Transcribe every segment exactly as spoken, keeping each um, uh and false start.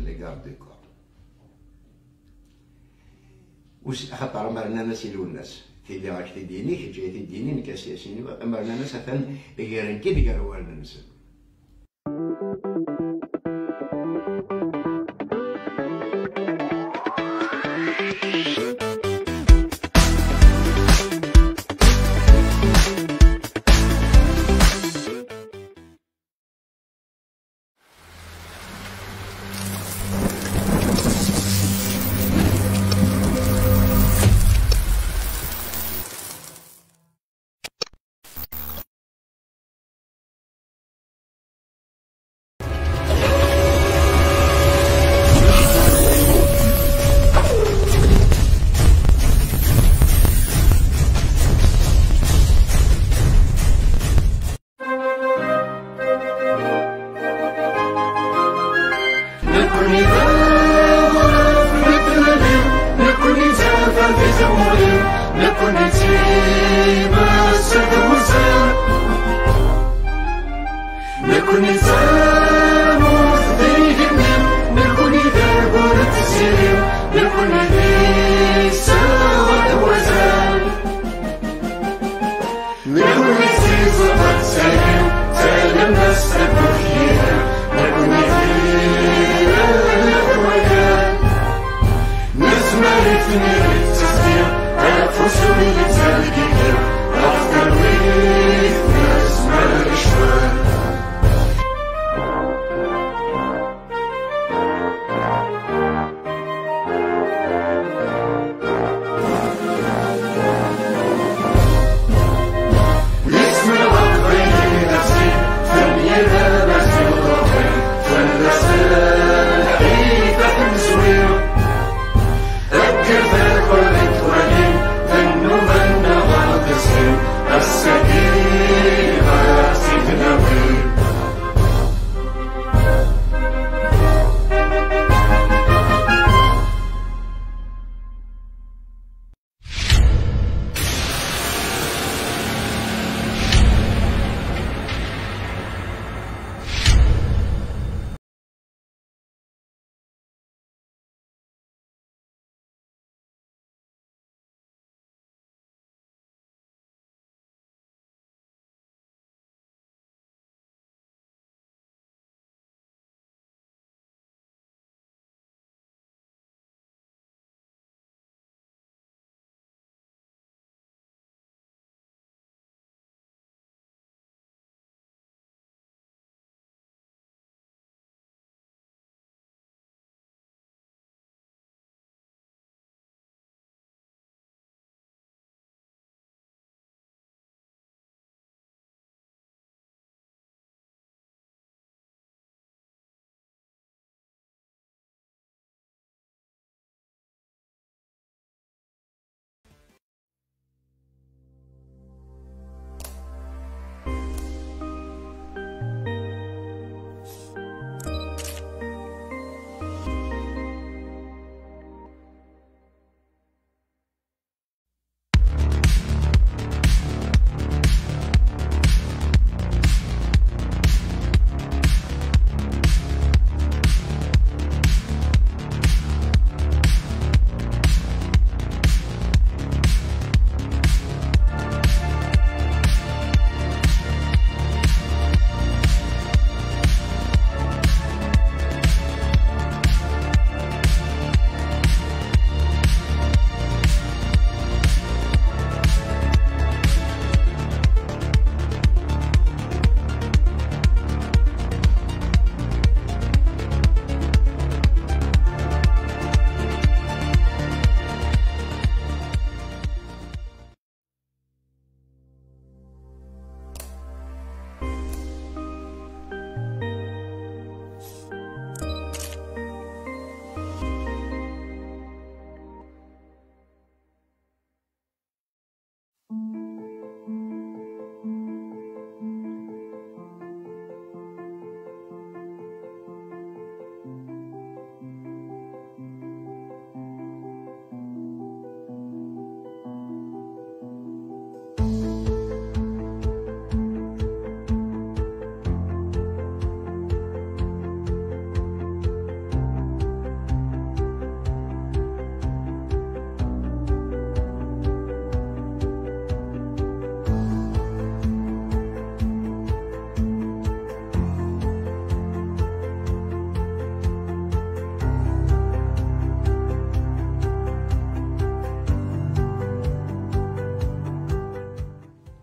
les gardes du corps. Us-, axaṭer amer nnan-as i Lwennas, tili ad k-t-id-yini, kečč ad t-id-yini, nekk ad s-yini, amer nnan-as atan gren-k-id gar wallen-nsen. Nekkni d aɣref n tmelli, nekkni d tafat di tmuri, nekkni d timas d wuzal. Nekkni d tamurt d igenni, nekkni d arbur d tziri, nekkni d iseɣ d wazal. Nekkni d tiẓeṭ d tayri, d talemmast d ukyir, nekkni d iral d wagal. Nezmer i tmiri d teẓgi, afus ur yettergigi, ɣef talwit nezmer i ccwal.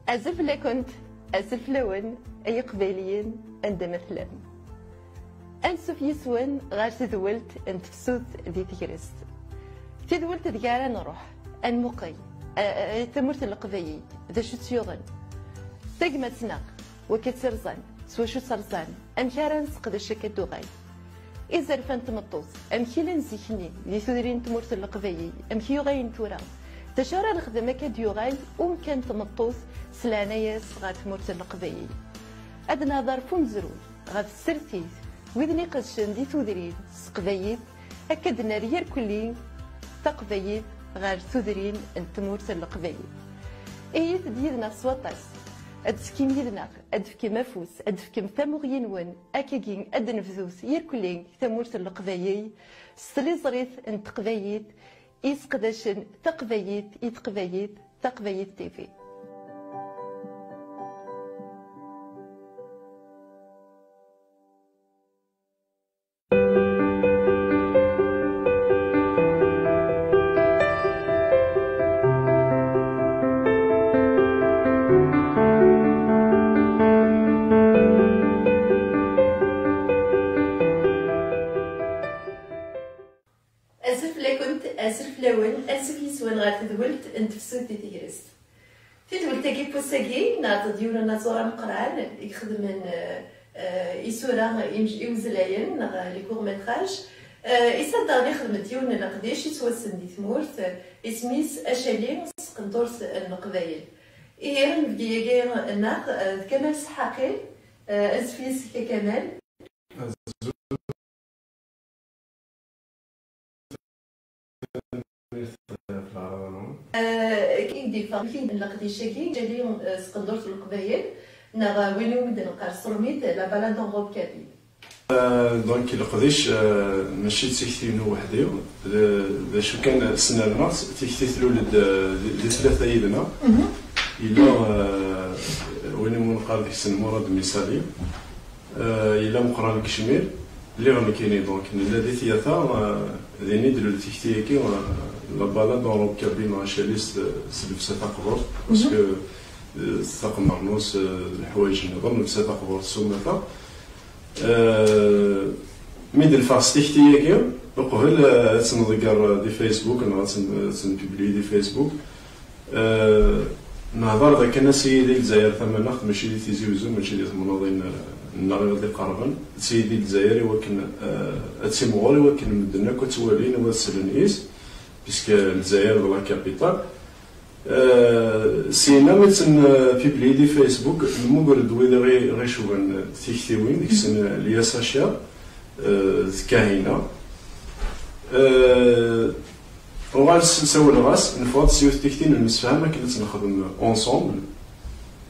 Azul fell-akent, azul fell-awen, ay Iqbayliyen, anda ma tellam. Ansuf yis-wen ɣer tedwelt n tefsut di tegrest. Tedwelt deg ara nruḥ, ad nmuqel, a, a, a, tamurt n Leqbayel, d acu tt-yuɣen? Tagmat-nneɣ, wakka tt-irẓan, s wacu tt-rẓan, amek ara nesseqdec akka d-tuɣal? Izerfan n tmeṭṭut, amek i llan zik-nni di tudrin n tmurt n Leqbayel, amek i uɣalen tura? D acu ara nexdem akka d-yuɣal umkan n tmeṭṭut s leɛnaya-s ɣer tmurt n Leqbayel? Ad nehḍer f umezruy ɣef tsertit, widen iqedcen di tudrin s teqbaylit, akka d-nerr irkelli taqbaylit ɣer tudrin n tmurt n Leqbayel. Iyit-d yid-neɣ s waṭas, ad d-tekkim yid-neɣ, ad d-tefkem afus, ad d-tefkem tamuɣli-nwen, akkagi ad d-nebdut irkelli tamurt n Leqbayel s tliẓrit n teqbaylit i seqdacen taqbaylit i teqbaylit, Taqbaylit T V. Azul fell-akent, azul fell-awen, ansuf yis-wen ɣer tedwelt n tefsut di tegrest. Tedwelt-agi n wass-agi, nɛeṭṭ-d yiwen unaẓur ameqqran i ixedmen, eh, eh, isura imj-, iwezlayen neɣ les courts-métrages. Eh, isad daɣen ixdem-d yiwen n leqdic yettwassen di tmurt, eh, isem-is Acali s tqendurt n Leqbayel. Ihi, amedya-agi nneɣ, eh, d Kamal Seḥḥaqi, eh, ansuf yis-k a Kamal. Azul. Tanemmirt ɣef leɛraḍa-nwen. Eh, akken i d-yeffeɣ, amek i d leqdic-agi, Acali, eh, s tqendurt n Leqbayel, neɣ, eh, win iwumi d-neqqar s trumit, la balade en robe kabyle. Eh, donc, leqdic, eh, mačči d tikti-inu weḥd-i, d, d acu kan, snernaɣ-tt, tikti tlul-d, eh, di, di tlata yid-neɣ. Mhm. Yella, eh, win iwumi neqqar deg-sen Murad Misali. Eh, yella Meqqran deg Cmir, lliɣ nekkini, donc, nella di tyata, eh, din i d-tlul tikti-agi, eh, la balade en robe kabyle, neɣ Acali s, s llebsa taqburt, parce que, eh, s taqemmernuẓt, eh, d leḥwayeǧ nniḍen, llebsa taqburt s umata. Eh, mi d-neffeɣ s tikti-agi, uqbel, eh, ad tt-nḍegger di Facebook, neɣ ad tt-n-, ad tt-npubliyi di Facebook, Eh, nehḍer d akken ad s-yili Lezzayer tamaneɣt, mačči di Tizi Uzzu, mačči di temnaḍin, eh, nneɣ i ɣ-d-iqerben. Ad s-yili Lezzayer i wakken, eh, ad timɣur i wakken medden akk ad tt-walin u ad slen yis, puisque Lezzayer d la capitale. Eh, syenna mi tt-npubliyi di Facebook, nemmuger-d wid i ɣ-, i ɣ-icuban tiktiwin, deg-sen, eh, Lyasa Cher, eh, d Kahina. Eh, Uɣal s-, sawleɣ-as, neffeɣ-d s yiwet tikti n lmesfaham akken ad tt-nexdem ensemble.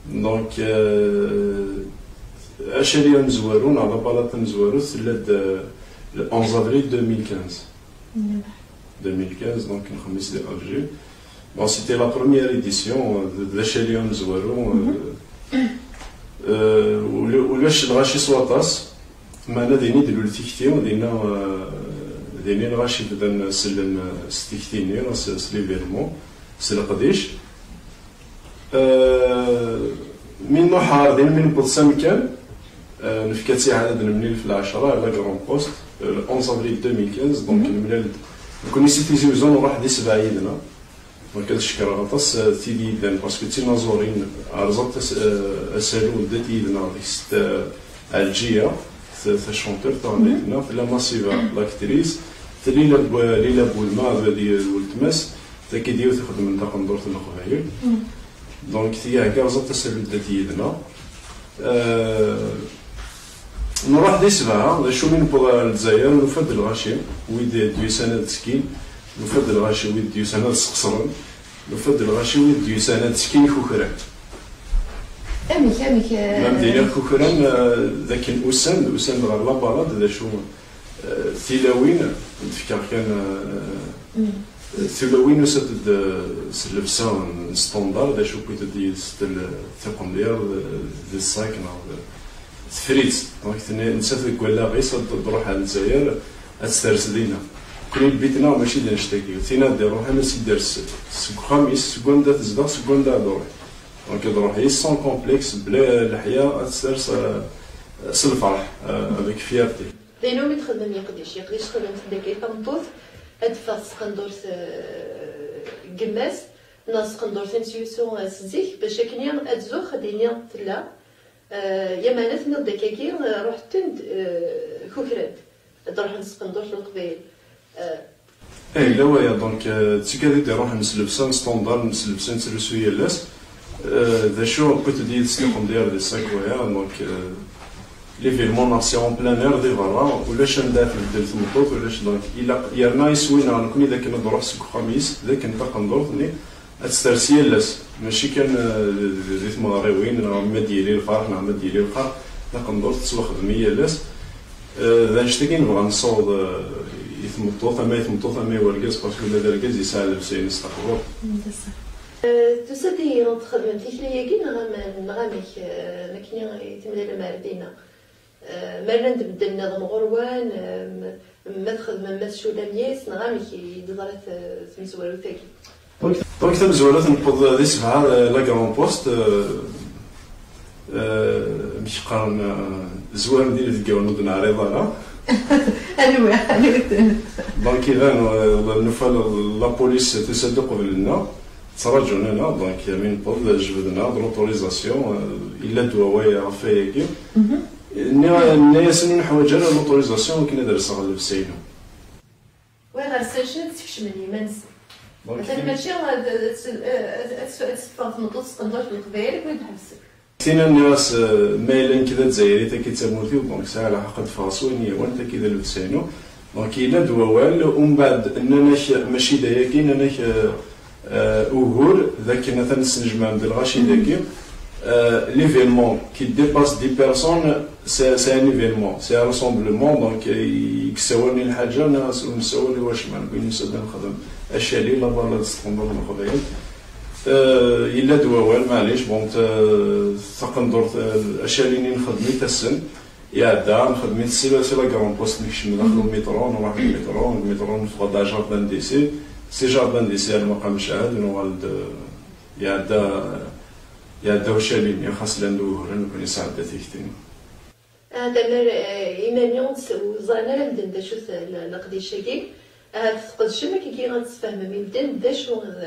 Donc, euh, Acali amezwaru neɣ la balade tamezwarut tella-d, euh, le onze avril deux mille quinze. Mbeɛd. Deux mille quinze, donc, nxemmis di Alger. Bon, c'était la première édition, euh, de, de Acali amezwaru, euh, euh, ula-, ulac lɣaci s waṭas. Meɛna din i d-tlul tikti, dinna, eh, din i lɣaci bdan sellen, eh, s tikti-nni, s, s l'événement, s leqdic. Eh, mi nruḥ ɣer din, mi newweḍ s amkan, eh, nefka-tt i ɛad ad nemlil f lɛecṛa, à la Grande Poste, eh, le onze avril deux mille quinze, donc, mhm, nemlal-d. Nekkni si Tizi Uzzu, nruḥ di sebɛa yid-neɣ. Donc, ad cekkreɣ aṭas, eh, tid yellan, parce que d tinaẓurin, rẓant as-, eh, asalu n dat yid-neɣ deg-s, eh, Ɛelǧiya, ta-, tacanturt, taɣennant-nneɣ, tella Massiva, l'actrice, tella Lila Bou-, Lila Boulma, d, d weltma-s, tagi d yiwet ixeddmen taqendurt n Leqbayel. Donc, tigi hegga rẓant asalu n dat yid-neɣ. Eh, nruḥ di sebɛa, d acu mi newweḍ ɣer Lezzayer, nufa-d lɣaci, wid d-yusan ad ttekkin, nufa-d lɣaci, wid d-yusan ad sqeṣren, nufa-d lɣaci, wid d-yusan ad ttekkin ikukran. Amek, amek, eh, ma m-d-iniɣ ikukran, eh, d akken usan-d, usan-d ɣer la balade, d acu, eh, tilawin, d-fkeɣ kan, eh, Tulawin usant-d, eh, s llebsa n standard, d acu wwint-d yid-s tel-, tiqendyar, d, d ṣṣak neɣ d tefrit. Donc, tenna, nettat deg wallaɣ-is ad d-, ad d-truḥ ar Lezzayer, ad tt-ters dinna. Nekkni lbit-nneɣ mačči d annect-agi. Tin ad d-iruḥen ad tt-id-ters seg uxxam-is, seg wanda tezdeɣ, seg wanda ad d-truḥ. Donc ad ruḥ yis sans complexe, bla leḥya, ad tt-ters, euh, s lferḥ, euh, avec fierté. D ayen umi txedmem yeqdic. Yeqdic txedmem-t dagi i tameṭṭut, ad d-teffeɣ tesqendurt, euh, n yemma-s, neɣ tesqendurt-ines yusu, euh, s zik, bac akken ad tzuxx, ad d-tini tella. Euh, yamana tenniḍ-d akkagi, euh, ruḥ-ten-d, euh, kukrant. Ad d-ruḥen tesqendurt n Leqbayel. Euh, Eh, yella waya, donc, euh, d tikkad i d-iruḥen s llebsa n standard, s llebsa nettlusu yal ass. Euh, d acu, wwit-d yid-s tiqendyar di ṣṣak waya, donc, euh, l'événement neɣ c'est en plein air di berra, ulac anda tbeddel tmeṭṭut, ulac, donc, ilaq, yerna iswi-nneɣ nekni d akken ad d-ruḥ seg uxxam-is, d akken taqendurt-nni ad tt-ters yal ass, mačči kan, euh, di, di tmeɣriwin, neɣ ma d-yili lferḥ, neɣ ma d-yili lqerḥ, taqendurt tettwaxdem yal ass. Euh, d anect-agi i nebɣa nessaweḍ, euh, i tmeṭṭut, ama i tmeṭṭut, ama i wergaz, parce que ula d argaz yesɛa llebsa-ines taqburt. Euh, tusa-d ihi txedmem tikli-agi, neɣ am-, neɣ amek, euh, am akken i temlalem ar dinna? Euh, ma llan-d medden nniḍen ɣur-wen, euh, m-, ma txedmem, ma tculam yis, neɣ amek i d-teḍra t-, tmezwarut-agi? Donc, donc tamezwarut newweḍ di sebɛa, euh, la Grand Poste, euh, euh, amek qqaren, euh, zwaren d inebgawen ur d-neɛriḍ ara. Anwi, anwi-ten? Donc iban, euh, nufa la, la police tusa-d uqbel-nneɣ, ttraǧun-aneɣ, donc mi newweḍ jebden-aɣ-d l'autorisation, euh, yella-d wawal ɣef wayagi. Nniɣ-, nniɣ-asen ur neḥwaǧ ara l'autorisation akken ad rseɣ llebsa-inu. Wa ɣer sacna ad tkecmen iman-nsen. Donc, atan mačči ad, ad, ad, ad, ad teffeɣ tmeṭṭut s tqendurt n Leqbayel akken ad ḥebsen. Tin-a nniɣ-as, eh, ma yella nekk d Azzayri, tagi d tamurt-iw, donc sɛiɣ lḥeqq ad ffɣeɣ s wayen yehwan, tagi d llebsa-inu. Donc yella-d wawal, umbeɛd nnan-ak mačči d ayagi, nnan-ak, eh, eh, ugur d akken atan tesnejmaɛem-d lɣaci dagi. Eh, l'événement qui dépasse dix personnes, c'est, c'est un événement, c'est un rassemblement, donc, eh, i yessawalen i lḥaǧa, neɣ ur nessawal i wacemma, nekk win nusa-d ad nexdem acali, la balade s tqendurt n Leqbayel. Eh, yella-d wawal, maɛlic, bon, t-, taqendurt, eh, acali-nni nexdem-it ass-n, iɛedda, nexdem-it si, si la Grand Poste, nekcem daxel umitṛu, nruḥ deg umitṛu, deg umitṛu neffeɣ-d ar jardin d'essai, si jardin d'essai ar Maqam Mecɛad, nuɣal-d, eh, iɛedda, iɛedda ucali-nni, xas llan-d wuguren, nekkni nesɛedda tikti. Ahat amer, eh, iman-nni ur tt-, ur ẓran ara medden d acu-t le-, leqdic-agi. Ahat tqedcem akkagi ad tessefhmem i medden d acu d,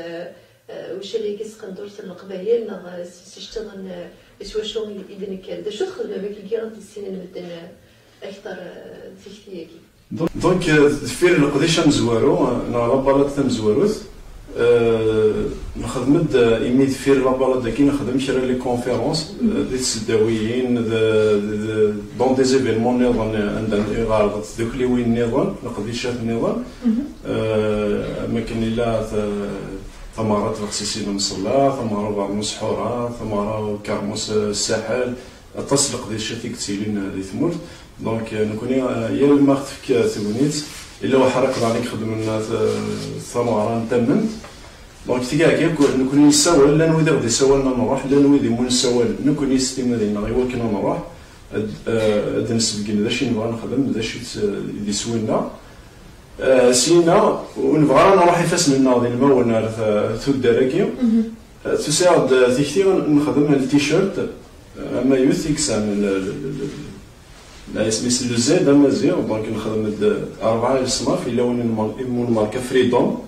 eh, ucali-agi s tqendurt n Leqbayel neɣ, eh, s, s iceṭṭiḍen, eh, s wacu i, i d-nekker. D acu txedmem akkagi ad issinen medden, eh, akteṛ, eh, tikti-agi? Donc, donc, euh, deffir leqdic amezwaru, euh, neɣ la balade tamezwarut, euh, nexdem-d, euh, imi deffir la balade-agi nexdem kra les conférences, euh, di tseddawiyin, de, de, de, dans des événements nniḍen, euh, anda i ɣerḍent tdukliwin nniḍen, leqdicat nniḍen, euh, am akken illa ta-, tameɣra n tbexsisin n Mṣella, tameɣra n ubeṛnus Ḥura, tameɣra n ukeṛmus, euh, Ssaḥel, aṭas n leqdicat i yettilin di tmurt. Donc, euh, nekkni, euh, yal ma ɣ-tefk, euh, tegnit, yella uḥriq daɣen i ixeddmen, euh, t-, tameɣra n tamemt. Donc, tigagi akk nekkni nessawal, llan wid i ɣ-d-isawalen ad nruḥ, llan wid imu nessawal nekkni s timmad-nneɣ i wakken ad nruḥ, ad, euh, ad d-nsebgen d acu i nebɣa nexdem, d acu i d, d iswi-nneɣ. Eh, syin-a, ur nebɣa ara nruḥ ifassen-nneɣ d ilmawen ar t-, tuddar-agi. Eh, tusa-aɣ-d tikti nexdem l-t-shirt, eh, amaynut i yesan l-, l-, l-, l-, isem-is le Z amaziɣ, donc nexdem-d rebɛa leṣnaf, yella win n mer-, imu n marka Freedom,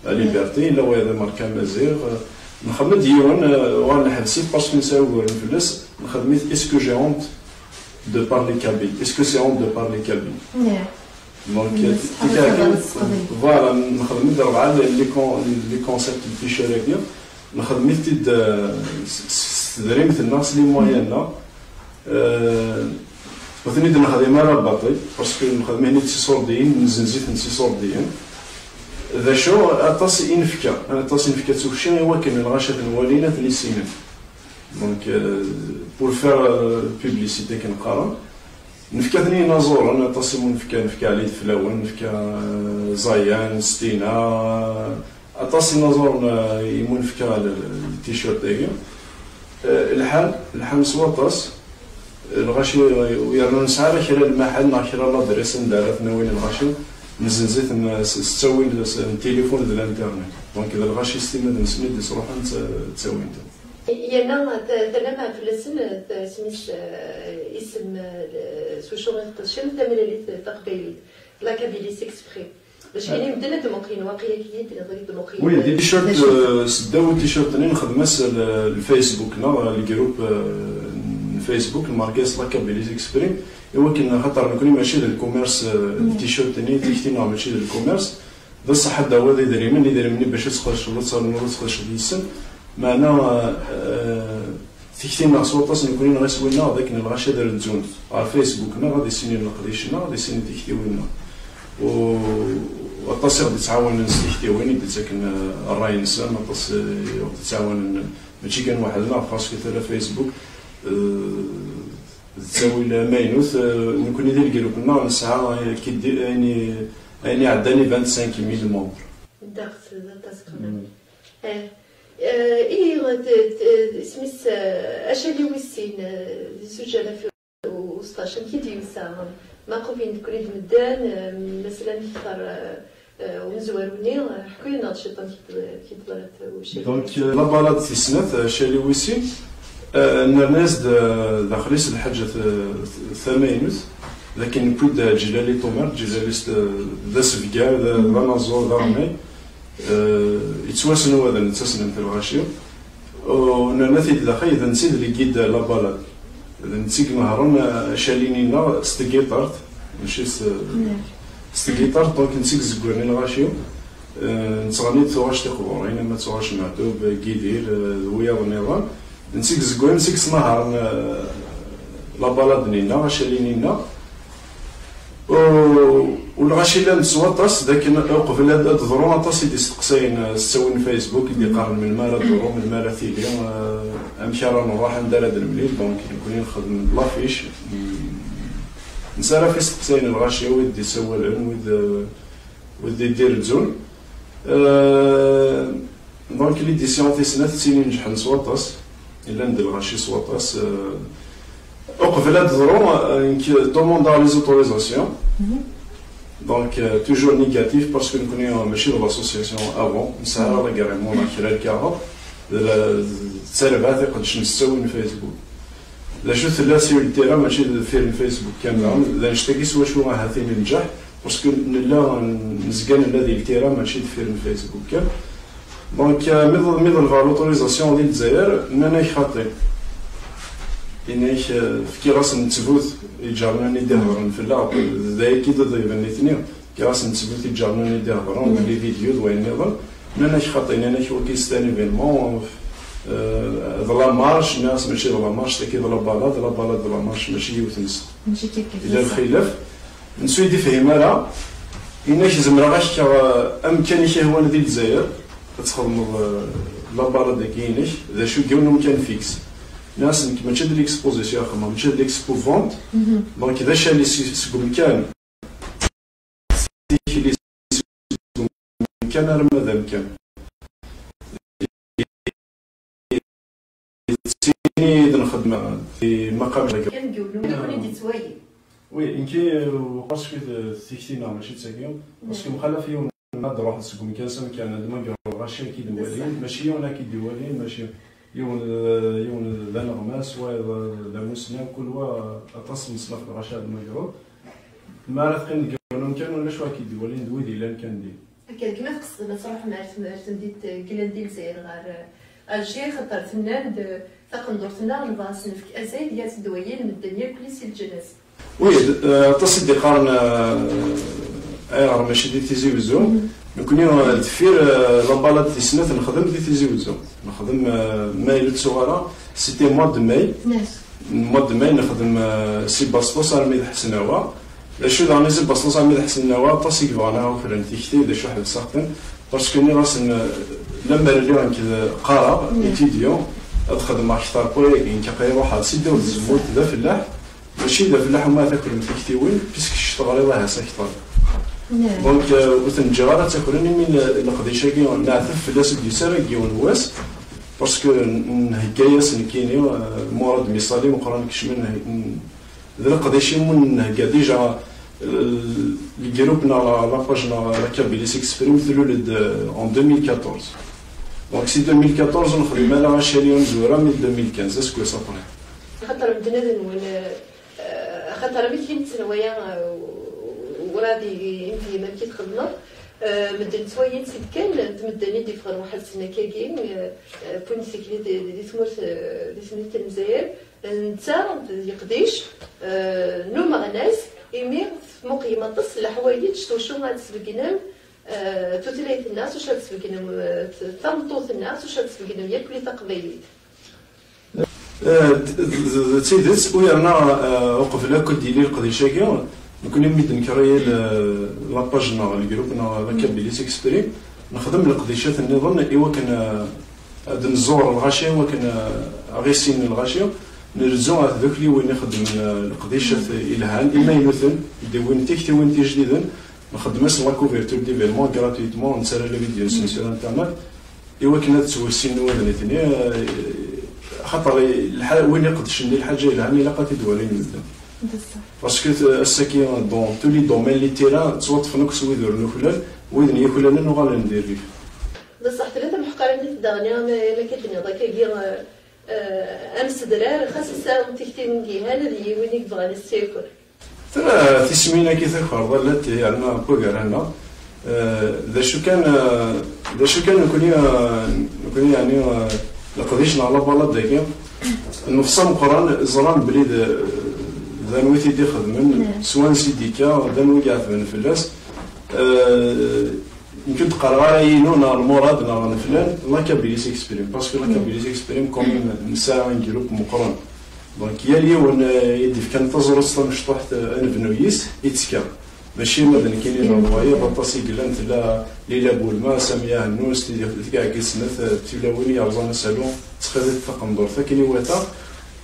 la Liberté, yella wayeḍ n marka Amaziɣ, eh, nexdem-d yiwen, eh, uɣal neḥbes-it parce que nesɛa uguren fell-as, nexdem-it Est-ce que j'ai honte de parler kabyle? Est-ce que c'est honte de parler kabyle? Donc, voilà, nexdem-d rebɛa les con-, les concepts n t-shirt-agi, nexdem-it-id, euh, s, s, s tedrimt-nneɣ, s les moyens-nneɣ. Euh, ur ten-id-nexdim ara baṭel, parce que nexdem-it-id s iṣurdiyen, nzenz-iten s iṣurdiyen. D acu, aṭas i nefka, aṭas i nefka d tukci i wakken lɣaci ad ten-walin, ad ten-issinen. Donc, euh, pour faire, euh, publicité, akken qqaren, nefka-ten i yinaẓuren, aṭas i mu nefka, nefka Ɛli Ideflawen, nefka, euh, Zayan, Stina, aṭas n yinaẓuren, euh, i mu nefka le, le t-shirt-agi. Euh, lḥan, lḥan s waṭas, lɣaci, euh, yernu nesɛa ara kra n lmaḥal neɣ kra n ladris anda ara ten-awin lɣaci, nzenz-iten, euh, s, s ttawil, s, n tilifun d l'internet. Donc, d lɣaci s timmad-nsen i d-isruḥen, tt-, ttawin-ten. Yerna t-, ternam fell-asen, t-, isem-is, eh, isem, eh, s wacu i teqdcem tamralit taqbaylit, La Kabylie s'exprime. D acu yini medden ad d-muqlen, waqila kid neɣ ad d-muqlen. Oui, des t-shirts, eh, seddaw t-shirt-nni nxedm-as l-, l-Facebook neɣ lgrup, eh, n Facebook, lmarka-s La Kabylie s'exprime, i wakken xaṭer nekni mačči d lkumers, eh, d t-shirt-nni, tikti-nneɣ mačči d lkumers. D ṣṣeḥ ad d-tawiḍ idrimen, idrimen-nni bac ad tqedceḍ, ad ternuḍ ad tqedceḍ yis-sen. Meɛna, eh, tikti-nneɣ s waṭas nekni neɣ iswi-nneɣ d akken lɣaci ad rzunt ɣer Facebook neɣ ad issinin leqdic-nneɣ, ad issinin tiktiwin-nneɣ. U aṭas i ɣ-d-ttɛawanen s tiktiwin, i d-ttaken, eh, ṛṛay-nsen, aṭas, eh, i ɣ-d-ttɛawanen, mačči kan weḥd-neɣ, parce que tura Facebook, eh, d ttawil amaynut, eh, nekni di lgrup-nneɣ nesɛa, eh, kiddi-, ayen i, ayen iɛeddan i vingt-cinq mille membres. Daɣ d aṭas quand même. Eh, eh, i, t-, t-, isem-is, eh, Acali wis sin, eh, di zuǧ alaf u seṭṭac, amek i d-yusa? Maqubin nekni d medden, eh, maslan kter, eh, eh, umezwaru-nni, eh, ḥku-yaɣ-d ciṭ amek i d-, amek i d-teḍra Ucali. Donc, eh, la balade tis snat, eh, Acali wis sin, eh, nerna-as-d, eh, daxel-is lḥaǧa t-, t-, tamaynut, d akken newwi-d, eh, Ǧilali Tumert, Ǧilali s-, d asebgar, d, d anaẓur, d aɣennay. Eh, yettwassen wadal n tasnemt lɣaci. U nerna-t-id daxel, d netta i d lgid la balade. D netta i inehhren, eh, acali-nni-nneɣ s tgiṭart, mačči s, s tgiṭart, donc netta i izegren i lɣaci. Eh, nettɣenni-d tuɣac tiqburin, ama d tuɣac Meɛtub, Gidir, eh, d wiyaḍ nniḍen. Netta i izegren, netta i yesnehhren, eh, la balade-nni-nneɣ, acali-nni-nneɣ. U, u lɣaci llan s waṭas, d akken uqbel ad, ad d-ḍrun aṭas i d-isteqsayen, eh, s ttawil n Facebook, i d-iqqaren melmi ara d-ḍru, melmi ara tili, eh, amek ara nruḥ, anda ara d-nemlil, donc nekni nxeddem l'affiche, mm, nettarra ɣef isteqsayen n lɣaci, wid d-isawalen, wid, eh, wid d d-irezzun. Eh, Donc, l'édition tis snat d tin ineǧḥen s waṭas, llan-d lɣaci s waṭas. Euh, uqbel ad d-teḍru, euh, nekk demande les autorisations. Donc, euh, toujours négatif, parce que nekni, euh, mačči d l'association avant, nesɛa l'agrément neɣ kra lkaɣeḍ, d la, d tarbaɛt iqedcen s ttawil n Facebook. D acu tella si ltira, mačči deffir n Facebook kan daɣen, d annect-agi s wacu ahat i nenǧeḥ, parce que nella, nezga nella di ltira, mačči deffir n Facebook kan. Donc, euh, mi ḍ-, mi ḍelbeɣ l'autorisation di Lezzayer, nnan-ak xaṭi. Yenna-ak, euh, fkiɣ-asen ttbut iǧernan i d-ihedren fell-aɣ, d ayagi i d-iḍeyyben nitni. Fkiɣ-asen ttbut iǧernan i d-ihedren, d les vidéos, d wayen nniḍen. Nnan-ak xaṭi, nnan-ak wagi c'est un événement, euh, d la marche, nniɣ-as mačči d la marche, tagi d la balade, la balade d la marche, mačči yiwet-nsen. Mačči kif kif. Yella lxilaf. Netta ur yi-d-ifhim ara, yenna-k zemreɣ ad ak-fkeɣ, eh, amkan i k-ihwan di Lezzayer, ad txedmeḍ, eh, la balade-agi-inek, d acu, deg yiwen umkan fixe. Nniɣ-as nekk mačči d l'exposition, axemmem mačči d l'expo vente, donc d acali si, seg umkan, tikli seg umkan arma d amkan. D tin i d-nxeddem di maqam kan deg yiwen n umkan i d-yettwali. Oui, nekki, euh, parce que d tikti-nneɣ mačči d tagi, parce que mxalaf yiwen ad d-ruḥeḍ seg umkan s amkan, ad d-magreḍ lɣaci ad k-id-walin, mačči yiwen ad k-id-iwali, mačči yiwen, euh, yiwen d aneɣmas, wayeḍ d amussnaw, kul wa aṭas n leṣnaf n lɣaci ad d-magreḍ. Mi ara teqqimeḍ deg yiwen umkan, ulac wa k-id-iwalin d wid yellan kan din. Akka, deg ma tqesdem ad tṛuḥem ar tm-, ar temdint, eh, yellan di Lezzayer ɣer, eh, Alger, xaṭer tenna-d, eh, taqendurt-nneɣ nebɣa ad s-nefk azal gar tedwayin, medden yakk si lǧenaz. Oui, d-, eh, aṭas i d-iqqaren, eh, ayɣer mačči di Tizi Wezzu. Nekni, eh, deffir, eh, la balade tis snat nexdem di Tizi Wezzu. Nexdem, eh, ma yella ttuɣ ara, c'était mois de mai. Mois de mai nexdem, eh, si Basṭus armi d Ḥesnawa. D acu daɣen i si Basṭus armi d Ḥesnawa, aṭas i yebɣan ad ukren tikti, d acu ḥebseɣ-ten, parce que nniɣ-asen, eh, lemmer lliɣ nekk d qqareɣ, étudiant, ad xedmeɣ kter n wayagi, nekk aql-i ruḥeɣ si ddaw tzemmurt d afellaḥ, mačči d afellaḥ umi ara takrem tiktiwin, puisque kečč teɣriḍ ahat akter. Donc, eh, ur ten-ǧǧiɣ ara ttakren, imi n-, leqdic-agi neɛteb fell-as ur d-yusi ara deg yiwen n wass, parce que n-, nhegga-yas nekkini, eh, Murad Misali, Meqran Kecmen, n-, d leqdic-im ur nhegga déjà, eh, lgrup neɣ la, la page neɣ la Kabylie s'exprime tlul-d, eh, en deux mille quatorze. Donc si deux mille quatorze nexdem ala acali amezwura, mi deux mille quinze aseggas après. Axaṭer medden ad nwen, eh, axaṭer amek i nettnewway, eh, werɛad i, i nefhem amek i txedmeḍ. Eh, medden ttwalin-tt-id kan, n tmeddanit d-yeffɣen waḥed sna akkagi, eh, eh, wwin-d tikli di, di tmurt, eh, di temdint n Lezzayer. Netta d yeqdic, eh, n umeɣnas, imi tmuqlem aṭas n leḥwayeǧ s wacu ad tesbegnem, eh, tutlayt-nneɣ, s wacu ad tesbegnem, eh, t-, tameṭṭut-nneɣ, s wacu ad tesbegnem yakk taqbaylit. Eh, d, d, d, d tidet, u yerna, eh, uqbel akk ad d-yili leqdic-agi, nekkni mi d-nekriyil, eh, la page-nneɣ, le groupe-nneɣ, la Kabylie s'exprime, nexdem leqdicat nniḍen i wakken, eh, ad nẓur lɣaci, i wakken, eh, ad ɣ-issinen lɣaci, nrezzu ar tdukliwin ixeddmen, eh, leqdicat ilhan, imaynuten, i d-iwwin tiktiwin tijdiden, nxeddem-asen la couverture d'événements gratuitement, nettarra les vidéos-nsen sur internet, i wakken ad ttwissinen wid nitni, eh, axaṭer lḥa-, win iqedcen di lḥaǧa yelhan ilaq ad t-id-walin medden. Parce que, eh, ass-agi, dans tous les domaines, les terrains, ttwaṭṭfen akk s wid ur nuklal, wid n-yuklalen uɣalen di rrif. D ṣṣeḥ, tella tamḥeqqranit daɣen, ma, ma akka d-tenniḍ akkagi, eh, eh, amsedrar, xas ass-a tikti n yihan, ad yiwin i yebɣan ad s-yaker. Tara tismin-agi takerḍa llant yerna n waggar-nneɣ. Eh, d acu kan, eh, d acu kan, nekkni, eh, nekkni, yeɛni, eh, leqdic neɣ la balade-agi, nnefs ameqqran, ẓran belli d, d anwi t-id-ixedmen, s wansi d-ikka, d anwi i iɛetben fell-as. Eh, Nekk ur d-qqareɣ ara inu neɣ lmurad neɣ n flan, la Kabylie s'exprime, parce que la Kabylie s'exprime quand même, nesɛa un groupe meqqren. Donc yal yiwen, eh, i d-ifkan taẓrust tamecṭuḥt, eh, ad nebnu yis, ittekka. Mačči ma d nekkini neɣ d wayeḍ, aṭas i yellan, tella Lila Boulma, Samia Hannous, Tidi Tgaɛgis-net, eh, d tulawin i yerẓan asalu, ttxil-it taqendurt akken iwata,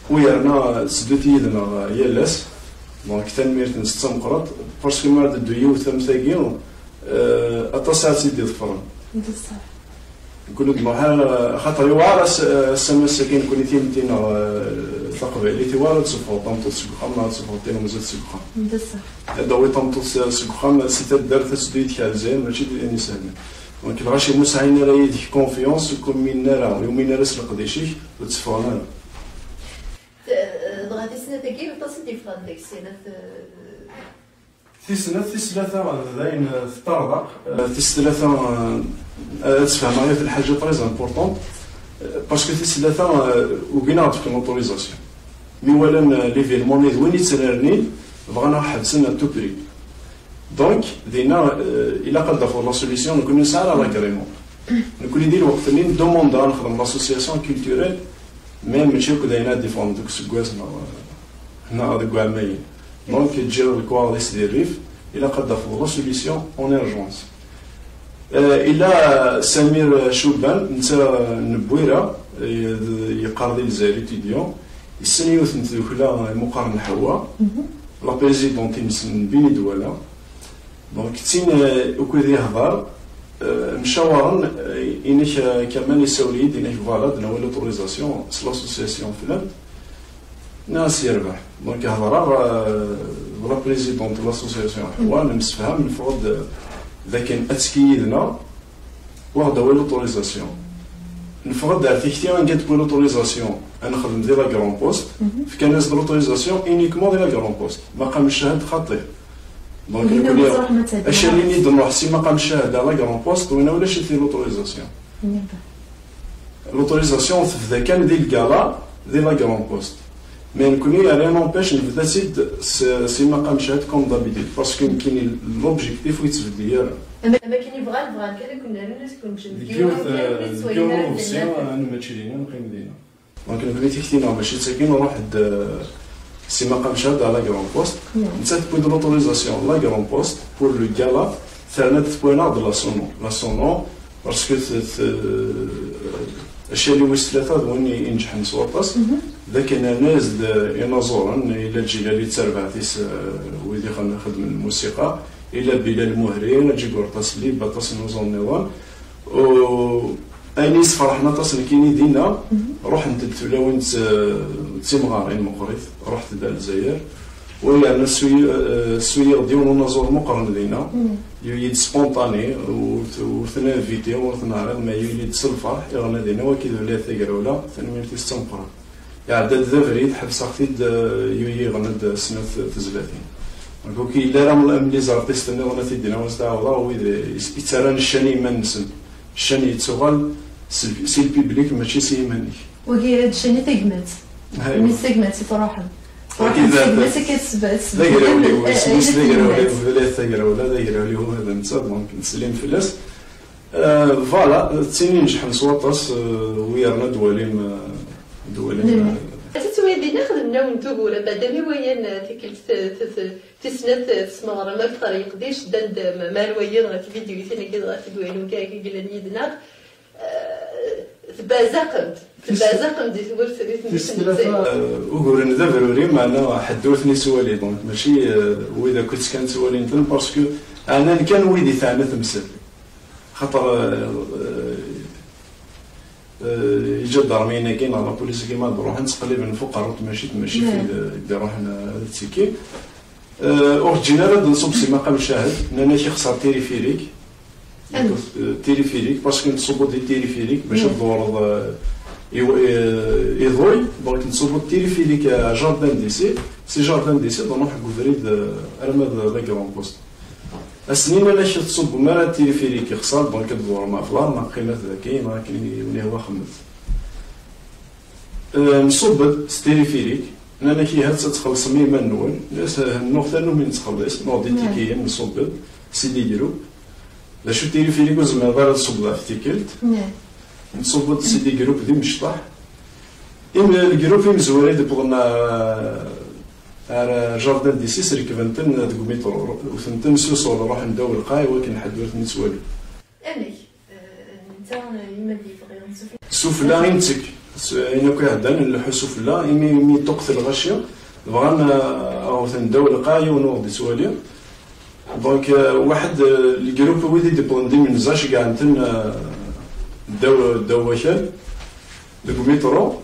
u yerna tteddut yid-neɣ, eh, yal ass. Donc tanemmirt-nnes d tameqqrant, parce que ma d-teddu yiwet am tagi, eh, aṭas ara tt-id-iḍefren. D ṣṣeḥ. Nekkni d-nruḥ ara, axaṭer yewɛer ass-, ass-a, ass-agi nekkni timetti-nneɣ, eh, taqbaylit, yewɛer ad teffɣeḍ tameṭṭut seg uxxam neɣ ad teffɣeḍ tilemẓit seg uxxam. D ṣṣeḥ. Ad d-tawiḍ tameṭṭut seg uxxam, si taddart ad teddu yid-k ar Lezzayer, mačči d ayen isehlen. Donc lɣaci ma ur sɛin ara yid-k confiance, ur k-uminen ara, ur uminen ara s leqdic-ik, ur tteffɣen ara. Dɣa tis snat-agi, aṭas i d-yeffɣen deg-s, yenna-t, eh, Tis snat, tis tlata, d ayen, eh, teṭṭerḍeq. Eh, tis tlata, eh, ad tfehmeɣ yiwet lḥaǧa très importante, eh, parce que tis tlata, eh, ugin ad d-fken l'autorisation. Mi walan, eh, l'événement-nni d win yettrarnin, bɣan ad ḥebsen à tout prix. Donc, dinna, eh, ilaq ad d-tafeḍ la solution, nekkni nesɛa ara l'agrément. Nekkni di lweqt-nni, demande ad nexdem l'association culturelle, mais mačči akk d ayen ad d-iffɣen deg useggas neɣ, neɣ deg uɛmayen. Donc, ǧǧiɣ lekwaɣeḍ-is di rrif, ilaq ad d-tafeḍ la solution en urgence. Eh, illa Samir Chouban, netta n Bwira, eh, d-, yeqqar di Lezzayer étudiant, yessen yiwet n tdukla imuqar n Ḥewwa, la présidente-ines n Bini Douala. Donc, d tin, eh, ukud yehḍer, eh, mcawaren, eh, inek, eh, Kamal isawel-iyi-d, inek, voilà, d-nawi l'autorisation s l'association flan, nniɣ-as yerbeḥ. Donc, hedreɣ, eh, d la présidente de l'association Ḥewwa, nemsefham, neffeɣ-d, eh, d akken ad tekki yid-neɣ, u aɣ-d-awi l'autorisation. Neffeɣ-d ar tikti anga d-tewwi l'autorisation ad nexdem di la Grand Poste, fkan-as-d l'autorisation uniquement di la Grand Poste. Maqam Ccahd xaṭi. Donc, nekkni, acali-nni d-nruḥ si Maqam Ccahd à la Grand Poste, winna ulac-it di l'autorisation. L'autorisation tebda kan di lgala, di la Grand Poste. Mais nekkni, rien n'empêche, nebda-tt-id s, si Maqam Ccahd comme d'habitude, parce que nekkini l'objectif ur yettbeddi ara. Am, am akken i bɣan, bɣan kan ad ken-rren, ad ken-ǧǧen deg yiwet, eh, deg yiwen uḍebsi, ad nečč dinna, neqqim dinna. Donc nekkni tikti-nneɣ mačči d tagi, nruḥ-d, eh, si Maqam Ccahd à la Grand Poste. Nettat tewwi-d l'autorisation la Grand Poste pour le gala, terna-d tewwi-aneɣ-d la sono. La sono, parce que t-, t-, acali wis tlata d win i, ineǧḥen s waṭas, d akken rnan-as-d inaẓuren, illa Ǧilali d terbaɛt-is, eh, wid i xedmen lmusiqa, illa Bilal Muhri, Ǧigurṭa Sellib, aṭas n uẓuren nniḍen. U ayen i yesferḥen aṭas nekkini dinna, ruḥent-d tulawin d, d timɣarin meqqrit, ruḥent-d ar Lezzayer. Ur yerna suyi-, eh, suyiɣ-d yiwen unaẓur meqqren dinna. Yuyi-d spontané, ur t-, ur t-ninvitiɣ, ur t-neɛriḍ, ma yuyi-d s lferḥ, iɣenna dinna, waki d Lwilaya Tagrawla, tanemmirt-is d tameqqrant. Iɛedda-d d abrid, ḥebseɣ-t-id, eh, yuyi iɣenna-d snat tezlatin. Donc, ur k-yelli ara am, am les artistes nniḍen, ad t-id-iniɣ, ad s-d-ɛawdeɣ, wid, eh, is-, ittarran ccan i yiman-nsen. Ccan yettuɣal si, si lpiblik, mačči si yiman-ik. Wagi d ccan i tagmat. Aywa. Mi s tagmat i truḥem. Wagi truḥem d s tagmat akka tesbet. D agrawliw, eh, isem-is d agrawliw, Lwilaya Tagrawla, d agrawliw ula d netta, donc, neslim fell-as. Euh, voilà, d tin ineǧḥen s waṭas, euh, wi yerna d-walim, euh, d-walim, euh, Ad tettwali dinna xedmen-awen-d ugur, abeɛda mi wayan, euh, tikkelt t-, t-, t-, tis snat, euh, tesmeɣrem akteṛ yeqdic, ddan-d, euh, ma-, mar wayan ɣer tvidyutin-agi dɣa tid-walim kan akka i yellan yid-neɣ. Euh, tebbeɛzaqem-d, tebbeɛzaqem-d di tmurt, di tmurt n Lezzayer. Euh, uguren d abruri, meɛna ḥedd ur ten-ittwali, donc mačči, euh, wid akk kan ttwalin-ten, parce que ɛnan kan wid i teɛna temsal. Xaṭer, euh, euh, iǧadarmiyen-agi neɣ la police-agi ma d-ruḥen, ttqelliben f uqerru n tmacint, mačči f wid, euh, i d-iruḥen, euh, ad ttekkin. Euh, ur ǧǧin ara ad nṣubb si maqam cahed, nnan-ak ixṣer tirifirik. Euh, tirifirik, parce que nettṣubbu di tirifirik, bac ad tḍewreḍ, euh, i, euh, iḍuy, donc nettṣubbu tirifirik à jardin d'ici, si jardin d'ici, d nruḥ deg ubrid, euh, arma d la Grande Poste. Ass-nni nnan-ak ur tettṣubbum ara tirifirik, ixṣer, donc ad tḍewrem ɣef larme, qqimet daki, neɣ akken i wen-ihwa xemmet. Euh, nṣubb-d s tirifirik, nnan-ak ihi ad txellṣem i yiman-nwen, nnuɣ tannumi nettxelliṣ, nuɣ-d itikiyen, nṣubb-d, si les groupes. D acu tirifirik ur tezmireḍ ara ad tṣubbeḍ ɣef tikkelt. Nṣubb-d si les groupes d imecṭaḥ. Im-, les groupes imezwura i d-wwḍen, euh, ar jardin d'ici, rekben-ten deg umiṭru, wten-ten s uṣul, ruḥen ddaw lqaɛ i wakken ḥedd ur ten-ittwali. Amek? Eh, netta, eh, yemma d-yeffeɣ sufella. Sufella i nettek. S-, ayen akk iɛeddan, nleḥḥu sufella, imi, imi ṭṭuqqet lɣaci, bɣan, eh, ad awten ddaw lqaɛ, yiwen ur ɣ-d-ittwali. Donc, eh, waḥed, eh, le groupe wid i d-iwwḍen d imenza, ceggɛen-ten, eh, ddaw, ddaw wakal, deg umiṭru.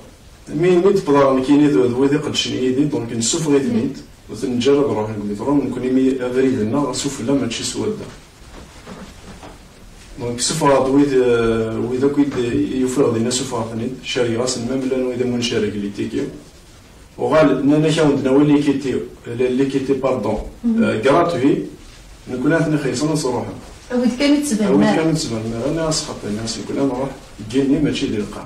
Mi, mi d-wwḍeɣ nekkini d, d wid iqeddcen yid-i, donc nessufeɣ-iten-id, ur ten-neǧǧa ara ad ruḥen deg umiṭru, nekkni mi abrid-nneɣ sufella mačči s wadda. Donc, ssufɣeɣ-d wid, eh, wid akk i d-, i ufiɣ dinna, ssufɣeɣ-ten-id, cerrgeɣ-asen, même llan wid am uncerreg, les tickets. Uɣal, nnan-ak ad wen-d-nawi les tickets, les, les tickets, pardon, eh, gratuit, nekkni ad ten-ixellṣen ad sruḥen. Awi-d kan ur d-ttbanem ara. Awi-d kan ur d-ttbanem ara, nniɣ-as xaṭi, nniɣ-as nekkni ad nruḥ, ggin-nni mačči di lqaɛ.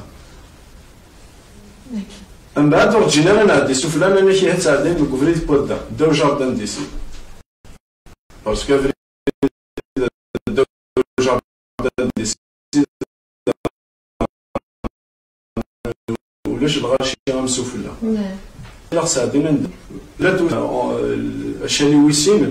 Mbeɛd ur ǧǧin ara nɛeddi sufella, nnan-ak ihi ad tɛeddim deg ubrid n wadda, ddaw jardin d'ici. Parce que abrid ddaw jardin d'ici, ulac lɣaci am sufella. Ilaq sɛeddin anda. La tu-, euh, acali wis sin,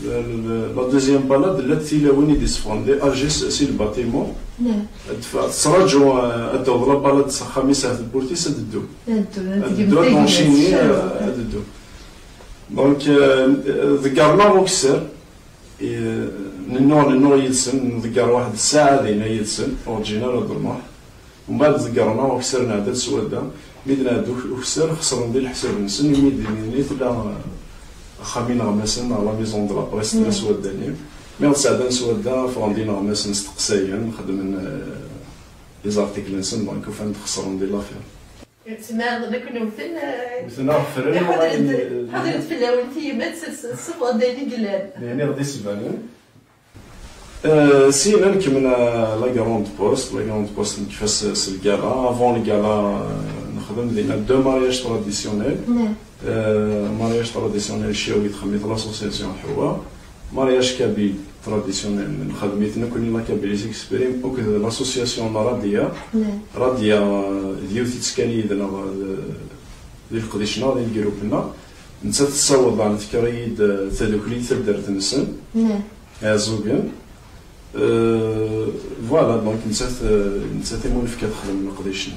la, la, la deuxième balade, llant tilawin i d-iseffɣen, des A G si le bâtiment. Tettṛaǧu, euh, ad d-taweḍ la balade s axxam-is, ar tewwurt-is, ad d-teddu. Ad d-teddu, ad d-teddu, ad d-enchaîner, euh, ad d-teddu. Donc, euh, ḍeggren-aɣ ukessar, i, nennuɣ, nennuɣ yid-sen, nḍegger waḥed ssaɛa dinna yid-sen, ur ǧǧin ara ad nruḥ. Mbeɛd ḍeggren-aɣ ukessar, nɛedda-d swadda. Mi d-nɛedda uk-, ukessar, xesren di leḥsab-nsen, imi d-nini tella, eh, axxam ineɣmasen, neɣ la maison de la presse, tella swadda-nni. Mi ɣ-d-sɛeddan swadda, ffɣen-d ineɣmasen, steqsayen, xedmen, eh, les articles-nsen, donc ufan-d xesren di l'affaire. Tmeɛḍen akken wten, eh, wten-aɣ fren, ḥadret, ḥadret fell-awen tiyemmat, s-, s-, ssufɣen-d ayen i yellan. D ayen i ɣ-d-isbanen. Euh, syin ad nkemmel, euh, la Grande Poste. La Grande Poste nekfa s, s lgala. Avant lgala, euh, nexdem dinna deux mariages traditionnels. Euh, mariage traditionnel ciawi, txemmit l'association Ḥewwa. Mariage kabyle traditionnel nxedm-it nekkni, la Kabylie s'exprime, akked l'association La Radia. Radia, euh, d yiwet i ttekkan yid-neɣ, euh, di leqdic-nneɣ, di lgrup-nneɣ. Nettat tessaweḍ, ɛni tekker-iyi-d, euh, tadukli i taddart-nsen. Iɛeẓẓugen. Euh, voilà, donc nettat, euh, nettat i mu nefka texdem leqdic-nni.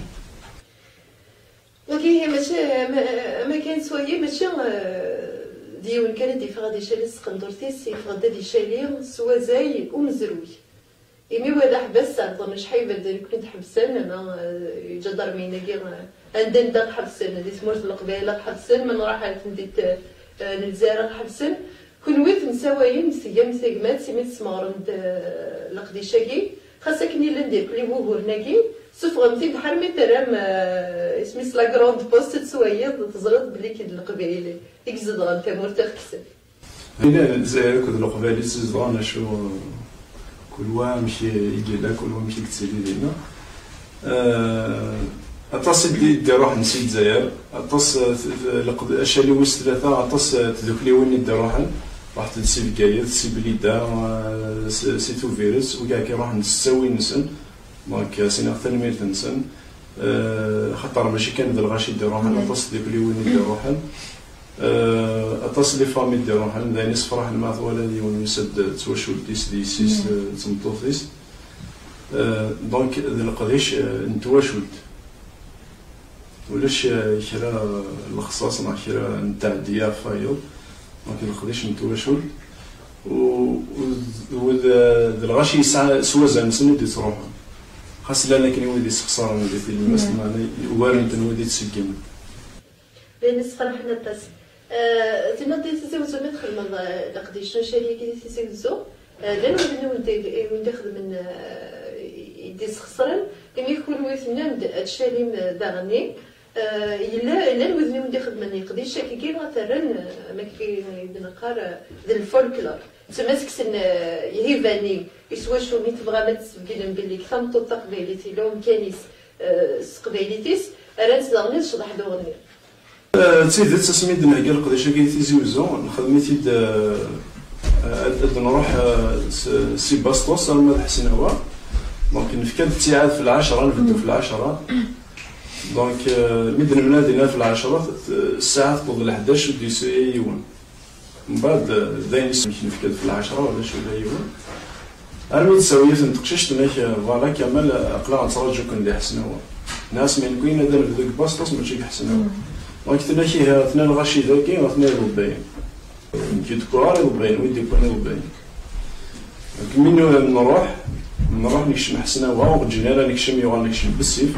Wagi, mačči, ma, ma kan s wagi, mačči, euh, d yiwen kan i d-yeffeɣ ad icali s tqendurt-is, yeffeɣ-d ad icali s wazay umezruy. Imi wa d aḥbas, ɛeṭṭen acḥal iberdan i ken-id-ḥebsen, ama, eh, iǧadarmiyen-agi, eh, anda, anda ɣ-ḥebsen, di tmurt n Leqbayel ɣ-ḥebsen, ma nruḥ ar temdint, eh, Eh, n Lezzayer ara ḥebsen. Kunwi temsawayem, tgam tagmat imi tesmeɣrem-d, eh, leqdic-agi, xas akken yellan d irkelli wuguren-agi, sufɣem-t-id ḥar mi terram, eh, isem-is la grande poste, ad twayeḍ, teẓriḍ belli kid leqbayel i izedɣen tamurt iqedsen. Dinna Lezzayer akked Leqbayel i tt-izedɣen, acu, kul wa amek i yella, kul wa amek i yettili dinna. Eh, aṭas i d-, i d-iruḥen si Lezzayer, aṭas, eh, t-, t-, leqd-, acali wis tlata, aṭas, eh, tdukliwin i d-iruḥen, ruḥent-d si Bgayet, si Blida, eh, si, si Tubiret, wigi akka iruḥen s ttawil-nsen, donc, eh, sinaɣ tanemmirt-nsen. Eh, xaṭer mačči kan d lɣaci i d-iruḥen, aṭas tdukliwin i d-iruḥen. Eh, aṭas n les familles i d-iruḥen, d ayen isefraḥen ma twala yiwen yusa-d d twacult-is d yessi-s, eh, d tmeṭṭut-is. Eh, donc, d leqdic, eh, n twacult. Ulac, eh, kra n lexṣaṣ neɣ kra n ttɛeddiya ɣef wayeḍ. Donc, d leqdic n twacult. U, u, u d, d lɣaci yesɛa s wazal-nsen i d-ittruḥun. Xas llan akken i wid yessexṣaren di tilmast, meɛna ugaren-ten wid i d-iṣeggimen. D ayen yessefraḥen aṭas. Eh, tenniḍ di Tizi Wezzu mi txedmeḍ, eh, leqdic n ucali-agi di Tizi Wezzu, eh, llan widen i wen-d-, i wen-d-ixedmen, eh, i d-isxeṣren, imi kunwi tennam-d ad tcalim, eh, daɣenni. Eh, yella, llan widen i wen-d-ixedmen leqdic-agi ad t-rren, eh, am akken i d-neqqar, eh, d lfolklor. Tama seg-sen, eh, ihiban-i, i s wacu mi tebɣam ad tesbeggnem belli deg tameṭṭut taqbaylit yella umkan-is, eh, s teqbaylit-is, rran-tt daɣen i tecḍeḥ d uɣenni. Eh, d tidet, asmi d-nhegga leqdic-agi i Tizi Wezzu, nexdem-it-id, eh, ad, ad nruḥ, eh, s-, si Basṭus arma d Ḥesnawa. Donc, nefka-d ttiɛad f lɛecṛa, nbeddu f lɛecṛa. Donc, eh, mi d-nemlal dinna f lɛecṛa, t-, t-, ssaɛa tewweḍ leḥdac ur d-yusi yiwen. Mbeɛd, eh, d ayen i s-, nefka-d f lɛecṛa, ulac ula yiwen. Armi d-tsawi yiwet n teqcict, tenna-k, eh, voilà, Kamal, eh, aql-aɣ nettraǧu-ken di Ḥesnawa. Nniɣ-as, mais nekkni ad nebdu deg Basṭus, mačči deg Ḥesnawa. Donc, tenna-k, ihi, atnan lɣaci dagi, atnan iḍebbayen. Nekk ur d-kkuɣ ara iḍebbayen, wi d-yewwin iḍebbayen. Donc, mi nu-, nruḥ, nruḥ nekcem Ḥesnawa, ur ɣ-ǧǧin ara nekcem, yuɣal nekcem bessif,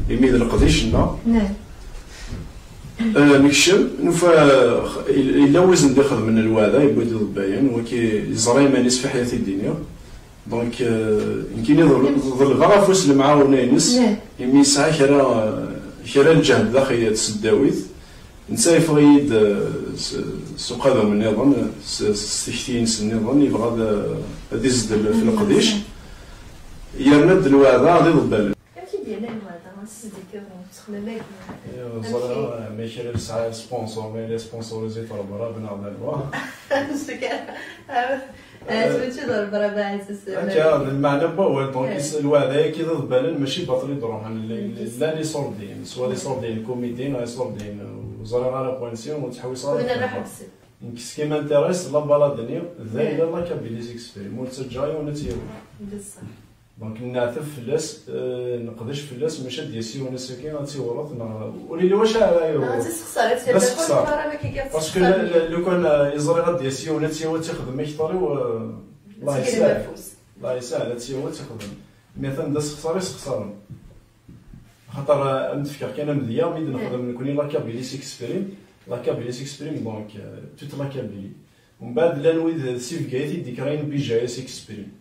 imi d leqdic-nneɣ. Eh, nekcem, nufa, eh, yella wizen d-ixedmen lweɛda, yewwi-d iḍebbayen, waki yeẓra iman-is fi ḥyati d-iniɣ. Donc, eh, nekkini ḍel-, ḍelbeɣ afus lemɛawna-ines, imi yesɛa kra, eh, kra lǧehd daxel n tseddawit. Netta yeffeɣ-iyi-d, eh, s, s uqadum nniḍen, s, s tikti-ines nniḍen, yebɣa ad, ad izdel f leqdic. Yerna-d lweɛda d iḍebbalen. Amek i d-yerna lweɛda ad s-zeddigeḍ ttexmam-agi? Ẓriɣ, ma kra yesɛa sponsor, ma yella sponsorisé Rebrab neɣ d anwa. Akka, d lmeɛna n wawal, donc, lweɛda-agi d iḍebbalen, mačči baṭel i d-ruḥen, llan iṣurdiyen, swa d iṣurdiyen kumidi neɣ iṣurdiyen, ur ẓriɣ ara point si, ur ttḥewwiseɣ ara. Nekk, ce qui m'intéresse, la balade-nni, d ayla la Kabylie s'exprime, ur ttaǧǧaɣ yiwen ad tt-yawi. Donc, nneɛtab fell-as, eh, neqdec fell-as, maca ad d-yas yiwen ass-agi, ad tt-iwret, neɣ ur yelli wacu ara yuɣ. Neɣ ad tt-issexṣer, ad tt-yerr d asexṣar. Parce que la, la, lukan, eh, i ẓriɣ ad d-yas yiwen, ad tt-yawi, ad tt-ixdem akteṛ-iw, eh, Allah yesɛa. Allah yesɛa, ad tt-yawi, ad tt-ixdem. Mais atan d asexṣar i sexṣaren. Axaṭer, eh, ad m-d-fkeɣ kan amedya, mi d-nexdem nekni la Kabylie s'exprime, la Kabylie s'exprime, donc, eh, toute la Kabylie. Mbeɛd llan wid si Bgayet i d-ikrayen B J A s'exprime.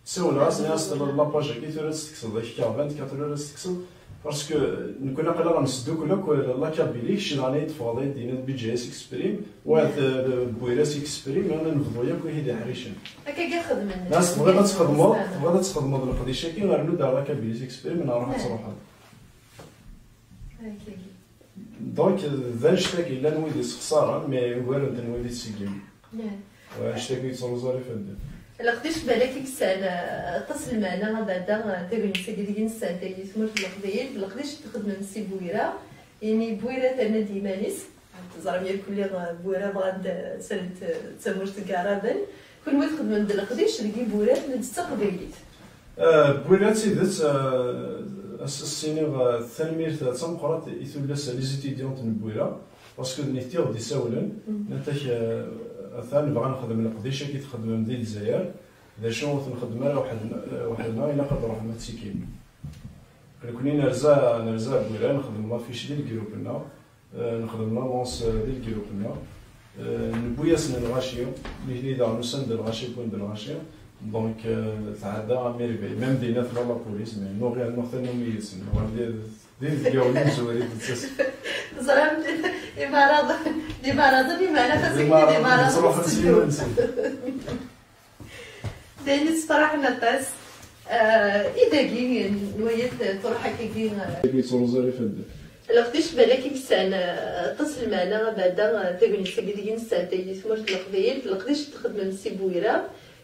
Sawleɣ-as, nniɣ-as, la page-agi tura ad tt-tekkseḍ, ak-kaɣbant, quatre heures ad tt-tekkseḍ, parce que nekni aql-aɣ nesdukkel akk la Kabylie, kečč daɣen ay d-teffɣeḍ ay d-tiniḍ B J A s'exprime, wa d, eh, Bwira s'exprime, ad nebḍu yakk ihi d iḥricen. Akka i xedmen. Nas, tebɣiḍ ad txedmeḍ, tebɣiḍ ad txedmeḍ leqdic-agi, rnu-d ar la Kabylie s'exprime, neɣ ruḥ ad truḥeḍ. Donc, d annect-agi llan wid yessexṣaren, mais ugaren-ten wid yettṣeggimen. Annect-agi yettruẓu ar ifadden. Leqdic balak i yesɛan, eh, aṭas n lmeɛna, abeɛda, eh, tagnit-agi deg i nesɛedday di tmurt n Leqbayel, d leqdic i d-txedmem si Bwira, imi Bwira terna-d iman-is. Teẓram yakk-, eh, Bwira bɣan-d, eh, srent, eh, d tamurt n Iɛraben. Kunwi txedmem-d leqdic deg Iburar, d taqbaylit. Eh, Bwira d tidet, eh, as-, as-iniɣ, eh, tanemmirt d tameqqrant i tullas, les étudiantes n Bwira, parce que d nitenti i ɣ-d-isawlen, nnant-ak, eh, atan bɣan nexdem leqdic-agi txedmem di Lezzayer, d acu ur t-nxeddem ara weḥd-, eh, weḥd-neɣ, ilaq ad d-truḥem ad ttikim. Nekni nerza, nerza Bwira, nexdem l'affiche di lgrup-nneɣ, eh, nexdem l'annonce di lgrup-nneɣ. Euh, newwi-asen lɣaci, nitni daɣen usan-d lɣaci, wwin-d lɣaci. Donc, euh, tɛedda amirbi. Même dinna tella la police, mais nuɣ, nuɣ tannumi yid-sen. Nuɣal d, d inebgawen imezwar i d-yettas. Teẓram, d imaraḍen, d imaraḍen, imana xas d imaraḍen, ttruḥun s yiman-nsen. D ayen yessefraḥen aṭas. Ah, i dagi, nwaya-t truḥ akkagi, ah, ur yettruẓ ara ifadden. Leqdic balak i yesɛan, ah, aṭas n lmeɛna, abada, ah, tagnit-agi deg i nesɛedday di tmurt n Leqbayel, d leqdic i d-xedmen si Bwira,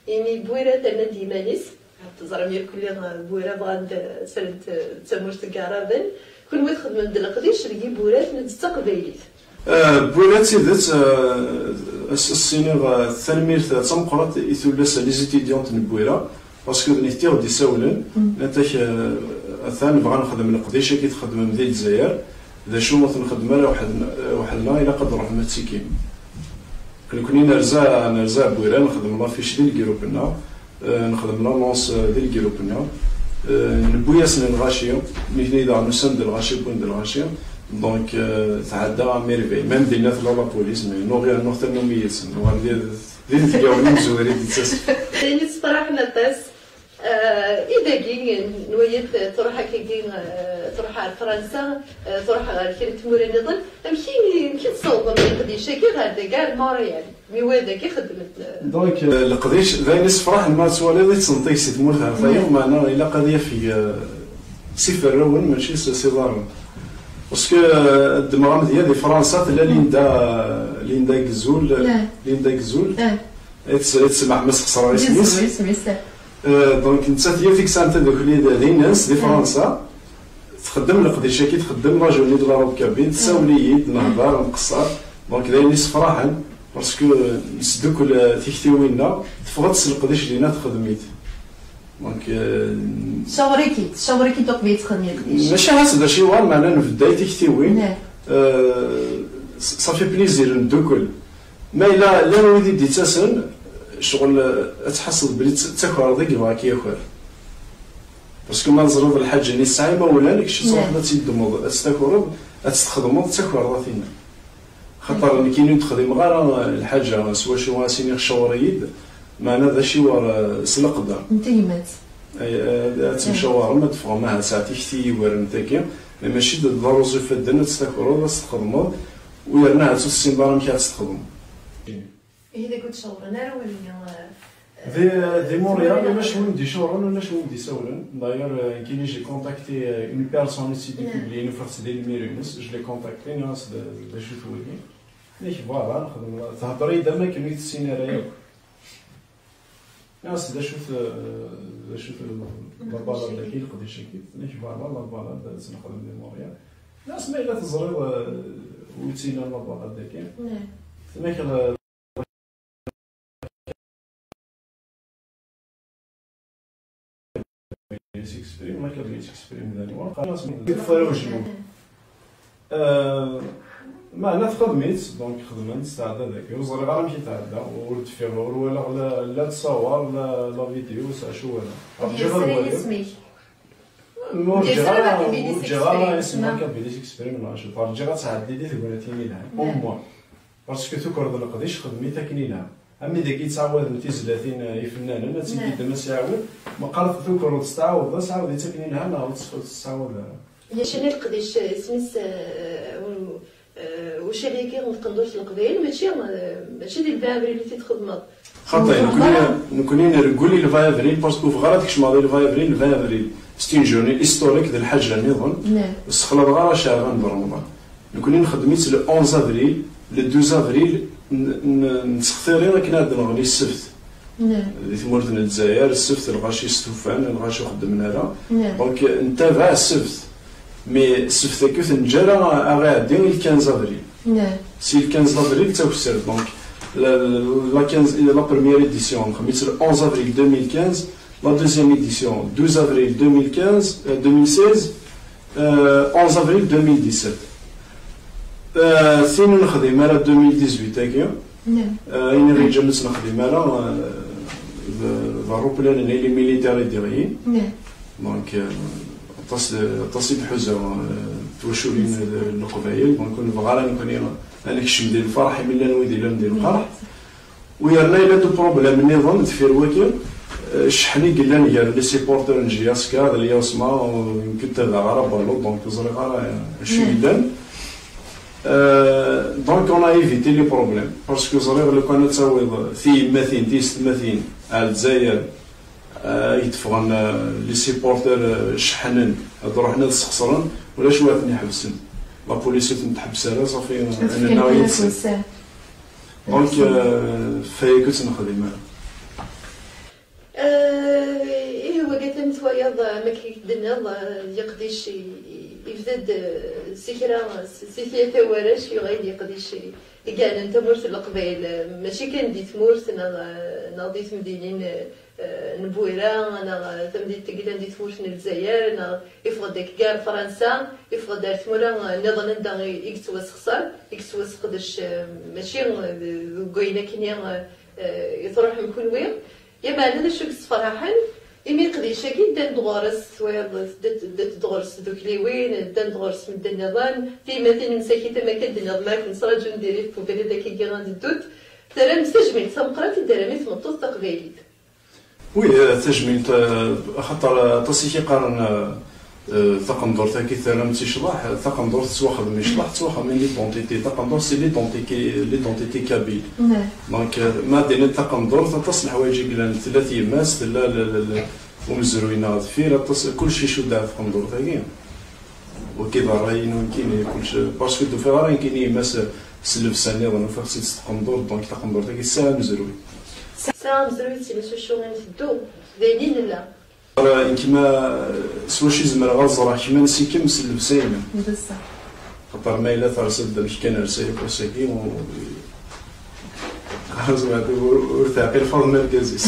imi Bwira terna-d iman-is. Teẓram irkelli, ah, Bwira bɣan-d, ah, sren-d, ah, d tamurt n Iɛraben. Kunwi txedmem-d leqdic deg iburat, d taqbaylit. Euh, Bwira d tidet, euh, as-, as-iniɣ, euh, tanemmirt d tameqqrant i tullas, les étudiantes n Bwira, parce que d nitenti i ɣ-d-isawlen, nniɣ-ak, euh, atan bɣan nexdem leqdic-agi txeddmem di Lezzayer, d acu ur t-nxeddem ara weḥd-, weḥd-neɣ, ilaq ad d-nruḥ ma ttikim. Nekkni nerza, nerza Bwira, nexdem l'affiche di lgrup-nneɣ, euh, nexdem l'annonce, euh, di lgrup-nneɣ. Euh, newwi-asen lɣaci, nitni daɣen usan-d lɣaci, wwin-d lɣaci. Donc, euh, tɛedda amirbi. Même dinna tella la police, mais nuɣ, nuɣ tannumi yid-sen. Nuɣal d, d inebgawen imezwar i d-yettasen. D ayen yessefraḥen aṭas. Euh, i dagi, nwaya-t truḥ akkagi, euh, truḥ ar Fransa, euh, truḥ ɣer kra n tmura nniḍen. Amek i, amek i tessawḍem leqdic-agi ɣer dagi, ar Montréal? Mi wa dagi xeddmen, euh, Donc, euh, leqdic, d ayen yessefraḥen ma twaliḍ i ttneṭig si tmurt ɣer tayeḍ, meɛna ilaq ad yafeg, euh, s iferrawen, mačči s, s iḍarren. Parce que, euh, ddmeɣ amedya di Fransa, tella Linda, Linda Gezul, Linda Gezul. I tt-, i tt-, ma, ma sxeṣreɣ isem-is. Gezul, isem-is. Euh, donc, nettat yiwet i yesɛan tadukli d, d ines di Fransa. Txeddem leqdic-agi, txeddem la journée de la robe kabyle, tessawel-iyi-d, nehder, nqeṣṣer. Donc, d ayen yessefraḥen, parce que nesdukkel, euh, tiktiwin-nneɣ, teffeɣ-d s leqdic dinna, texdem-it. Donc, euh, Tcawṛ-ik-id, tcawṛ-ik-id uqbel txedmeḍ leqdic. Mačči ahat d aciwer, meɛna nbedda i tiktiwin. Euh, ça fait plaisir, neddukel. Ma yella llan wid i d-yettasen, ccɣel, euh, ad tḥasseḍ belli d takreḍ i yebɣa ad k-yaker. Parce que ma teẓriḍ lḥaǧa-nni tesɛa imawlan, kečč ad truḥeḍ ad tt-id-ddmeḍ, ad tt-takreḍ, ad tt-txedmeḍ, d takerḍa tinna. Xaṭer nekkini ur d-xdimeɣ ara lḥaǧa s wacu ad s-iniɣ cawṛ-iyi-d, meɛna d aciwer, eh, s leqder. N tegmat. Ay, eh, ad temcawarem, ad teffɣem, aha, sɛa tikti yugaren tagi, mais mačči d, d aruẓ ifadden ad tt-takreḍ, ad tt-txedmeḍ, u yerna ahat ur tessineḍ ara amek ad tt-txedmeḍ. Ihi dagi ur d-cawren ara wid-nni, eh, Di, di Montréal, ulac win d-icawren, ulac win d-isawlen. D'ailleurs, euh, nekkini, j'ai contacté, euh, une personne ici di Publi, nufa-tt di lmir-ines, je l'ai contacté, nniɣ-as d, d acu-t wagi. Nniɣ-ak, voilà, nxedem, thedder-iyi-d am akken ur yi-tessin ara yakk. Nniɣ-as d acu-t, euh, d acu-t la balade-agi, leqdic-agi. Nniɣ-ak, voilà, la balade, ad tt-nexdem di Montréal. Nniɣ-as ma yella teẓriḍ, euh, wi tt-ilan la balade-agi. Tenna-ak, euh, S'exprime, la cabine s'exprime d anwa. Qqaren-as Deg Farujlu. Euh, meɛna texdem-itt, donc xedmen-tt, tɛedda dagi. Ur ẓriɣ ara amek i tɛedda, ur d-ffiɣ, ur walaɣ la, la ttṣawar, la, la vidéo, s acu walaɣ. Rǧiɣ ad waliɣ. Isem-ik? Ma ur ǧǧiɣ ara, ur ǧǧiɣ ara isem la cabine s'exprime, neɣ acu. Rǧiɣ ad tɛeddi di tegnatin yelhan. Au moins. Parce que tukreḍ leqdic, xdem-it akken ilha. Am wid-agi yettɛawaden tizlatin, eh, ifennanen, ad tt-id-yeddem ad s-iɛawed. Meqqar tukreḍ tettɛawadeḍ-as, ɛawed-itt akken ilha, neɣ ur tt-, ur tettɛawad ara. Yacani leqdic, eh, isem-is, eh, u-, eh, ucali-agi n tqendurt n Leqbayel, mačči, eh, mačči di le vingt avril i t-id-txedmeḍ. Xaṭi, nekkni, nekkni nreggel i le vingt avril, parce que ur bɣiɣ ara ad kecmeɣ di le vingt avril, le vingt avril, c'est une journée historique, d lḥaǧa nniḍen. Ur ssexlaḍeɣ ara Caɛban d Remḍan. Nekkni nxeddem-itt le onze avril, le douze avril, n-, n-, nettextiri akken ad nɣen i ssebt. Di tmurt n Lezzayer, ssebt lɣaci stufan, lɣaci ur xeddmen ara. Donc, ntabaɛ ssebt. Mais ssebt-agi ur t-neǧǧa ara aɣ-iɛeddi i le quinze avril. Si le quinze avril d takessart. Donc, la, la, la quinze, la première édition, nxeddem-itt le onze avril deux mille quinze, la deuxième édition, douze avril deux mille quinze, euh, deux mille seize, euh, onze avril deux mille dix-sept. Euh, tin ur nexdim ara deux mille dix-huit-agi. Euh, ayen i ɣ-yeǧǧan ur tt-nexdim ara, euh, d, d ṛṛuplan-nni, les militaires i d-iɣlin. Donc, euh, aṭas, aṭas i d-ḥuzaɣ, euh, twaculin n Leqbayel. Donc, ur nebɣi ara nekkni Ad nekcem di lferḥ imi llan wid yellan di lqerḥ. U yerna yella-d uproblem nniḍen deffir waki, eh, cceḥn i yellan gar les supporters n J S K d Lyaṣma, u yemkin ad aɣeɣ ara ballu, donc ur ẓriɣ ara acu yellan. Euh, donc on a évité les problèmes, parce que ẓriɣ lukan ad tawiḍ tiyemmatin, tiyessetmatin ar Lezzayer, euh, i d-ffɣen, euh, les supporters, euh, ceḥḥnen, ad ruḥen ad sxeṣren, ulac wa ten-iḥebsen. La police ur ten-tḥebbes ara, ṣafi, euh, ad nennaɣ yid-sen. Donc, euh, fayek ur tt-nexdim ara. Eh, ihi wagi akken twayeḍ, eh, am akken i k-d-tenniḍ, eh, yeqdic i- i- yebda-d, eh, si kra, si si tyata warrac, yuɣal yeqdic i- i yeɛnan tamurt n Leqbayel, eh, mačči kan di tmurt neɣ, eh, neɣ di temdinin, eh, eh, n Bwira, neɣ, eh, tamdint i yellan di tmurt n Lezzayer, neɣ yeffeɣ-d akka gar Fransa, yeffeɣ-d ar tmura, eh, nniḍen anda i i yettwasexṣer, i yettwaseqdec, eh, mačči, eh, deg wayen akkenni, eh, eh, i tṛuḥem kunwi. Lameɛna d acu i yessefraḥen, imi leqdic-agi ddan-d ɣur-s, twayeḍ, ddan-d ɣur-s tdukliwin, ddan-d ɣur-s medden nniḍen, tiyemmatin msakit am akken d-nniḍen, akken ttraǧun diri deg ubrid akkagi ad ddunt, terram-d tajmilt tameqqrant i d-terram i tmeṭṭut taqbaylit. Oui, eh, tajmilt, eh, axaṭer, eh, aṭas i k-iqqaren, eh, Eh, taqendurt-agi terram-tt i ccḍeḥ, taqendurt tettwaxdem i ccḍeḥ, tettwaxdem i l'identité, taqendurt c'est l'identité, l'identité kabyle. Donc, eh, ma ad d-tiniḍ taqendurt, aṭas n leḥwayeǧ i yellan, tella tyemmat, tella l- l- l- umezruy-nneɣ deffir, aṭas, kullec icudd ar tqendurt-agi. Wagi d ṛṛay-inu nekkini, kullec, parce que d-ufiɣ ara nekkini yemma-s s llebsa nniḍen, ufiɣ-tt-id s tqendurt, donc taqendurt-agi tesɛa amezruy. Tesɛa amezruy, tettili s wacu i nteddu, d ayen i nella. Nekk ma s wacu i zemreɣ ad ẓreɣ kemm ansi-kem s llebsa-inem. D ṣṣeḥ. Xaṭer ma yella tersiḍ-d amek kan rsiɣ ass-agi, u- ur, ur teɛqil Faḍma argaz-is.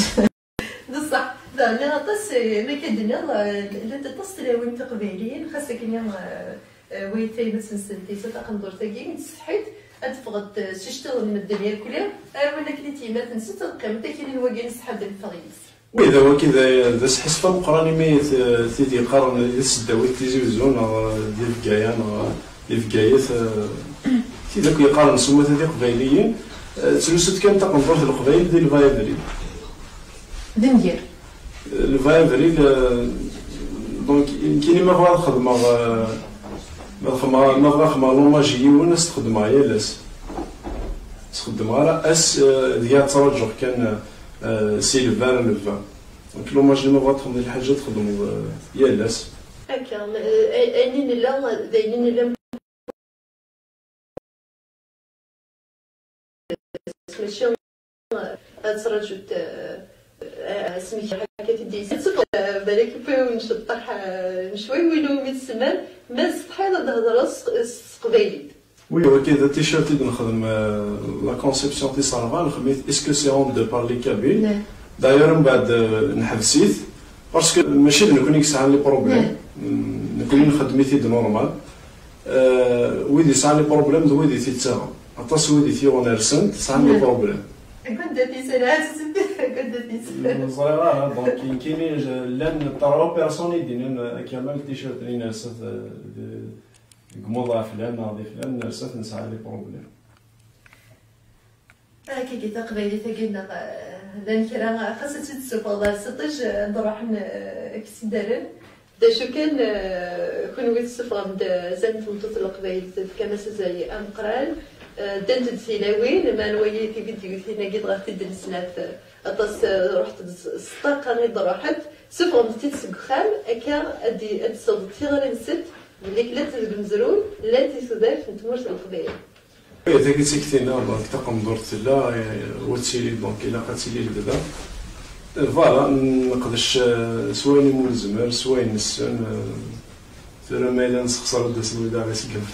D ṣṣeḥ. Daɣen aṭas, eh, am akka d-nniɣ, eh, llant aṭas tlawin tiqbayliyin, xas akken, eh, eh, wayt tayemmat-nsent, taqendurt-agi, tsetḥiḍ ad d-teffɣeḍ, eh, s iceṭṭiḍen n medden irkelli, ar win akken i d tiyemmat-nsent ad qqiment akkin i wagi n ṣṣeḥ ad d-neffeɣ yid-s. Oui, d awaki d, d asḥissef ameqqran imi t- tid yeqqaren di tesdawit Tizi Uzzu neɣ di Bgaya neɣ di Bgayet, eh, tid akk yeqqaren s umata d iqbayliyin, eh, ttlusut kan taqendurt n leqbayel di lbaya abrid. D nnger. Lbaya abrid, eh, donc, nekkini ma bɣiɣ ad xedmeɣ, eh, ma xedmeɣ, ma bɣiɣ xedmeɣ l'hommage i yiwen, ad s-t-xedmeɣ yal ass. S-, xeddmeɣ ara ass, eh, deg ad ttṛaǧuɣ kan, eh, Eh, si lebba ar lebba. Donc, l'hommage-nni ma bɣa txedmeḍ lḥaǧa, txedmeḍ, eh, yal ass. Akka, eh, ay- ayen i nella, d ayen i nella. Mačči, eh, ad ttraǧut, eh, eh, asmi akka t-id-yesseqsa, eh, balak yewwi-wen ceṭṭaḥ, eh, n cway, win umi tsemman, ma tsetḥiḍ ad d-thedreḍ s s teqbaylit. Oui, wagi d t-shirt i d-nexdem, eh, la conception tis ṛebɛa, nexdem-it est-ce que c'est honte de parler kabyle? D'ailleurs, mbeɛd, eh, neḥbes-it, parce que mačči d nekkni i yesɛan les problèmes. Mm, nekkni nxeddem-it-id normal. Eh, wid yesɛan les problèmes d wid i t-ittaɣen. Aṭas wid i t-yuɣen rsen-t, sɛan les problèmes. Deg wanda t-yesɛa? Deg wanda t-yesɛa? Ur ẓriɣ ara, donc, nekkini, je- llan trois personnes i d-yennan, eh, Kamal, t-shirt-nni nersa-t, eh, de- deg umuḍ ɣef flan neɣ di flan, nersa-t, nesɛa les problèmes. Akkagi taqbaylit-agi-nneɣ, eh, llan kra, xas ad tt-id-tessufɣeḍ ar s iṭij, eh, ad d-ruḥen, eh, ad k-tt-id-rren. D acu kan, eh, kunwi tessufɣem-d, eh, azal n tmeṭṭut n leqbayel, tefkam-as azal ameqqran, eh, ddant-d tilawin, ma nwali tividyutin-agi dɣa t-id-nesnat, eh, aṭas, eh, ruḥet-d s- s ṭṭaqa i d-ruḥet, sufɣemt-t-id seg uxxam, akka ad d- ad d-tessiwḍeḍ tiɣri-nsent, belli llant deg umezruy, llant i tudert n tmurt n Leqbayel. Aya, tagi d tikti-nneɣ, donc, taqendurt tella, eh, ur ttili, donc, ilaq ad tili lebda. Eh, voilà, neqdec, eh, s wayen umi nezmer, s wayen nessen, eh, tura ma yella nessexṣer ad d-asen wid ara iseggmen.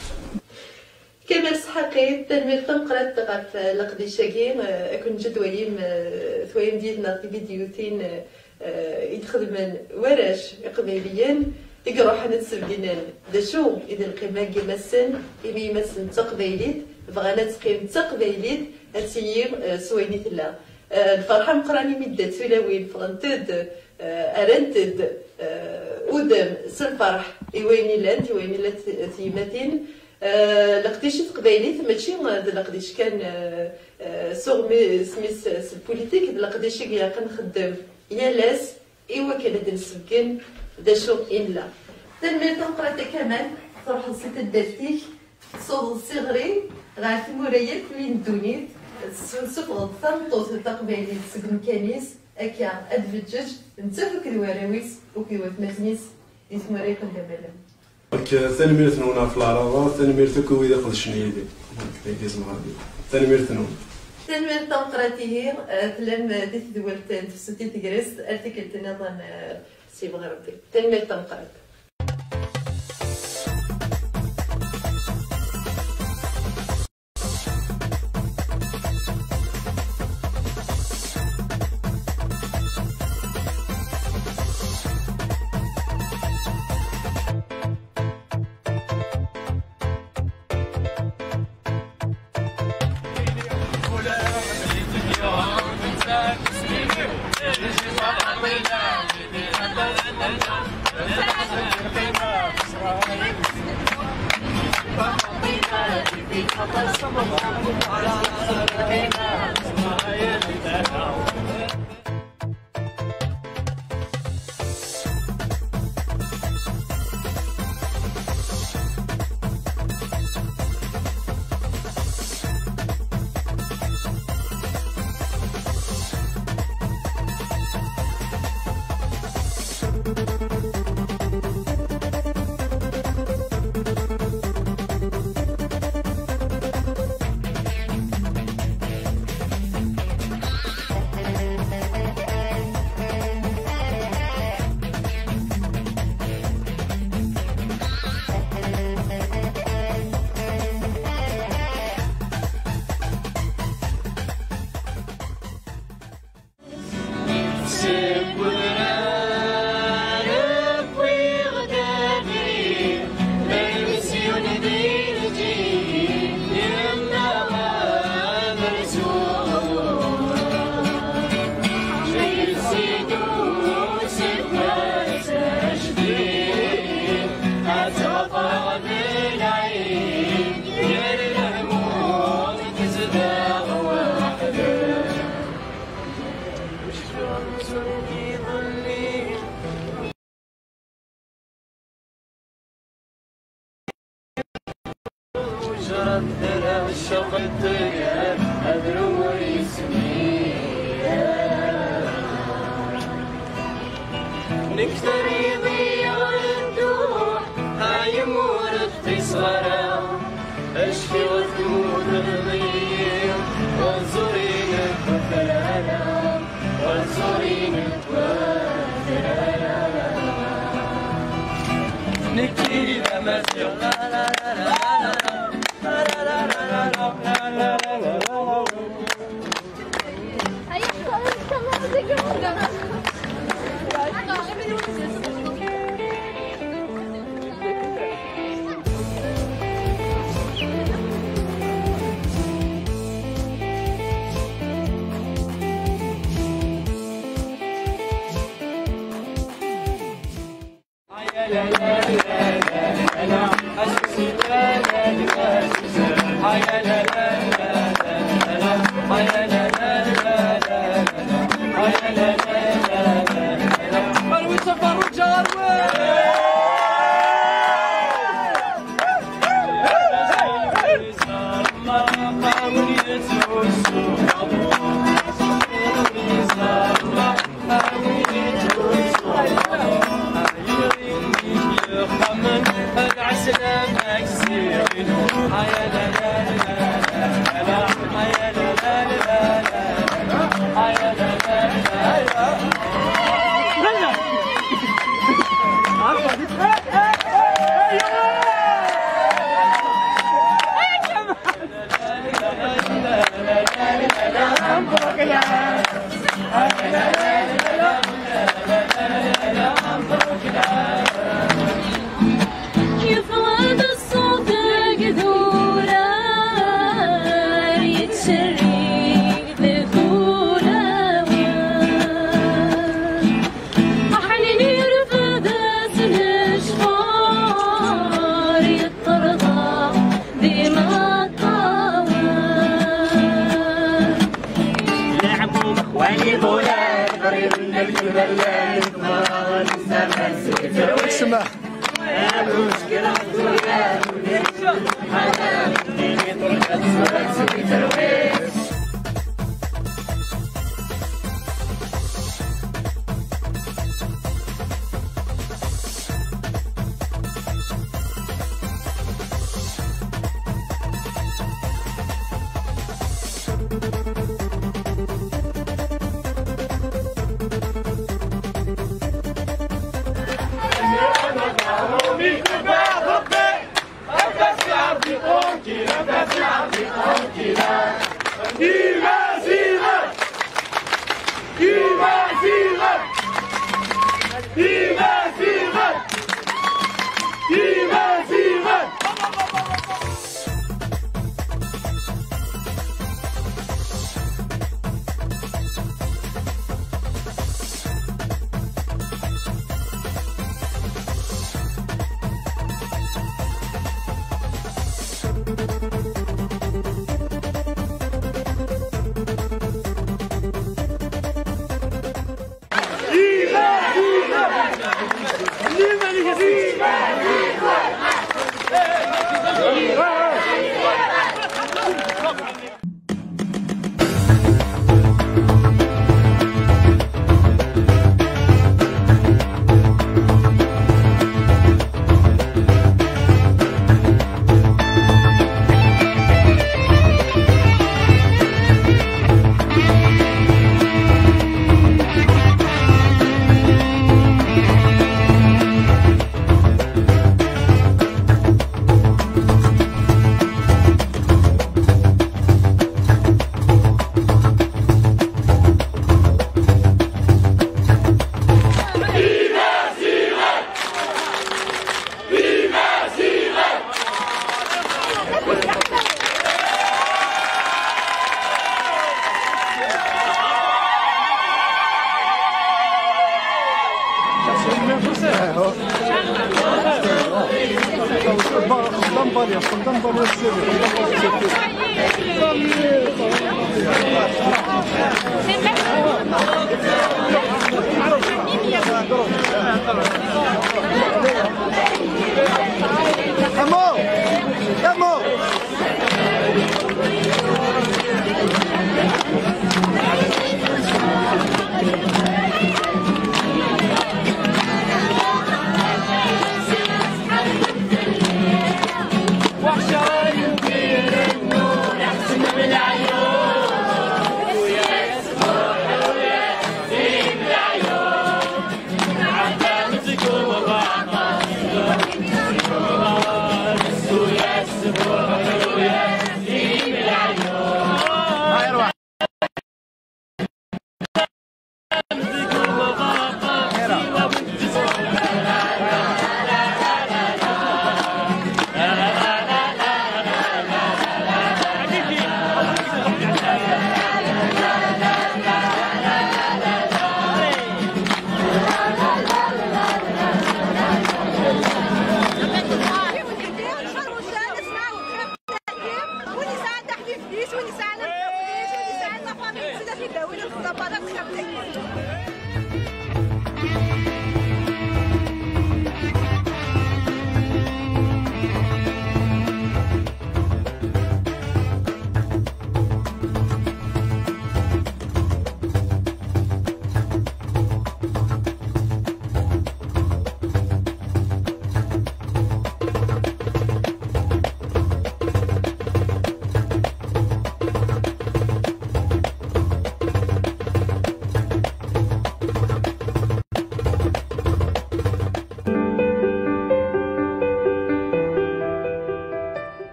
Kamal Sḥaqi, tanemmirt tameqqrant ɣef, eh, leqdic-agi, eh, ad ken-neǧǧ ad twalim, eh, twalim-d yid-neɣ tividyutin, eh, eh, i d-xedmen warrac iqbayliyen i iruḥen ad d-sbeggnen d acu i d lqima n yemma-tsen, imi yemma-tsen d taqbaylit, bɣan ad teqqim d taqbaylit, ad tili, eh, s wayen i tella. Eh, lferḥ ameqqran imi dda d tulawin ffɣent-d, eh, rrant-d, eh, udem s lferḥ i wayen i llant, i wayen i llant tyemmatin, Eh, leqdic i teqbaylit mačči d leqdic kan, eh, eh, s uɣmi-, s mi-, s, s lpulitik, d leqdic i ilaq ad nxeddem yal ass i wakken ad d-nsebgen d acu i nella. Tanemmirt tameqqrant a Kamal, truḥeḍ si taddart-ik, tessuḍeḍ s iɣri ɣer tmura yakk-nni n ddunit, tessuffɣeḍ tameṭṭut taqbaylit seg umkan-is, akka ad tbeǧǧeǧ nettat akked warraw-is akked watmaten-is di tmura yakk n Lamalam. Ok, tanemmirt-nwen ɣef leɛraḍa, tanemmirt akk i wid iqedcen yid-i. Ok, thank you so much. Tanemmirt-nwen. Tanemmirt tameqqrant ihi, eh, tellam, eh, di tedwilt n tefsut i tegrest, ar tikkelt nniḍen, eh, s yebɣi Rebbi. Tanemmirt tameqqrant. Nekk tariḍ-iyi ɣer dduḥ, ay ur ṭṭiseɣ ara, acku tmudeḍ-iyi, ur ẓurinek wafer ara, ur ẓurinek wafer ara. Nekk d amaziɣ. Ssmaḥ. Imaziɣen! Imaziɣen! Imaziɣen! Imaziɣen! Amo! Amo!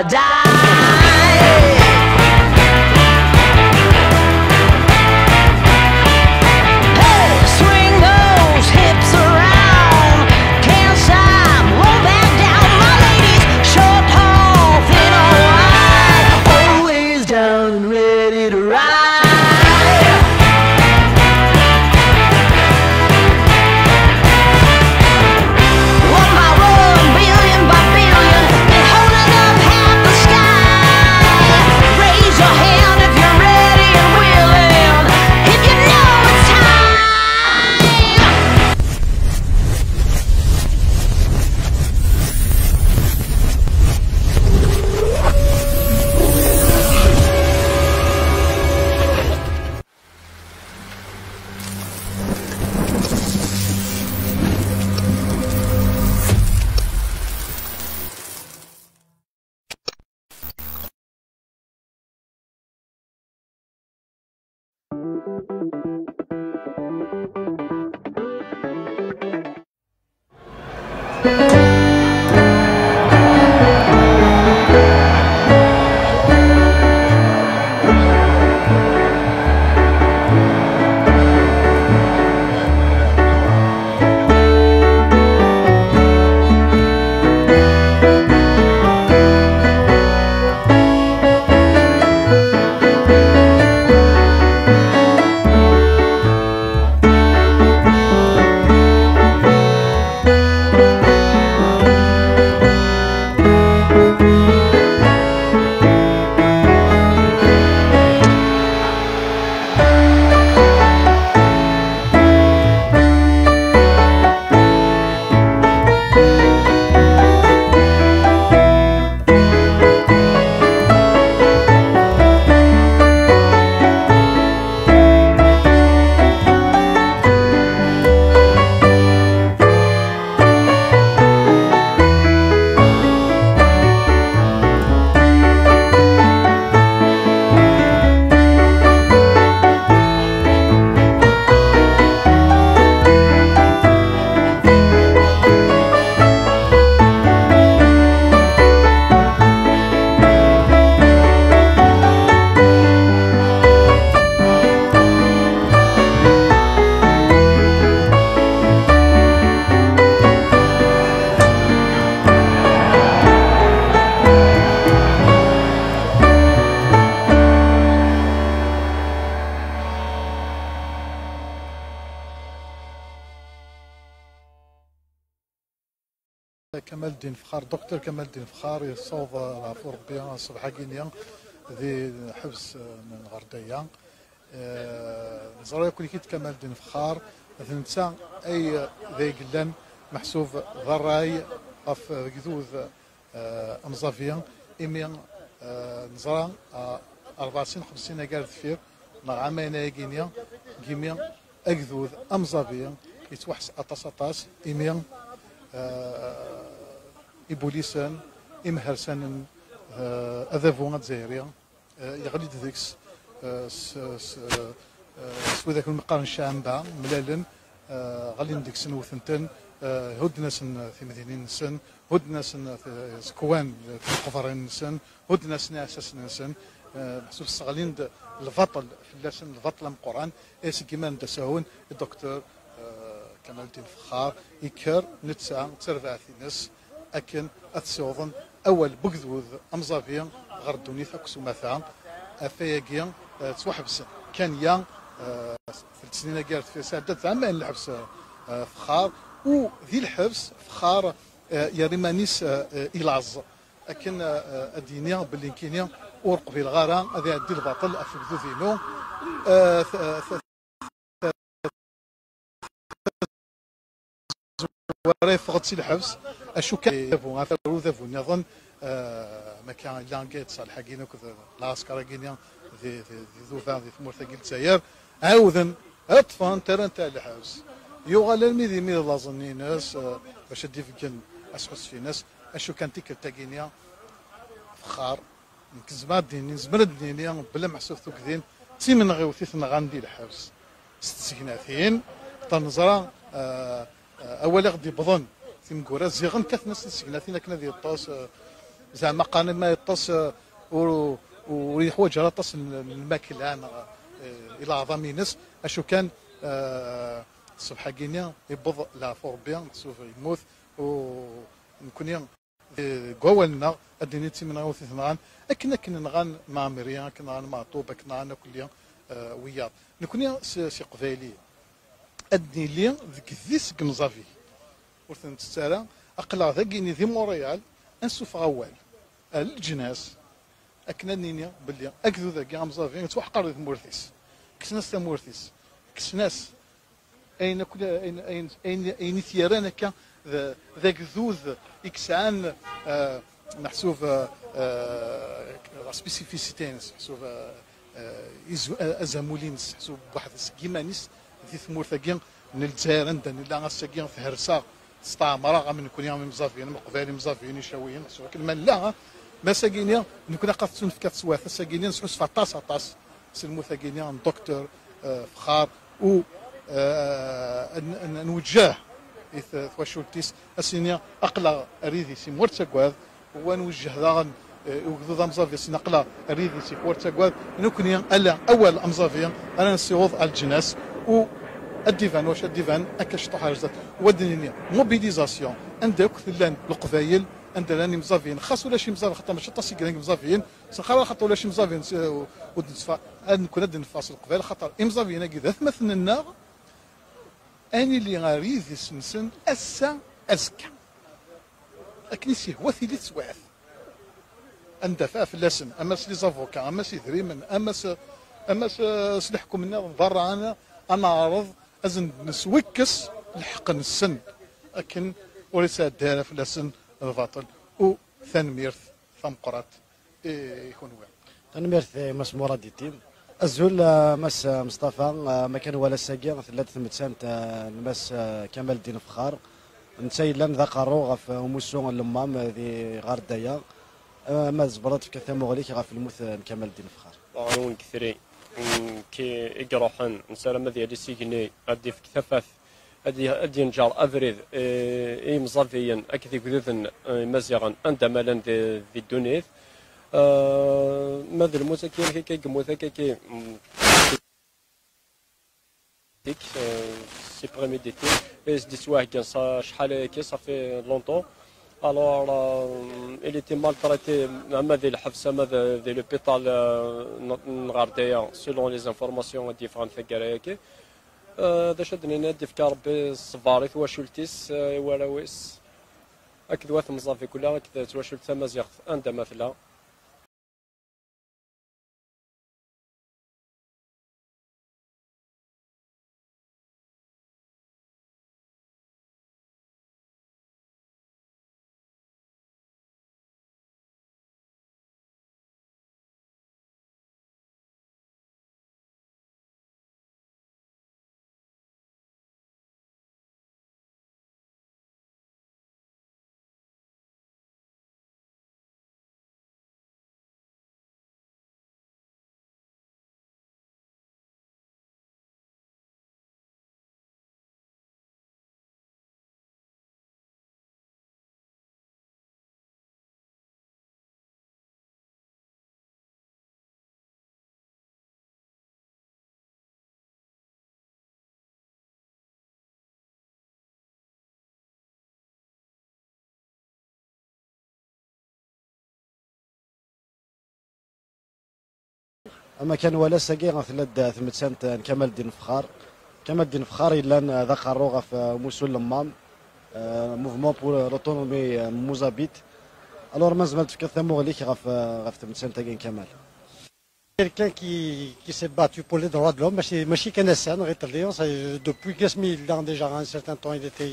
Die. Hey, swing those hips around. Can't stop, won't back down. My ladies, short, tall, thin or wide, always down and ready to ride. One by one, billion by billion, been holding up half the sky. Raise your hand if you're ready and willing, if you know it's time. Kamal Ddin Fexxar, Docteur Kamal Ddin Fexxar, yessaweḍ ɣef Urebbi ṣṣbeḥ-agi-nni di lḥebs, eh, n Ɣerdaya. Eh, neẓra yakk-ik-id Kamal Ddin Fexxar, d netta ay, eh, d ay yellan meḥsub d ṛṛay ɣef, eh, wegdud, eh, amẓabi, imi, eh, neẓra, eh, ṛebɛa sin, xemsin agi ar deffir, neɣ ɛamayen ayagi-nni, imi agdud amẓabi yettwaḥs aṭas, aṭas, imi, eh, ibulisen, imhersanen, eh, adabu azzayri, eh, yeɣli-d deg-s, eh, s, s, eh, s widak umi qqaren ccɛamba, mlalen, eh, ɣlin deg-sen, wten-ten, eh, hudden-asen timdinin-nsen, hudden-asen, eh, iẓekwan, eh, timeqbrin-nsen, hudden-asen iɛessasen-nsen, eh, meḥsub sseɣlin-d lbaṭel fell-asen, lbaṭel ameqqran, i seg iman d asahun, i Docteur, eh, Kamal Ddin Fexxar, yekker netta d terbaɛt-ines akken ad ssiwḍen awal n wegdud amẓabi ɣer ddunit akk s umata. Ɣef wayagi, eh, ttwaḥebsen kan ya, eh, telt snin-agi ar deffir, sɛedda-d ɛamayen n lḥebs, eh, Fexxar, u di lḥebs Fexxar, eh, yerra iman-is, eh, eh, i laẓ. Akken, eh, eh, ad d-yini belli nekkini ur qbileɣ ara ad iɛeddi lbaṭel ɣef wegdud-inu. Eh, t-, eh, t-, tazwara yeffeɣ-d si lḥebs, acu kan, adabu, ɣef udabu nniḍen, eh, ma kan yella anga yettṣalḥ-agi akked lɛesker-agi-nni di, di, di Duba, di tmurt-agi n Lezzayer, ɛawden, ṭṭfen, rran-t ɣer lḥebs. Yuɣal armi d imi d laẓen-ines, eh, bac ad d-ibeggen asḥusef-ines, acu kan tikkelt-agi-nni, Fexxar, nekk zemreɣ ad d-nini, nezmer ad d-nini, bla meḥsub tugdin, d timenɣiwt i t-nɣan di lḥebs. S tsegnatin, ta neẓra, eh, eh, awal i ɣ-d-yewwḍen, tineggura ziɣen kkaten-as tsegnatin akken ad yeṭṭes, eh, Zeɛma qqaren ma yeṭṭes, eh, ur, ur yeḥwaǧ ara aṭas n, n lmakla neɣ, eh, i leɛḍam-ines, acu kan, eh, ṣṣbeḥ-agi-nni yewweḍ leɛfu Rebbi, meḥsub yemmut, u nekni deg wawal-nneɣ ad d-nini d timenɣiwt i t-nɣan, akken, akken nɣan Mɛemmri, akken nɣan Meɛṭub, akken nɣan akk-, eh, wiyaḍ. Nekni s, s Iqbayliyen ad nili deg dis n yemẓabiyen. Ur ten-ntett ara. Aql-aɣ dagi-ni di Montréal, ad nsuffeɣ awal ar leǧnas, akken ad nini belli agdud-agi amẓabi yettwaḥqer di tmurt-is. Kksen-as tamurt-is. Kksen-as ayen akk, ayen, ayen, ayen, ayen i t-yerran akka d, d agdud i yesɛan, eh, meḥsub, eh, eh, la spécificité-ines, meḥsub, eh, eh, izu-, eh, azamul-ines, meḥsub weḥd-s deg yiman-is di tmurt-agi n Lezzayer, anda nella ass-agi thersa, testeɛmer-aɣ am nekni, am imẓabiyen, am Leqbayel, imẓabiyen, icawiyen, meḥsub akken ma nella, eh, ma ass-agi-ni, nekni aql-aɣ tettunefk-aɣ teswiɛt, ass-agi-ni nesḥusef aṭas, aṭas s lmut-agi-ni n Docteur, eh, Fexxar, u, eh, n, n, nwejjeh i t-, twacult-is, ad s-nini aql-aɣ ar yid-s, ur ttagad, u ad nwejjeh daɣen, eh, i ugdud amẓabi, ad s-nini aql-aɣ ar yid-s, ur ttagad, nekni ala awal amẓabi ara nessiweḍ ar leǧnas, u ad d-iban wacu ad d-iban akka ciṭuḥ ar zdat, u ad d-nini mobilisation anda akk llan Leqbayel, anda llan imẓabiyen, xas ulac imẓabiyen, xaṭer mačči aṭas i yellan imẓabiyen, s lxir, xaṭer ulac imẓabiyen, s-, ur d-nettfa-, ad nekni ad d-neffeɣ s Leqbayel, xaṭer imẓabiyen-agi d atmaten-nneɣ, ad nili ar yidis-nsen ass-a, azekka. Akken i s-yehwa tili teswiɛt. Ad ndafeɛ fell-asen, ama s les avocats, ama s idrimen, ama s, ama s, s leḥkem nniḍen berra, ad, ad neɛreḍ ad sen-neswekkes lḥeqq-nsen, akken ur isɛeddi ara fell-asen lbaṭel. U tanemmirt tameqqrant i, i kunwi. Tanemmirt i Mass Murad Itim. Azul, eh, Mass, eh, Mustafa, eh, ma kan wala ass-agi tella-d tmettant, eh, n Mass, eh, Kamal Ddin Fexxar. Netta yellan d aqerru ɣef, eh, umussu n lemmam, eh, di ɣer Daya. Eh, ma tzemreḍ ad tefkeḍ tamuɣli-k ɣef lmut, eh, n Kamal Ddin Fexxar. Ɣer wen deg tri, mm, ki i iruḥen, nessaram ad yali s igenni, ad d-ifk tafat, ad y-, ad yenǧer abrid i, i yimẓabiyen akked igduden, eh, imaziɣen, anda ma llan di, di ddunit. Eh, ma d lmut akka, akka, akka, yemmut akka, akka, mm, dik, eh, c'est prémédité. I s-d-yettwaheggan sa-, acḥal ayagi, ça fait longtemps. Alors, euh, il était maltraité, ama di lḥebs, ama di, di l'hôpital, euh, n, n Ɣerdaya, selon les informations i d-yeffɣen taggara-agi. Euh, d acu ad d-nini, ad d-yefk Rebbi ṣṣber i twacult-is, euh, i warraw-is, akked wat Mẓabi kula, akked twacult tamaziɣt, anda ma tella. Ama kan wala ass-agi tella-d tmettant n Kamal Ddin Fexxar. Kamal Ddin Fexxar yellan d aqerru ɣef, uh, umussu n lemmam, uh, Mouvement pour l'Autonomie, uh, Mouzabit. Alors, ma tzemreḍ tefkeḍ tamuɣli-k ɣef, uh, ɣef tmettant-agi n Kamal. Quelqu'un qui, qui s'est battu pour les droits de l'homme, mačči, mačči kan ass-a, neɣ iḍelli, ça, depuis asmi yella déjà un certain temps, il était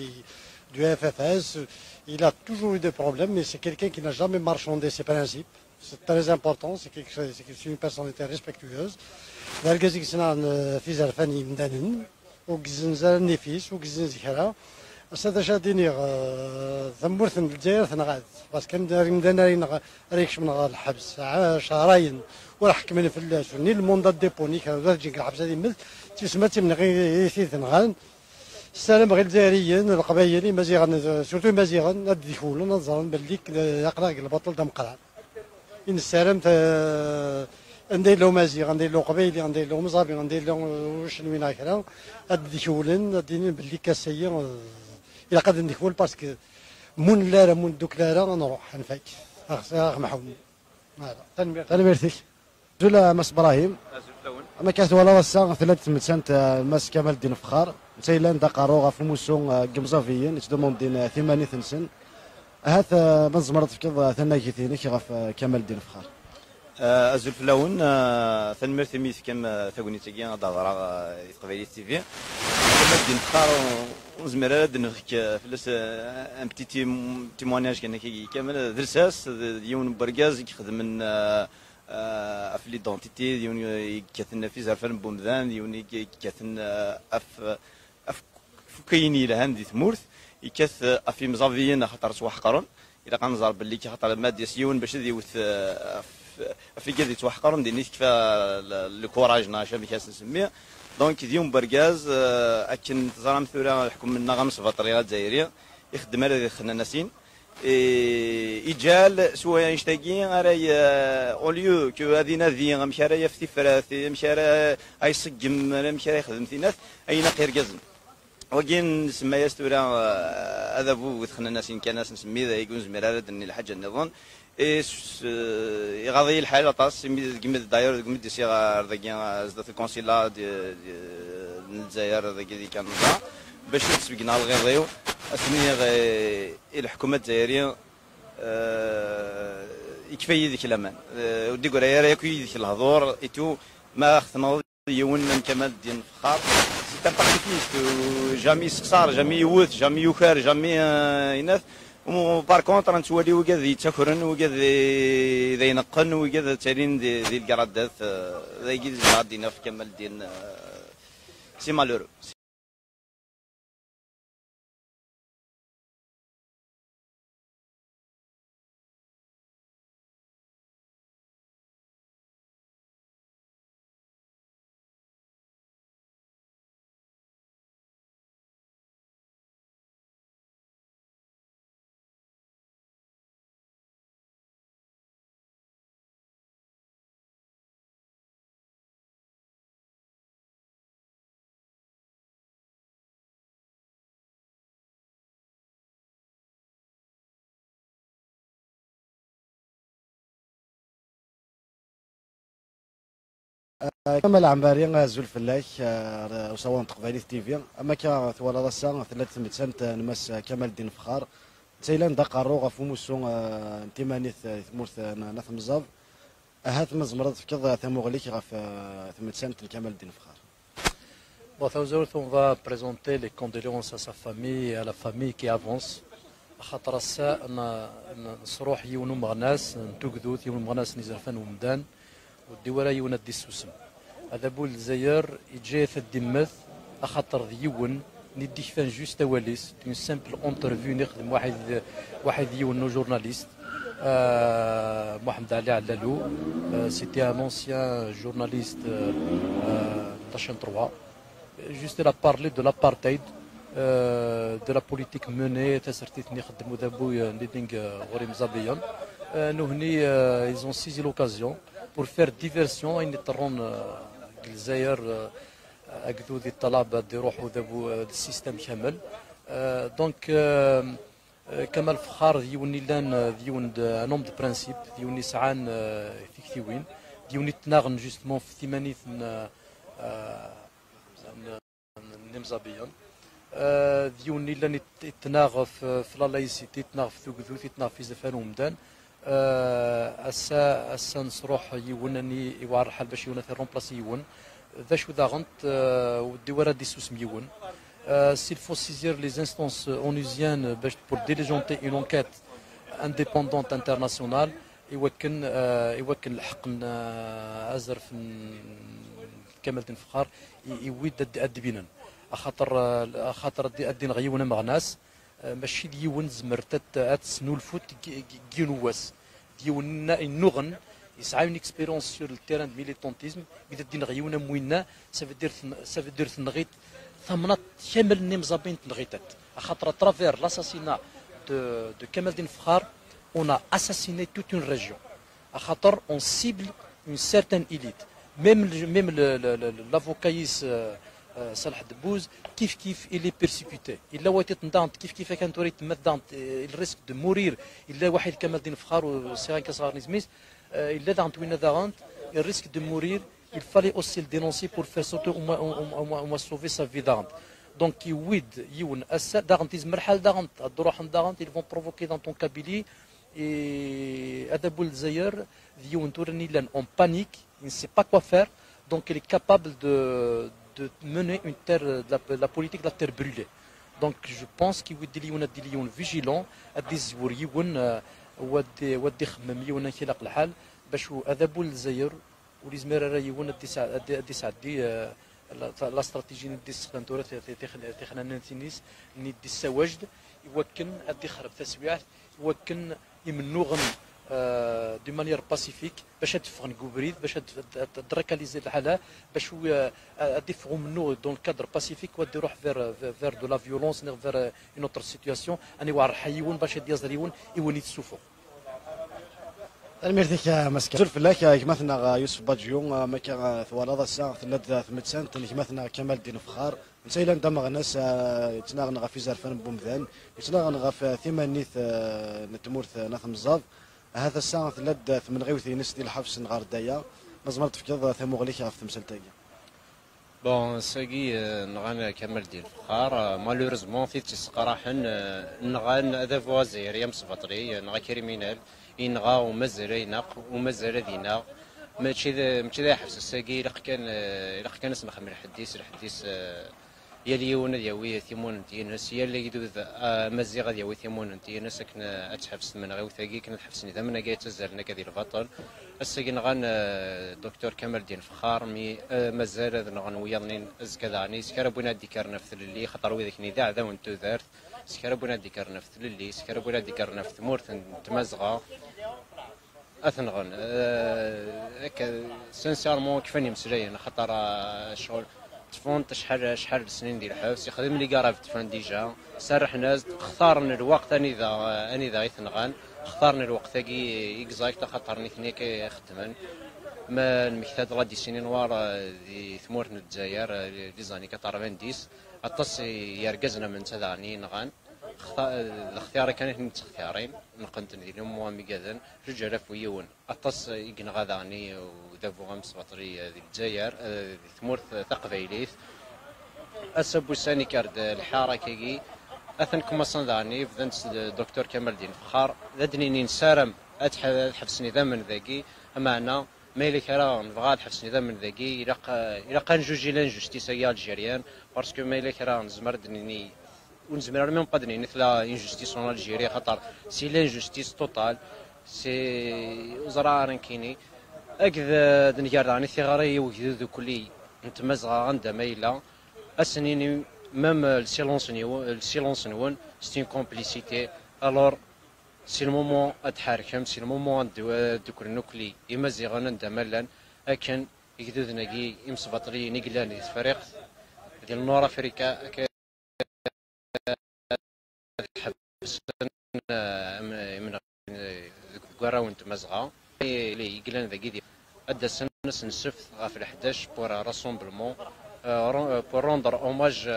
du F F S, il a toujours eu des problèmes, mais c'est quelqu'un qui n'a jamais marchandé ses principes. C'est très important, c'est quelque chose, c'est une personnalité respectueuse. D argaz i yesɛan, euh, tizerfan n yimdanen, ur yezzenz ara nnif-is, ur yezzenz kra. Ass-a d acu ad d-iniɣ, euh, tamurt n Lezzayer tenɣa-t, parce que amdan ara yenɣ-, ara ikecmen ɣer lḥebs, ɛ-, cehrayen, ur ḥekmen fell-as, ni le mandat de dépôt, ni kra, ur ǧǧin deg lḥebs ad immet, d tisma d timenɣi i, i t-id-nɣan. Ssarameɣ i Lezayriyen, Leqbayel, Imaziɣen, surtout Imaziɣen, ad d-kewlen, ad ẓren belli k-, aql-aɣ deg lbaṭel d ameqqran. I nessaram ta-, anda yella Umaziɣ, anda yella Uqbayli, anda yella Umẓabi, anda yella Ucenwi neɣ kra, ad d-kewlen, ad d-inin belli kass-ayi, eh, ilaq ad d-nekmel, parce que mu nella ara, mu neddukel ara, ad nruḥ, ad nfak. Ax-, ax Mḥemmed. Voilà. Tanemmirt. Tanemmirt-ik. Azul a Mass Brahim. Azul fell-awen. Am akka twalaḍ ass-a tella-d tmettant, eh, Mass Kamal Ddin Fexxar. Netta yellan d aqerru ɣef umussu, eh, n yimẓabiyen yettdumundin, eh, timanit-nsen. Ahat, eh, ma tzemreḍ tefkeḍ, eh, tanagit-inek ɣef, eh, Kamal Ddin Fexxar. Eh, azul fell-awen, eh, tanemmirt imi tefkam, eh, tagnit-agi ad d-hedreɣ, eh, i Teqbaylit T V. Kamal Ddin Fexxar, ur, ur nezmir ara ad d-nefk, eh, fell-as, eh, un petit tim-, témoignage kan akka kamel. D lsas, d, d yiwen n wergaz i ixedmen, eh, eh, ɣef l'identité, d yiwen i yekkaten ɣef izerfan n wemdan, d yiwen i yekkaten, eh, ɣef, ɣef ɣef wakk ayen yelhan di tmurt, yekkat, eh, ɣef yimẓabiyen axaṭer ttwaḥeqren. Ilaq ad nẓer belli axaṭer ma d-yas yiwen bac ad yewwet, eh, ɣef, ɣef igad yettwaḥeqren, din i tekfa le, le courage neɣ acu amek ad s-nsemmi. Donc, d yiwen n wergaz, eh, akken teẓram tura leḥkem-nneɣ amesbaṭli azzayri, ixeddem ala di txennanasin. Eh, iǧal s wanect-agi ara y-, au lieu que ad inadi amek ara yaf tifrat, amek ara, ay ṣeggem, amek ara yexdem tinat, ay naq irgazen. Wagi nsemma-yas tura, eh, adabu bu txennasin kan, as nsemmi d ayagi, ur nezmir ara ad d-nini lḥaǧa nniḍen. Eh, s-, eh, iɣaḍ-iyi lḥal aṭas, imi deg mi d-, d'ailleurs, deg mi d-usiɣ ɣer dagi, eh, zdat lkunsila di, di, n Lezzayer, dagi di Kanada, bac ad sbeggneɣ lɣiḍ-iw, ad s-iniɣ, eh, i leḥkuma zzayri, eh, yekfa yid-k laman. Eh, ur d-igray ara yakk yid-k lehdur, et tout, ma aɣ-tenɣeḍ yiwen am Kamal Ddin Fexxar, c'est un pacifiste, euh, jamais yessexṣar, jamais yewwet, jamais yuker, jamais, euh, inat. U, par contre, nettwali wigad yettakren, wigad d, d ayen qqen, wigad ttalin di, di lgaradat, euh, d ayagi i zemreɣ ad d-iniɣ ɣef Kamal Ddin, euh, c'est malheureux. Eh, Kamal Ɛemmari, azul fell-ak, eh, ar usawaḍ n Teqbaylit T V. Am akka twalaḍ ass-a, tella-d tmettant, eh, n Mass Kamal Ddin Fexxar. Netta yellan d aqerru ɣef umussu, eh, n timanit, eh, di tmurt, eh, n, n At Mẓab. Ahat ma tzemreḍ ad tefkeḍ, eh, tamuɣli-k ɣef, eh, tmettant n Kamal Ddin Fexxar. Bon, tawzawt, on va présenter les condoléances à sa famille et à la famille qui avance. Axaṭer ass-a n-, n-, nesruḥ yiwen umeɣnas n tugdut, yiwen umeɣnas n izerfan n umdan, ur d-iwwi ara yiwen ad d-issusem. Adabu n Lezzayer, yeǧǧa-yat ad d-immet, axaṭer d yiwen n i d-ikfan juste awal-is, une simple interview n ixdem waḥid, waḥid yiwen n ujournaliste, euh, Mohamed Ali Allalou, euh, c'était un ancien journaliste, euh, euh, de la chaîne trois. Juste, il a parlé de l'apartheid, euh, de la politique menée, tasertit n ixeddem udabu, euh, n Liding, euh, ɣur imẓabiyen. Euh, nuhni, euh, ils ont saisi l'occasion pour faire diversion, ayen iṭerrun, euh, deg Lezzayer, euh, agdud i ṭṭalaba ad iruḥ udabu, euh, d système kamel. Euh, donc, euh, euh, Kamal Fexxar d yiwen illan, euh, d yiwen d, un homme de principe, d yiwen yesɛan, euh, tiktiwin, d yiwen ittnaɣen justement f timanit n, euh, n, n imẓabiyen. Euh, d yiwen illan it-, ittnaɣ f, f la laïcité, ittnaɣ f tugdut, ittnaɣ f izerfan n umdan. Euh, ass-a, ass-a nesruḥ yiwen, ani iwɛer lḥal bac yiwen ad t-irremplasi yiwen. D acu daɣen, euh, ur d-iwwi ara ad d-issusem yiwen. Euh, s'il faut saisir les instances onusiennes bac pour diligenter une enquête indépendante internationale, i wakken, euh, i wakken lḥeqq n, euh, azref n Kamal Ddin Fexxar i, iwwi-d ad, ad d-binen. Axaṭer, euh, axaṭer ad d-, ad d-ineɣ yiwen ameɣnas, euh, mačči d yiwen tzemret ad, ad tesnulfut g-, g-, g yiwen wass. D yiwen inna-, innuɣen, yesɛa une expérience sur le terrain de militantisme, mi d ad d-ineɣ yiwen am winna, ça veut dire ten-, ça veut dire tenɣit, tamnaḍt kamel n imẓabiyen n tneɣitat. Axaṭer à travers l'assassinat de, de Kamaldin Fxar, on a assassiné toute une région. Axaṭer on cible une certaine élite. Même le, même le, le, le, l'avocat-is, euh, euh, Salah Debbouz, kif kif, il est persécuté. Yella wayeḍ daɣen kif kif akken tura yettemmat daɣen, euh, il risque de mourir. Yella waḥid Kamaldin Fxar, ur sɛiɣ ara isem-is, euh, yella daɣen winna daɣen, il risque de mourir. Il fallait aussi le dénoncer pour faire sortir au moins, au, au, au moins, au moins sauver sa vie daɣen. Donc, yewwi-d yiwen ass-a, daɣen tizmer lḥal daɣen, ad d-ruḥen daɣen, ils vont provoquer dans ton Kabylie, et adabu n Lezzayer, d yiwen tura yellan en panique, il ne sait pas quoi faire, donc il est capable de, de mener une terre, de la, la politique de la terre brûlée. Donc, je pense qu'il faut être vigilant, ad d-izwir yiwen, euh, u ad d-, u ad d-ixemmem yiwen akken ilaq lḥal, bac adabu n Lezzayer, ur yezmir ara yiwen ad d-isɛ-, ad d-, ad d-isɛeddi, euh, la, la stratégie n d-issexdan tura ti-, ti-, tixn-, tixnanin-is, n d-issawaj-d, i wakken ad d-ixreb taswiɛt, i wakken imennuɣen, euh, d'une manière pacifique, bac ad d-ffɣen deg ubrid, bac ad, ad, ad, ad récaliser lḥala, bac, euh, ad d-iffeɣ umennuɣ dans le cadre pacifique, u ad d-iruḥ vers, vers, vers de la violence, neɣ vers, euh, une autre situation, ad iweɛṛ lḥal yiwen, bac ad d-yaẓ yiwen, i wen-itsufuɣ. Tanemmirt-ik a Maska. Azul fell-ak a gma-tneɣ, a Yusef Baǧyu, a, ma akka, a, twalaḍ ass-a tella-d tmettant n gma-tneɣ Kamal Ddin Fexxar. Netta yellan d ameɣnas, a, yettnaɣen ɣef izerfan n wemdan, yettnaɣen ɣef, a, timanit, a, n tmurt, a, n At Mẓab. Ahat ass-a tella-d tmenɣiwt-ines di lḥebs n Ɣerdaya. Ma tzemreḍ tefkeḍ, a, tamuɣli-k ɣef temsalt-agi. Bon, sagi, euh, nɣan Kamal Ddin Fexxar, euh, malheureusement, tidet yesseqraḥen, euh, nɣan adabu azzayri amesbaṭli, euh, neɣ akriminal, yenɣa u mazal ad ineɣ, u mazal ad ineɣ. Mačči d, mačči d ayeḥbes ass-agi, ilaq kan, euh, ilaq kan ad s-nexdem lḥedd-is, lḥedd-is, euh, yal yiwen ad yawi timunent-ines, yal agdud, euh, amaziɣ ad yawi timunent-ines, akken, euh, ad teḥbes tmenɣiwt-agi, akken ad ḥebsen idammen-agi yettazzalen akka di lbaṭel. Ass-agi nɣan, eh, Docteur Kamal Ddin Fexxar, mi, eh, mazal ad nɣen wiyaḍ-nni azekka daɣen, s kra n win ad d-ikkren ɣef tlelli, xaṭer widak-nni d iɛdawen n tudert, s kra n win ad d-ikkren ɣef tlelli, s kra n win ad d-ikkren ɣef tmurt n Tmazɣa, ad t-nɣen. Eh, akka, sincèrement, kfan imeslayen, xaṭer, eh, ccɣel, ṭṭfent acḥal, acḥal n snin di lḥebs, yexdem les garaves, ṭṭfen déjà, serrḥen-as-d, xtaren lweqt anida, anida i t-nɣan, xtaren lweqt-agi exact, axaṭer nitni akka i xeddmen. Ma nmekta-d la décennie noire, eh, di tmurt n Lezzayer, eh, les années quatre-vingt-dix, aṭas n yergazen am netta daɣen i yenɣan. Xta-, d lextyara kan i ten-yettextirin, neqqen-ten di lumuṛ am igaden, zuǧ alaf u yiwen. Aṭas i yenɣa daɣen i udabu amesbaṭli di Lezzayer, eh, di tmurt taqbaylit. Ass-a n wussan ikker-d lḥara-agi, atan kumaṣan daɣen bdan s Docteur Kamal Ddin Fexxar, d ad d-nini nessaram ad ḥ-, ad ḥebsen idammen dagi, ameɛna ma yella kra nebɣa ad ḥebsen idammen dagi, ilaq, ilaq ad njuji l'injustice-agi algérienne, parce que ma yella kra nezmer ad d-nini ur nezmir ara même pas ad d-nini tella injustice en Algérie, xaṭer c'est l'injustice totale, c'est ur ẓriɣ ara nekkini. Akked, eh, ad nger daɣen i tiɣri i ugdud ukli n Tmazɣa anda ma yella, ad sen-nini même, eh, le silence-nwen, le silence-nwen, c'est une complicité. Alors, c'est le moment ad tḥerkem, c'est le moment ad d-, ad dduklen ukli Imaziɣen anda ma llan, akken igduden-agi imesbaṭliyen i yellan di Tefriqt, di Nord Afrika, akken ad ḥebsen, eh, am-, imenɣi, eh, deg, deg warraw n Tmazɣa. I, i yellan dagi di, ad d-asen ass n ssebt ɣef leḥdac pour un rassemblement, eh, ren-, eh, pour rendre hommage, eh,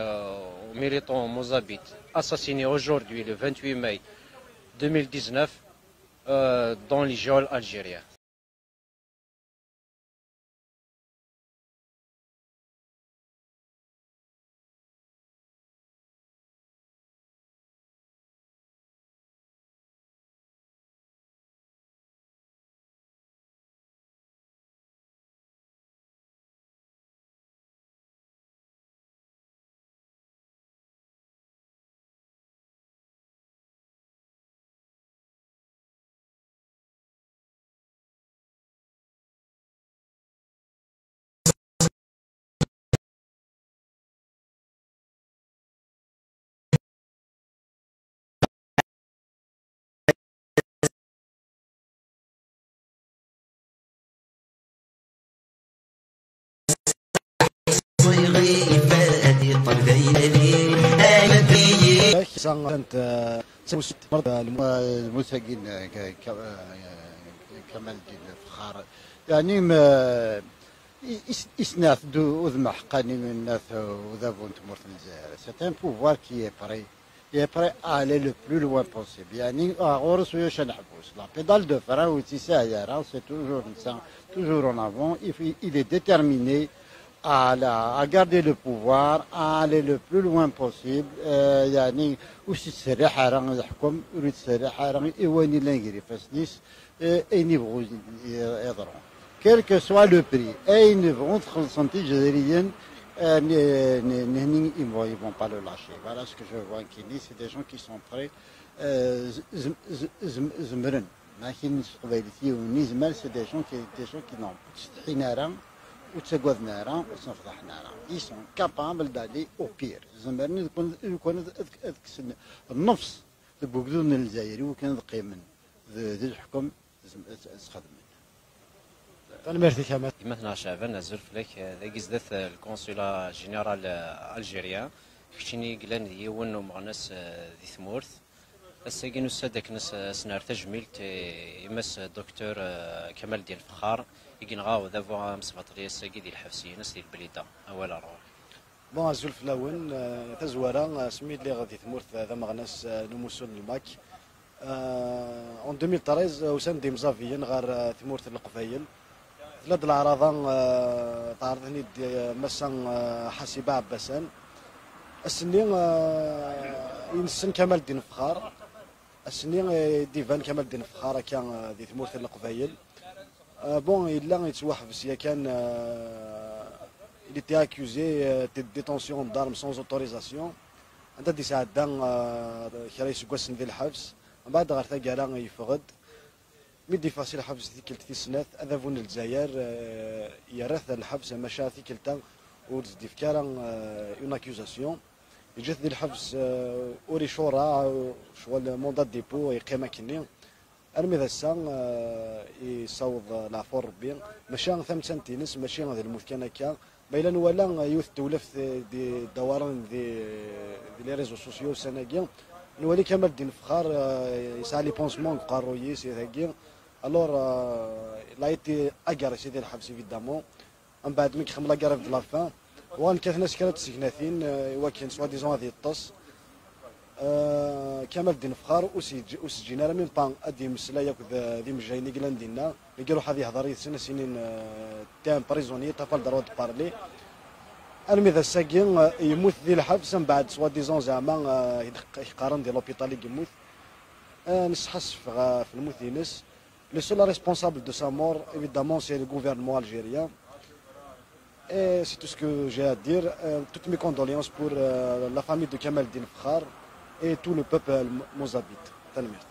aux militants mozambiques assassinés aujourd'hui le vingt-huit mai deux mille dix-neuf, eh, dans les geôles algériennes. Anta, eh, lmus-agi n, eh, Ka-, Ka-, eh, Kamal Ddin Fexxar. Yeɛni, eh, i-, is-, isneɛt-d u-, udem ḥeqqani n Nna T-, udabu n tmurt n Lezzayer. C'est un pouvoir qui est prêt, qui est prêt à aller le plus loin possible. Yeɛni, ah, ɣur-s ulac aneḥbus. La pédale de frein ur tt-yesɛi ara, c'est toujours, toujours en avant. Il, il est déterminé à la, à garder le pouvoir, à aller le plus loin possible. Euh, yeɛni, ur s-yettserriḥ ara ad yeḥkem, ur yettserriḥ ara i wayen yellan gar ifassen-is, euh, ayen yebɣu yeḍru. Quel que soit le prix, ayen yebɣun xellṣen Iǧedriyen, euh, ne, ne, ne, ne, ils vont, ils vont pas le lâcher. Voilà ce que je vois, Kini, c'est des gens qui sont prêts, euh, z-, z-, z-, z-, zemren. Ma akken s teqbaylit yiwen yezmer, c'est des gens qui, des gens qui n'ont, ur ttsetḥin ara, ur ttagaden ara, ur ttnefḍaḥen ara. Ils sont capables d'aller au pire. Zemren lukan, lukan ad, ad, ad kksen nnefs deg ugdud n Lezzayer, i wakken ad qqimen d, d leḥkem, zem-, ad, ad sxedmen. Tanemmirt-ik a Mat. Gma-tneɣ Ceɛban, azul fell-ak. Dagi zdat, eh, le consulat général, eh, algérien. Keččini i yellan d yiwen n umeɣnas, eh, di tmurt. Ass-agi nusa-d akken as-, as-nerr tajmilt i, i Mass Docteur, eh, Kamal Ddin Fexxar, i yenɣa udabu amesbaṭli ass-agi di lḥebs-ines di Lblida. Awal ɣur-k. Bon, azul fell-awen. Eh, tazwara, eh, asmi lliɣ di tmurt, eh, d ameɣnas, eh, n umussu n lmak. Eh, en deux mille treize, eh, usan-d imẓabiyen ɣer, eh, tmurt n Leqbayel. Tella-d leɛraḍa, eh, teɛreḍ-ten-id, eh, Massa, eh, Ḥasiba Ɛebbasan. Ass-nni, eh, i nessen Kamal Ddin Fexxar. Ass-nni, eh, i d-iban Kamal Ddin Fexxar akka, eh, di tmurt n Leqbayel. Euh, bon, yella yettwaḥbes yakan, euh, il était accusé, euh, de détention d'armes sans autorisation. Anda d-yesɛedda, euh, kra iseggasen di lḥebs. Mbeɛd ɣer taggara yeffeɣ-d. Mi d-yeffeɣ si lḥebs tikkelt tis snat, adabu n Lezzayer, euh, yerra-t ɣer lḥebs, maca tikkelt-a ur d-yefki ara, euh, une accusation. Yeǧǧa-t di lḥebs, euh, ur icureɛ, euh, ccɣel mandat de dépôt yeqqim akkenni. Armi d ass-a, eh, yessaweḍ leɛfu n Rebbi, maca tamettant-ines mačči d lmut kan akka. Ma yella nwala, eh, yiwet n tewlaft, eh, di ddawaren di, di les réseaux sociaux ussan-agi, nwali Kamal Ddin Fexxar, eh, yesɛa les pansements deg uqerruy-is, ihi dagi. Alors, eh, il a été agressé di lḥebs, évidemment. Mbeɛd mi yexdem la grève de la faim, uɣalen kkaten-as kra n tsegnatin, eh, i wakken soi-disant ad yeṭṭes. Eh, Kamal Ddin Fexxar ur s-yeǧ-, ur s-ǧǧin ara même pas ad d-yemmeslay akked, eh, d imejjayen i yellan dinna. Mi iruḥ ad yehder yid-sen, ad s-inin, eh, t'es un prisonnier, t'as pas le droit de parler. Armi d ass-agi, eh, yemmut di lḥebs, mbeɛd soi-disant zeɛma, eh, i d-qqaren di l'hôpital i yemmut. Eh, nesḥassef ɣef lmut-ines. Le seul responsable de sa mort, évidemment, c'est le gouvernement algérien. Et c'est tout ce que j'ai à dire. Euh, toutes mes condoléances pour, euh, la famille de Kamal Ddin Fexxar et tout le peuple, euh, mozabite. Tanemmirt.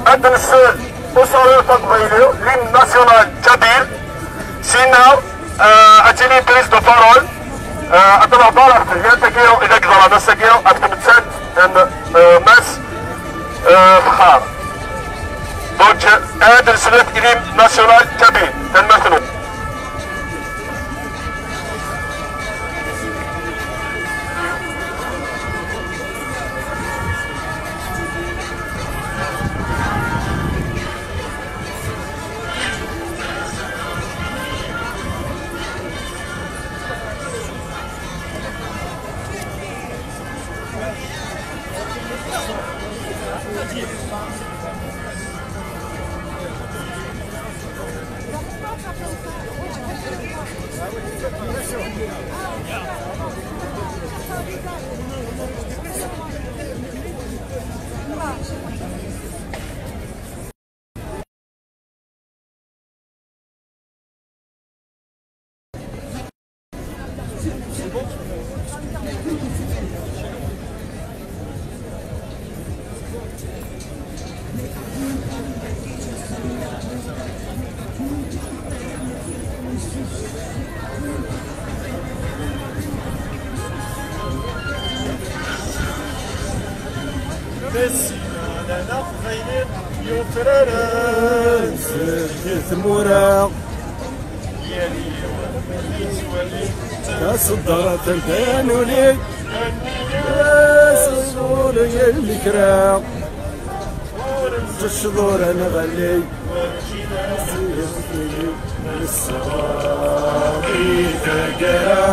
Ad nsel usaru taqbayli, l'hymne national kabyle, sina, euh, ad tili prise de parole, euh, ad nehḍer ɣef tedyant-agi i d-yeḍran ass-agi ɣef tmettant n, euh, Mass, euh, Fexxar. Donc, euh, ad nsel l'hymne national kabyle. Tanemmirt-nwen. Messi, d aqbayli yufraren s tmura. Yal yiwen yettwali taṣeddart n tanuli. Ass ur yelli kra. Ur neččeḍ ur nɣelli. Nesseɣ di taggara.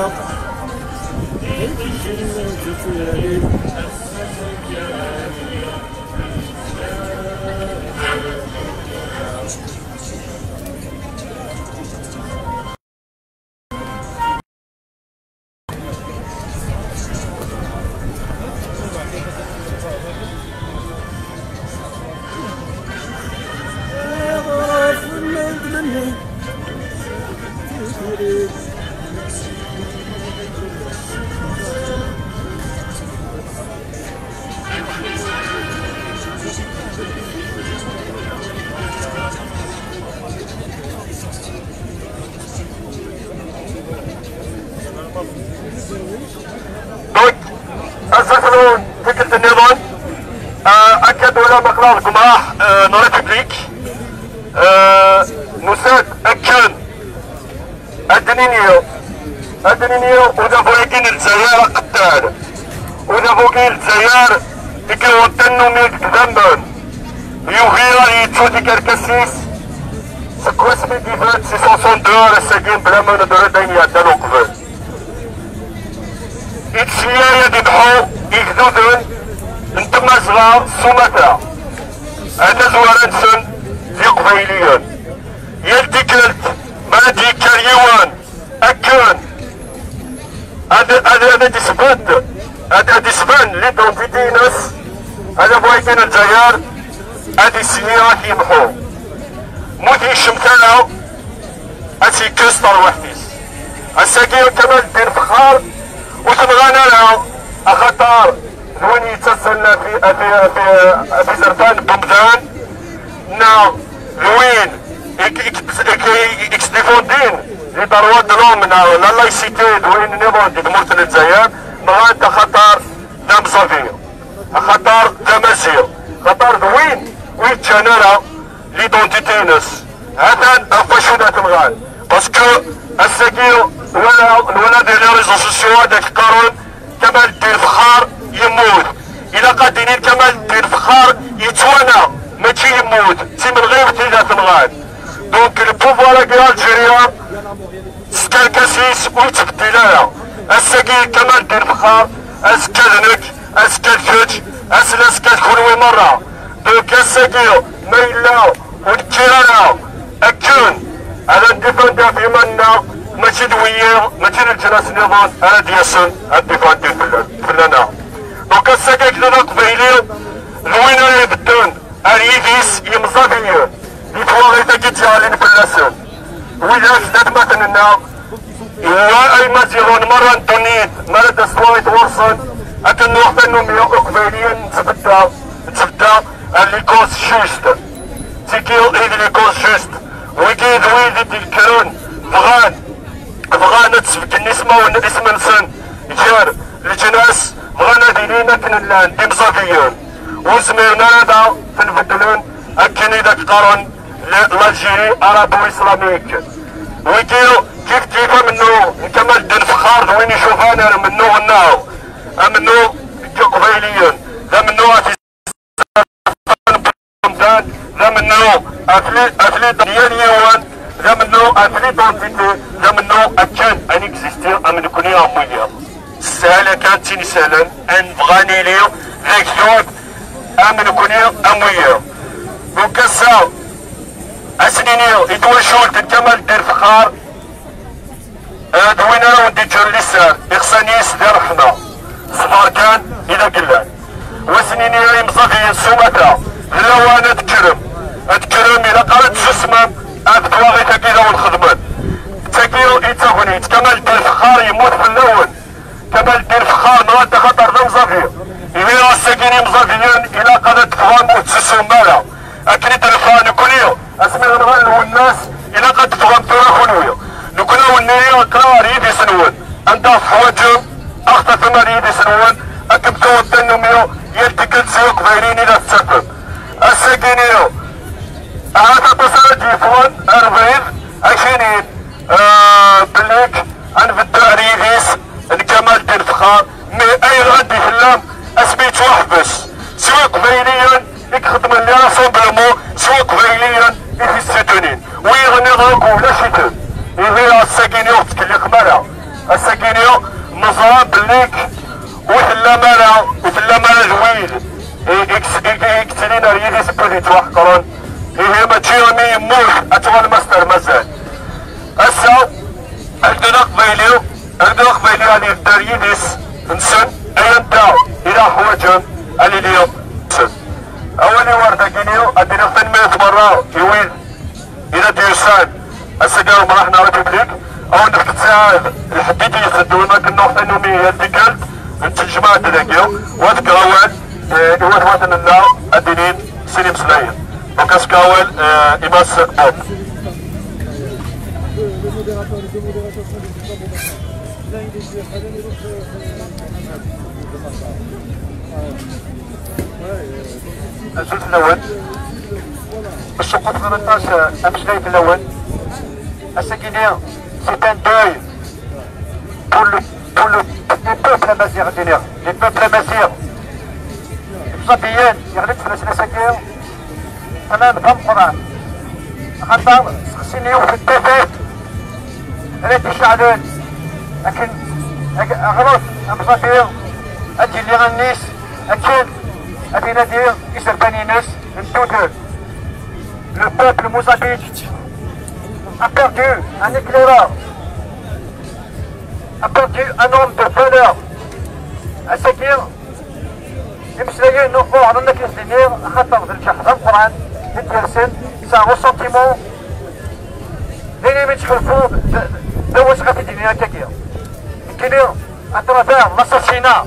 Donc, azekka tikkelt nniḍen, euh, akka d wala maqla deg umraḥ, euh, n République, euh, nusa-d akken ad d-nini, ad d-nini udabu-agi n Lezzayer aqettal. Udabu-agi n Lezzayer i yuɣen tannumi deg idammen. Yugi ad yettu tikerkas-is seg wasmi d-ifat si soixante-deux ar ass-agi, bla ma nedder-d ayen iɛeddan uqbel. Yettsemma ad imḥu igduden n Tmazɣa s umata, ar tazwara-nsen d Iqbayliyen. Yal tikkelt ma ad d-yekker yiwen akken ad, ad, ad d-isbedd, ad, ad d-isban l'identité-ines, adabu-agi n Lezzayer, ad isli ad t-yemḥu. Ma ur t-yeccemt ara, ad tt-yekkes tarwiḥt-is. Ass-agi, Kamal Ddin Fexxar ur t-nɣan ara, axaṭer d win yettazzalen ɣef, ɣef, ɣef, ɣef izerfan n umdan, neɣ d win i k-, i k-, i k-, i k-, i k-sdifundin les droits de l'homme neɣ la laïcité d wayen nniḍen di tmurt n Lezzayer, nɣan-t axaṭer d amẓabi, axaṭer d amaziɣ, axaṭer d win ur yeččan ara l'identité-ines. Atan ɣef wacu d at nɣan. Parce que ass-agi nwala, nwala di les réseaux sociaux ad ak-qqaren Kamal Ddin Fexxar yemmut. Ilaq ad d-inin Kamal Ddin Fexxar yettwanaɣ, mačči yemmut. D timenɣiwt i d at nɣan. Donc, le pouvoir-agi algérien, s tkerkas-is ur yettbeddil ara. Ass-agi Kamal Ddin Fexxar, azekka d nekk, azekka d kečč, ass n azekka d kunwi merra. Donc ass-agi ma yella ur nekkir ara akken ad ndifendi ɣef yiman-nneɣ, mačči d wiyiḍ, mačči d leǧnas nniḍen ara d-yasen ad ndifendi fell-, fell-aneɣ. Donc ass-agi agdud aqbayli d win ara ibedden ar yidis yemẓabiyen di twaɣit-agi d-yeɣlin fell-asen. Widak d atmaten-nneɣ, wa ay Imaziɣen merra n ddunit, mi ara d-as twaɣit ɣur-sen, akken nuɣ tannumi Iqbayliyen n Tbedda, n Tbedda, ar les causes justes. Tigi i d les causes justes. Wigi d wid i d-ikkren, bɣan, bɣan ad sbedden ismawen, isem-nsen gar leǧnas, bɣan ad ilin akken llan, d imẓabiyen. Ur zmiren ara ad ten-beddlen akken i d ak-qqaren l-, l'Algérie arabo-islamique. Wigi kif kif amennuɣ n Kamal Ddin Fexxar d win icufan ar amennuɣ-nneɣ, amennuɣ n Yiqbayliyen, d amennuɣ at umdan, d amennuɣ at li-, at li-, yal yiwen, d amennuɣ at l'identité, d amennuɣ akken ad n-existi am nekni am wiyaḍ. S sshala kan d tin isehlen, ad nebɣa ad nili d agdud am nekni am wiyaḍ. Donc ass-a, ad s-nini i twacult n Kamal Ddin Fexxar, d win ara wen-d-iǧǧen liser, ixsan yis di ṛṛeḥma, ṣṣber kan i d agellan. Wa s-nini ay imẓabiyen s umata, d lawan ad tekkrem, ad tekkrem, ilaq ara tsusmem ɣef twaɣit-agi i d awen-xedmen. D tagi i d tagnit, Kamal Ddin Fexxar yemmut fell-awen. Kamal Ddin Fexxar nɣan-t axaṭer d amẓabi. Imir ass-agi n imẓabiyen ilaq ad d-teffɣem ur tetsusmem ara. Akken i d-neffeɣ nekkni, ad teffɣem tura kunwi. Nekni ad wen-nini aql-aɣ ar yidis-nwen. Anda teḥwaǧem, ad ɣ-tafem ar yidis-nwen, akken tuɣeḍ tannumi yal tikkelt s Iqbayliyen i la tettafem. Ass-agi-nni, ahat aṭas ara d-yeffɣen ar bɛid, akinin, eh, belli ad nbeddu ar yidis n Kamal Ddin Fexxar, mais ayɣer ad d-tellam asmi yettwaḥbes? S Iqbayliyen i ixeddmen les rassemblements, s Iqbayliyen i t-issutunin. Wiyaḍ-nniḍen akk ulac-iten. Ihi ass-agi-nni ur tettkellixem ara. Ass-agi-nni neẓra belli ur tellam ara, ur tellam ara d wid i, i, i, i yettilin ar yidis n wid yettwaḥeqren. Ihi mačči ami yemmut ad tuɣalem aster mazal. Ass-a, anda d aqbayli, anda d aqbayli ad yedder yidis-nsen, ay anda i la ḥwaǧen ad nili nsen. Awal-iw ar dagini, ad d-iniɣ tanemmirt merra i wid i la d-yusan ass-agi ɣer umraḥ n la République, ad wen-nefk ttsaɛad lḥedd i d-yetteddun akken nuɣ tanumi yal tikkelt nettnejmaɛ-d dagi, u ad fkeɣ awal, eh, i watmaten-nneɣ ad d-inin sin imeslayen. Donc, ad s-fkeɣ awal, eh, i Mass Bob. Azul fell-awen. Ur ssuqquteɣ ara aṭas, eh, ameslay fell-awen. Ass-agi-nni, c'est un deuil pour le, pour le, les peuples amaziɣ, ad iniɣ, les peuples amaziɣ. Imẓabiyen, yeɣli-d fell-asen ass-agi, ṭṭlam d ameqqran. Axaṭer sexsin yiwet n tafat ara d-iceɛlen akken ag-, aɣref amẓabi ad d-yili allen-is, akken ad inadi izerfan-ines n tudert. Le peuple mozambique a perdu un éclaireur, a perdu un homme de valeur. Ass-agi, imeslayen uɣur akken ad s-d-iniɣ, axaṭer d lǧeḥ d ameqqran i d-yersen, c'est un ressentiment d ayen imi ttḥulfuɣ d, d, d awes ɣef i d-iniɣ akkagi. Nekkini, à travers l'assassinat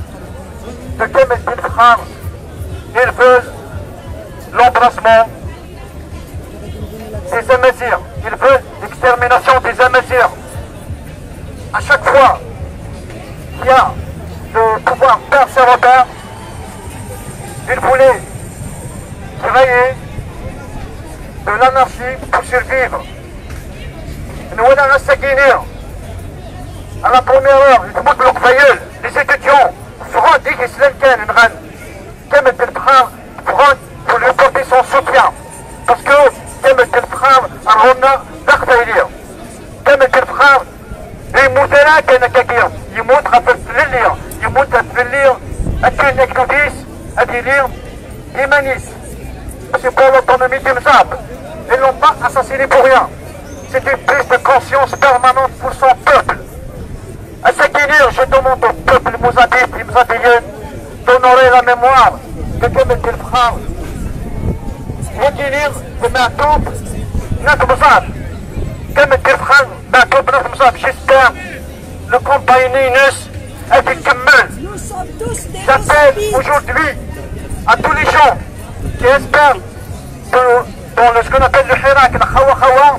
de Kamel Belfexxar, ils veulent l'embrasement des Amazirs, ils veulent l'extermination des Amazirs. À chaque fois qu'il y a le pouvoir perse et romain, il voulait créer de l'anarchie pour survivre. Nwala ass-agi-nni, à la première heure, di tmurt n Leqbayel, les étudiants ffɣen-d i yislan kan, nɣan Kamel Belfexxar, ffɣen pour lui porter son soutien. Parce que Kamel Belfexxar, rɣu-nneɣ d aqbayli. Kamel Belfexxar, ur yemmut ara kan akkagi, yemmut ɣef tlelli, yemmut ɣef tlelli, akken agdud-is ad yili d iman-is. C'est pour l'autonomie du Mzab. Ils l'ont pas assassiné pour rien. C'est une prise de conscience permanente pour son peuple. Ass-agi-nni, je demande au peuple mozambique, Mozambique, d'honorer la mémoire de Kamel Belfexxar. Wagi-nni d Meɛtub n At Mẓab. Kamel Belfexxar, Meɛtub n At Mẓab, j'espère le combat-ines ad ikemmel. J'appelle aujourd'hui à tous les gens qui espèrent dans, dans le, ce qu'on appelle le Hirak, la Khawa Khawa,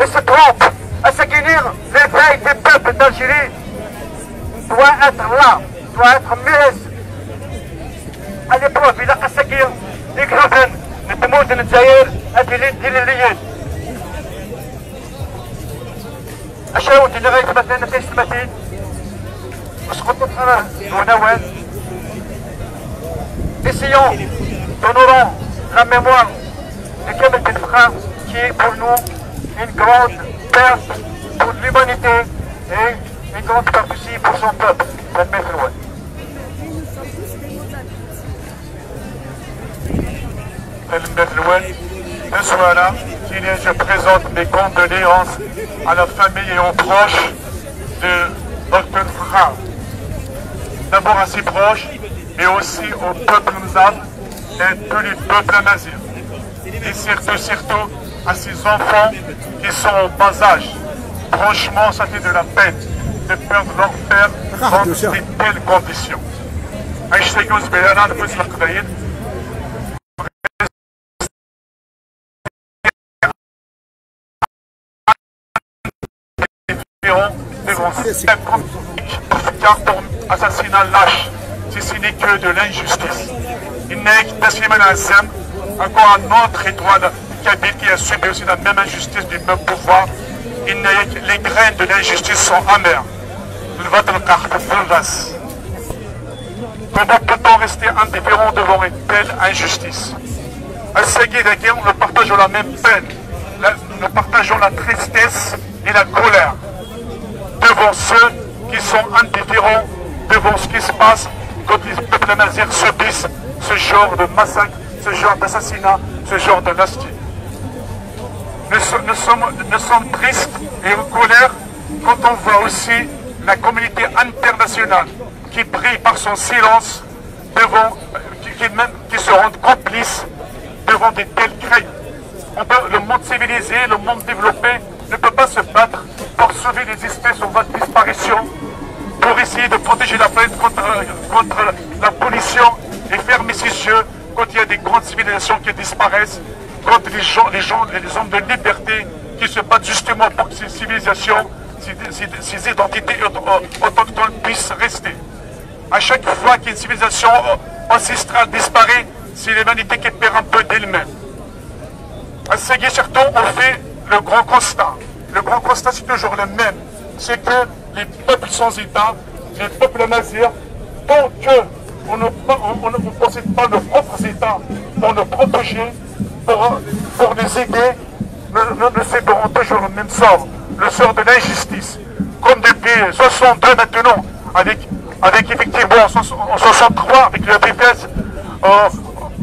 ils se trompent. Ass-agi-nni, l'éveil des peuples d'Algérie doit être là, doit être mis à l'épreuve. Ilaq ass-agi igduden n tmurt n Lezzayer ad ilin d ilelliyen. Acu ara wen-d-iniɣ ay atmaten, ay taysetmatin, ur sqeṭṭuṭet ara deg-wen awal. Essayons d'honorer la mémoire de Kamel Belfexxar, qui est pour nous une grande perte pour l'humanité et une grande perte aussi pour son peuple. Tanemmirt-nwen. Tanemmirt-nwen. Tazwara, tili, je présente mes condoléances à la famille et aux proches de Docteur Fexxar. D'abord à ses proches, mais aussi au peuple Mzab et tous les peuples amazirs. Et surtout, surtout à ces enfants qui sont en bas âge. Franchement, ça fait de la peine de perdre leur père dans de telles conditions. Anect-agi ur nezmir ara ad nfus leqbayel. Car pour assassinat lâche, c'est signe que de l'injustice. Il n'est que Tassiliman Azem, encore un autre étoile kabyle qui a subi aussi la même injustice du même pouvoir. Il n'est que les graines de l'injustice sont amères. Le vote, le carte, le race. Comment peut-on rester indifférent devant une telle injustice? Ass-agi dagi, nous partageons la même peine, la- nous partageons la tristesse et la colère devant ceux qui sont indifférents devant ce qui se passe quand les peuples amazigh subissent ce genre de massacre, ce genre d'assassinat, ce genre de lâcheté. Nous, so- nous sommes, nous sommes tristes et en colère quand on voit aussi la communauté internationale qui brille par son silence devant, qui, qui même, qui se rendent complices devant de tels crimes. On peut- le monde civilisé, le monde développé ne peut pas se battre pour sauver les espèces en voie de disparition, pour essayer de protéger la planète contre, contre la pollution et fermer ses yeux quand il y a des grandes civilisations qui disparaissent, quand les gens, les gens, les hommes de liberté qui se battent justement pour que ces civilisations, ces, ces- ces identités auto- autochtones puissent rester. À chaque fois qu'une civilisation ancestrale disparaît, c'est l'humanité qui perd un peu d'elle-même. Ass-agi, surtout, on fait le grand constat. Le grand constat, c'est toujours le même. C'est que les peuples sans État, les peuples amazighs, tant que on ne, on, on ne possède pas nos propres États pour nous protéger, pour, pour les aider, nous, nous, nous subirons toujours le même sort, le sort de l'injustice. Comme depuis soixante-deux maintenant, avec, avec effectivement en soix- en soixante-trois, avec le F F S, euh,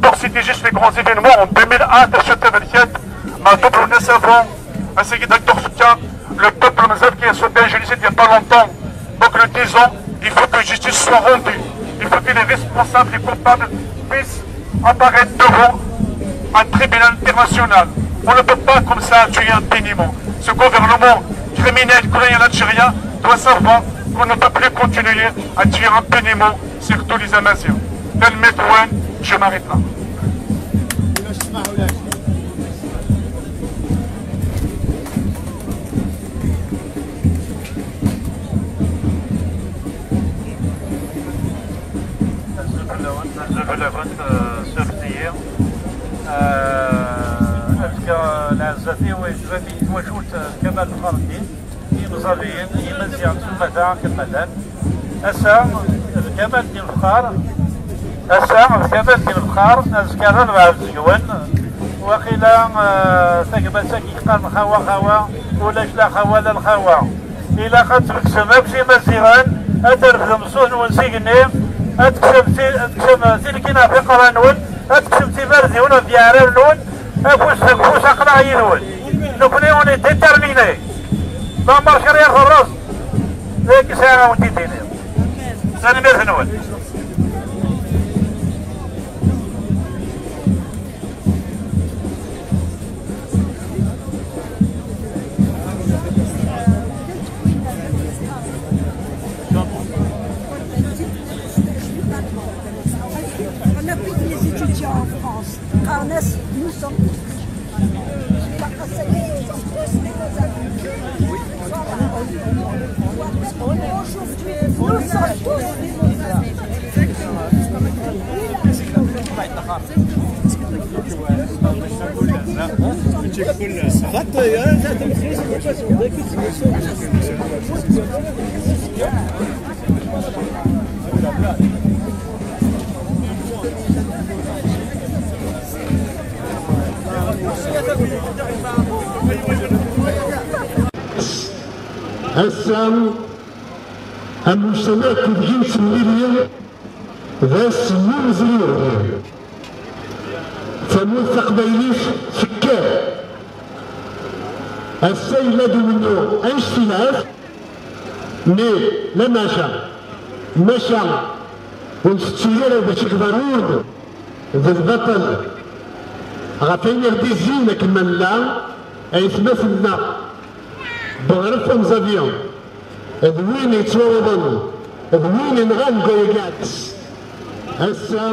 pour citer juste les grands événements, en deux mille un, Tachot Tavalkiat, ma double nous savons, ainsi que dans le peuple amazigh qui a sauté un génocide il n'y a pas longtemps. Donc le disons, il faut que justice soit rendue. Il faut que les responsables, les coupables puissent apparaître devant un tribunal international. On ne peut pas comme ça tuer impunément. Ce gouvernement criminel, colonial algérien doit savoir qu'on ne peut plus continuer à tuer impunément, surtout les Amaziens. Tel Medouane, je m'arrête là. Azul fell-awen, azul fell-awent, eh, surfet-iyi. Eh, azekka, eh, lɛezzat-iw, yeɛjeb-iyi twacult, eh, Kamal Lxerndin, imẓaliyen, imaziɣen s umata akken ma llan. Ass-a, d Kamal Ddin Lexxar, ass-a, d Kamal Ddin Lexxar, azekka d Rabeɛa Uzegwen, waqila, eh, tagmat-agi yeqqaren xawa, xawa, ulac la xawa, la lxawa. Ilaq ad tmegzem akk s Imaziɣen, ad trefdem ṣṣut-nwen s igenni, ad tekksem ti-, ad tekksem tilkin ɣef iqerra-nwen, ad tekksem tibardiwin ɣef yeɛrar-nwen, afus deg ufus aql-aɣ yid-wen. Nekkni on est déterminés. Leɛmer kra yerreẓ, d ayen sɛiɣ ad wen-t-id-iniɣ. Tanemmirt-nwen. On a plus que les étudiants en France. Arnès, nous sommes tous. Aujourd'hui, nous sommes tous des Mozambiques. Ass-a, am ussan akk deg i nettemlili, d ass n umezruy. Tamurt taqbaylit tekker. Ass-a yella-d umennuɣ annect-ilat, mais la maca, maca ur ntettu ara bac akbar-nwen d lbaṭel. Ɣef ayen i ɣ-d-izzin akken ma nella, aytmaten-nneɣ, Buɛref Amẓabi, d win yettwawḍen, d win yenɣan deg wayagi iɛekes. Ass-a,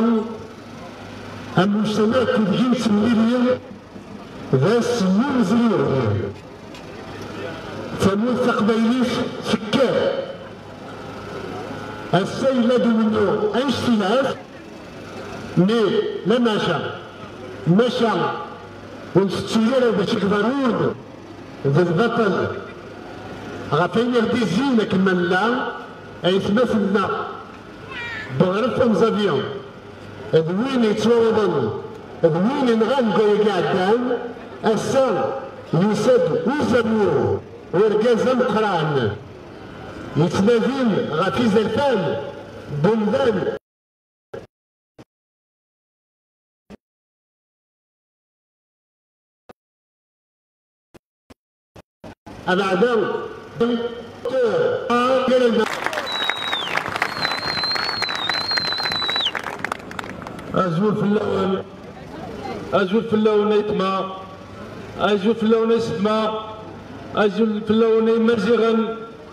am ussan akk deg i nettemlili, d ass n umezruy. Tamurt taqbaylit tekker. Ass-a yella-d umennuɣ annect-ilat, mais la maca, maca ur ntettu ara d acu yeḍrun d lbaṭel ɣef ayen i ɣ-d-izzin akken ma nella, aytmaten-nneɣ Buɣref Amẓabi d win yettwawḍen d win yenɣan deg wayagi iɛeddan, ass-a yusa-d uzamur, urgaz ameqqran yettnadin ɣef izerfan n umdan. Abeɛda. Azul fell-awen, azul fell-awen aytma, azul fell-awen aysetma, azul fell-awen ay Imaziɣen,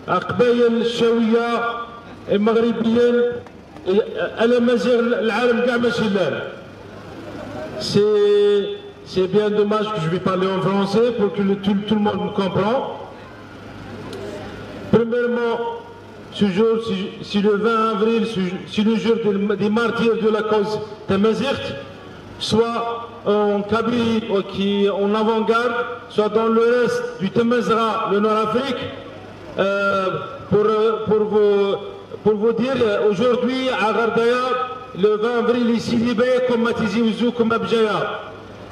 Aqbayel, Ccawiya, Imeɣribiyen, ala Maziɣ, lɛalem kɛa mačči llan. C'est, c'est bien dommage que je vais parler en français pour que le, tout, tout le monde me comprend. Premièrement, ce jour, si, si le vingt avril, si, si le jour des, des martyrs de la cause tamazight, soit en Kabylie, ou qui, en avant-garde, soit dans le reste du Tamazra, le Nord-Afrique, euh, pour, euh, pour vous, pour vous dire, euh, aujourd'hui, à Ghardaya, le vingt avril, ici, Libé, comme Matizi Ouzou, comme Abjaya.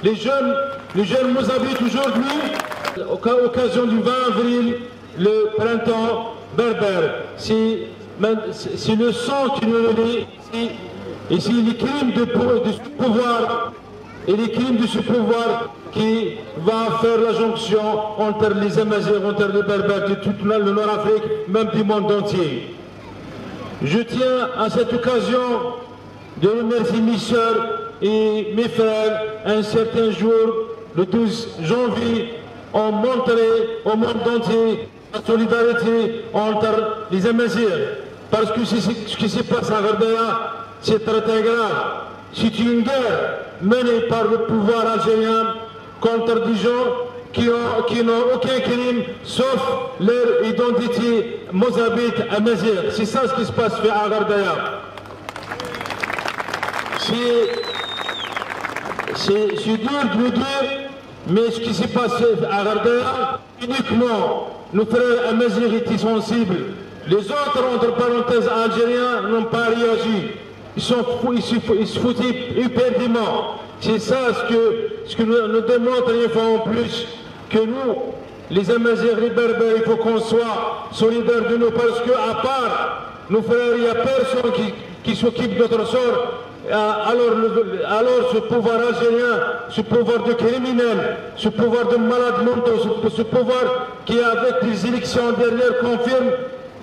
Les jeunes, les jeunes Mozabit aujourd'hui, à l'occasion du vingt avril, le printemps berbère, c'est, c'est le sang qui nous relie, c'est, et c'est les crimes de, de ce pouvoir, et les crimes de ce pouvoir qui va faire la jonction entre les Amazirs, entre les Berbères de toute le Nord-Afrique, même du monde entier. Je tiens à cette occasion de remercier mes sœurs et mes frères. Un certain jour, le douze janvier, ont montré au monde entier la solidarité entre les Amazirs. Parce que c'est, c'est, ce qui se passe à Ghardaya, c'est très, très grave. C'est une guerre menée par le pouvoir algérien contre des gens qui ont, qui n'ont aucun crime sauf leur identité mozabite amazigh. C'est ça ce qui se passe à Ghardaya. C'est, c'est, c'est dur de le dire, mais ce qui s'est passé à Ghardaya, uniquement nos frères amazighs étaient sensibles. Les autres, entre parenthèses, algériens, n'ont pas réagi. Ils sont fou-, ils se fou-, ils se foutaient éperdument. C'est ça ce que, ce que nous, nous démontre une fois en plus que nous, les Amazirs, les Berbères, il faut qu'on soit solidaires de nous parce que à part nos frères, il n'y a personne qui, qui s'occupe de notre sort. Euh, alors, le, alors ce pouvoir algérien, ce pouvoir de criminels, ce pouvoir de malades mentaux, ce, ce pouvoir qui, avec des élections derrière, confirme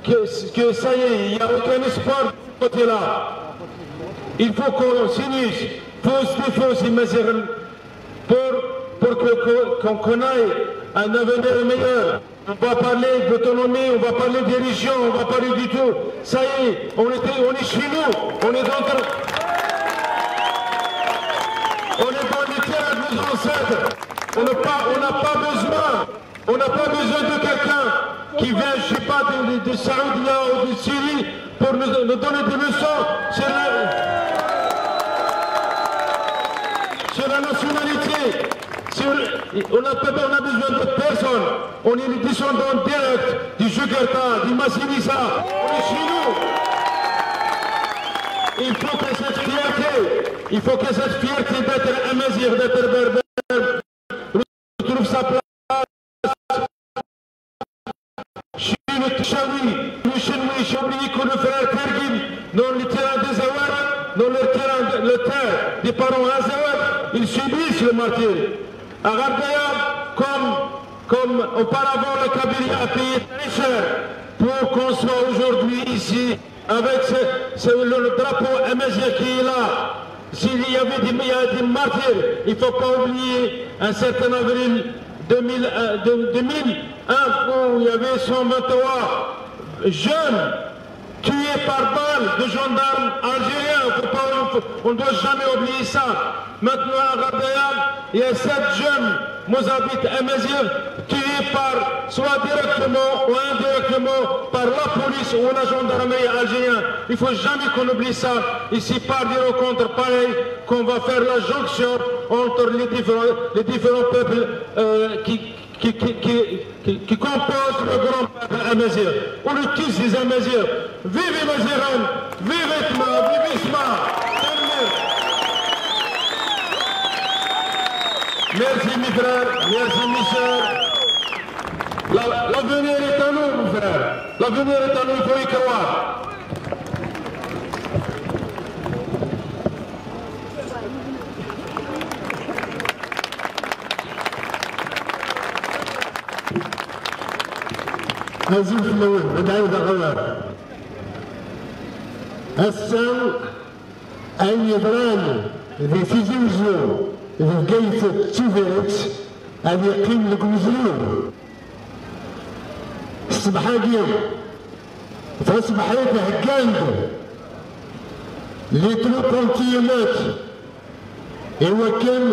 que, que ça y est, il n'y a aucun espoir de ce côté-là. Il faut qu'on s'unisse, force des forces, pour, pour que, que, qu'on connaisse un avenir meilleur. On va parler d'autonomie, on va parler des régions, on va parler du tout. Ça y est, on est, on est chez nous, on est dans, on est dans les terres de nos ancêtres. On n'a pas, on n'a pas besoin, on n'a pas besoin de quelqu'un qui vient, je sais pas, de, de, de Saoudia ou de Syrie pour nous, nous donner des leçons sur la, sur la nationalité. Sur, on n'a pas, on a besoin de personne. On est les descendants directs du Jugurtha, du Massinissa. On est chez nous. Il faut que cette fierté, il faut que cette fierté d'être amazigh, d'être berbère, retrouve sa place chez le Touchaoui, le Chinois, j'ai oublié que le frère Tergin, dans le terrain des Awad, dans le terrain, le terre des parents Azawad, ils subissent le martyr. À Ghardaya, comme, comme auparavant, la Kabylie a payé très cher pour qu'on soit aujourd'hui ici avec ce, ce, le, le drapeau amazigh qui est là. S'il y avait des, il y a des martyrs, il ne faut pas oublier un certain avril deux mille un, de, deux mille un, où il y avait cent vingt-trois jeunes Tué par balle de gendarmes algériens. Faut pas, on ne doit jamais oublier ça. Maintenant, à Ghardaïa, il y a sept jeunes Mozabites Amazirs tués par, soit directement ou indirectement par la police ou la gendarmerie algérienne. Il faut jamais qu'on oublie ça. Ici, par des rencontres pareilles, qu'on va faire la jonction entre les différents, les différents peuples euh, qui, qui, qui, qui, qui, qui composent le grand peuple amazigh. Ou le tous des Amazirs. Vive Maziran, vive Tma, vive Isma. Merci mes frères, merci mes sœurs. La- L'avenir est à nous, mes frères. L'avenir est à nous, il faut y croire. Azul fell-awen, ad ɛawdeɣ awal. Ass-a, ayen yeḍran di Tizi Uzzu, di Bgayet d Tubiret, ad yeqqim deg umezruy. Ṣṣbeḥ-agi, taṣebḥit, heggan-d les troupes anti-émeutes i wakken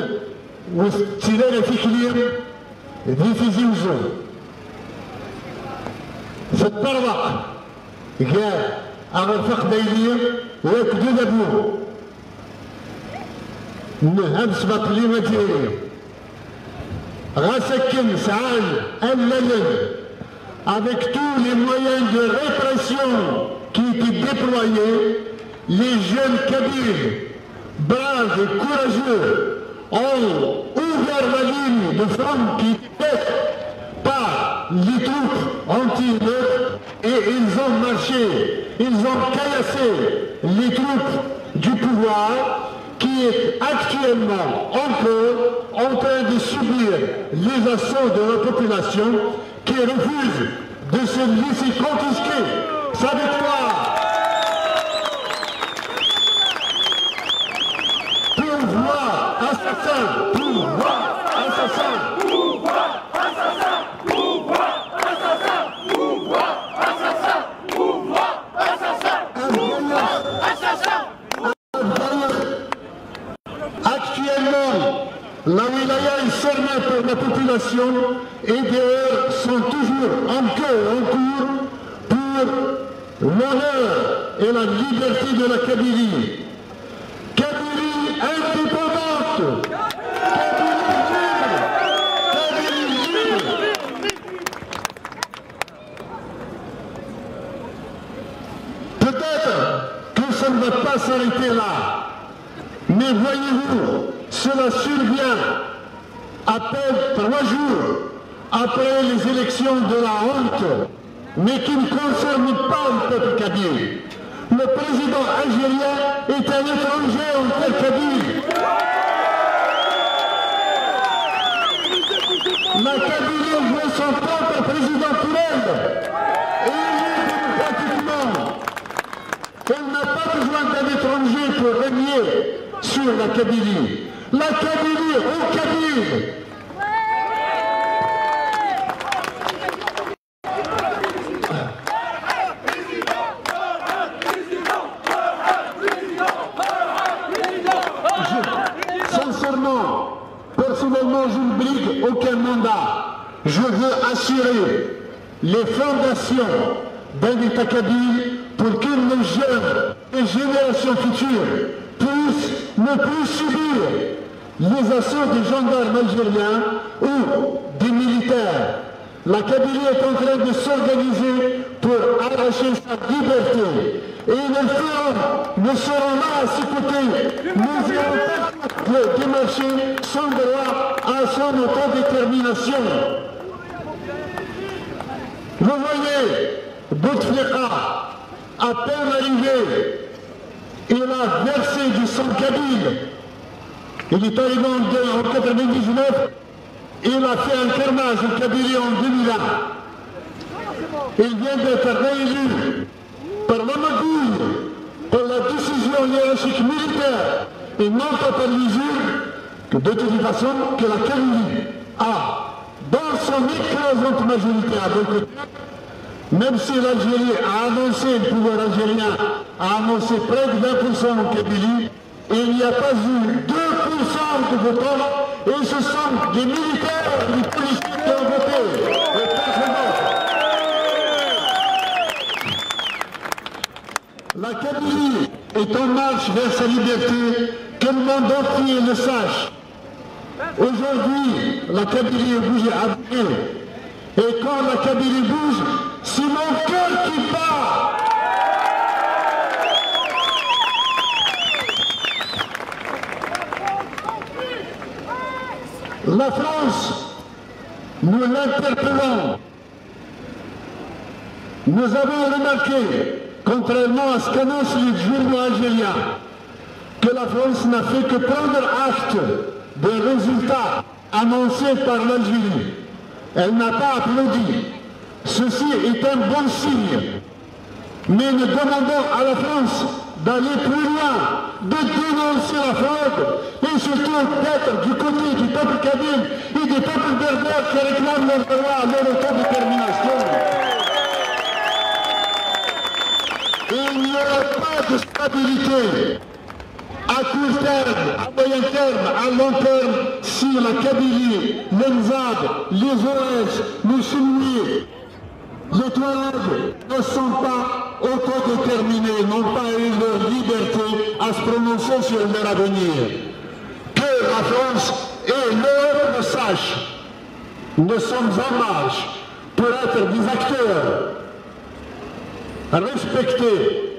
ur tettili ara tikli di Tizi Uzzu. Teṭṭerḍeq gar aɣref aqbayli akked udabu n Ḥmed Sbaṭli Azzayri. Ɣas akken sɛan allalen, avec tous les moyens de répression qui étaient déployés, les jeunes kabyles, braves et courageux, ont ouvert la ligne de front qui était faite par les troupes anti-émeutes et ils ont marché, ils ont caillassé les troupes du pouvoir qui est actuellement encore en train de subir les assauts de la population qui refuse de se laisser confisquer sa victoire. Pouvoir assassin, pouvoir assassin, pouvoir assassin, pouvoir assassin, pouvoir assassin, pouvoir assassin, pouvoir assassin. Actuellement, la wilaya est cernée par la population et des heurts sont toujours en queue, en cours pour l'honneur et la liberté de la Kabylie. Kabylie indépendante, Kabylie libre, Kabylie libre. Peut-être que ça ne va pas s'arrêter là, mais voyez-vous, cela survient à peine trois jours après les élections de la honte, mais qui ne concernent pas le peuple kabyle. Le président algérien est un étranger en terre kabyle. La Kabylie veut son propre président pour elle, élu démocratiquement. Elle n'a pas besoin d'un étranger pour régner sur la Kabylie. La Kabylie en Kabyle. Je- sincèrement, personnellement, je ne brigue aucun mandat. Je veux assurer les fondations d'un État kabyle pour que nos jeunes, les générations futures, puissent ne plus subir les assauts des gendarmes algériens ou des militaires. La Kabylie est en train de s'organiser pour arracher sa liberté. Et nous le ferons, nous serons là à ses côtés. Nous irons pas démarcher son droit à son autodétermination. Vous voyez, Bouteflika, à peine arrivé, il a versé du sang kabyle. Il est arrivé en, en quatre-vingt-dix-neuf, il a fait un carnage en Kabylie en deux mille un. Il vient d'être réélu par la magouille, par la décision hiérarchique militaire et non pas par les urnes, que de toute façon que la Kabylie a, dans son écrasante majorité à boycotté, Même si l'Algérie a annoncé, le pouvoir algérien a annoncé près de vingt pour cent en Kabylie, il n'y a pas eu deux pour cent de votants et ce sont des militaires et des policiers qui ont voté. Et personne d'autre. La Kabylie est en marche vers sa liberté, que le monde entier le sache. Aujourd'hui, la Kabylie est bougée, a bougé. Et quand la Kabylie bouge, c'est mon cœur qui bat. La France, nous l'interpellons. Nous avons remarqué, contrairement à ce qu'annoncent les journaux algériens, que la France n'a fait que prendre acte des résultats annoncés par l'Algérie. Elle n'a pas applaudi. Ceci est un bon signe. Mais nous demandons à la France d'aller plus loin, de dénoncer la fraude et surtout d'être du côté du peuple kabyle et du peuple berbère qui réclame leur droit à leur autodétermination. Et il n'y aura pas de stabilité à court terme, à moyen terme, à long terme si la Kabylie, le MSAD, les O S, les Cheminots, les Touaregs ne sont pas autodéterminés, n'ont pas eu leur liberté à se prononcer sur leur avenir. Que la France et l'Europe le sachent, nous sommes en marche pour être des acteurs respectés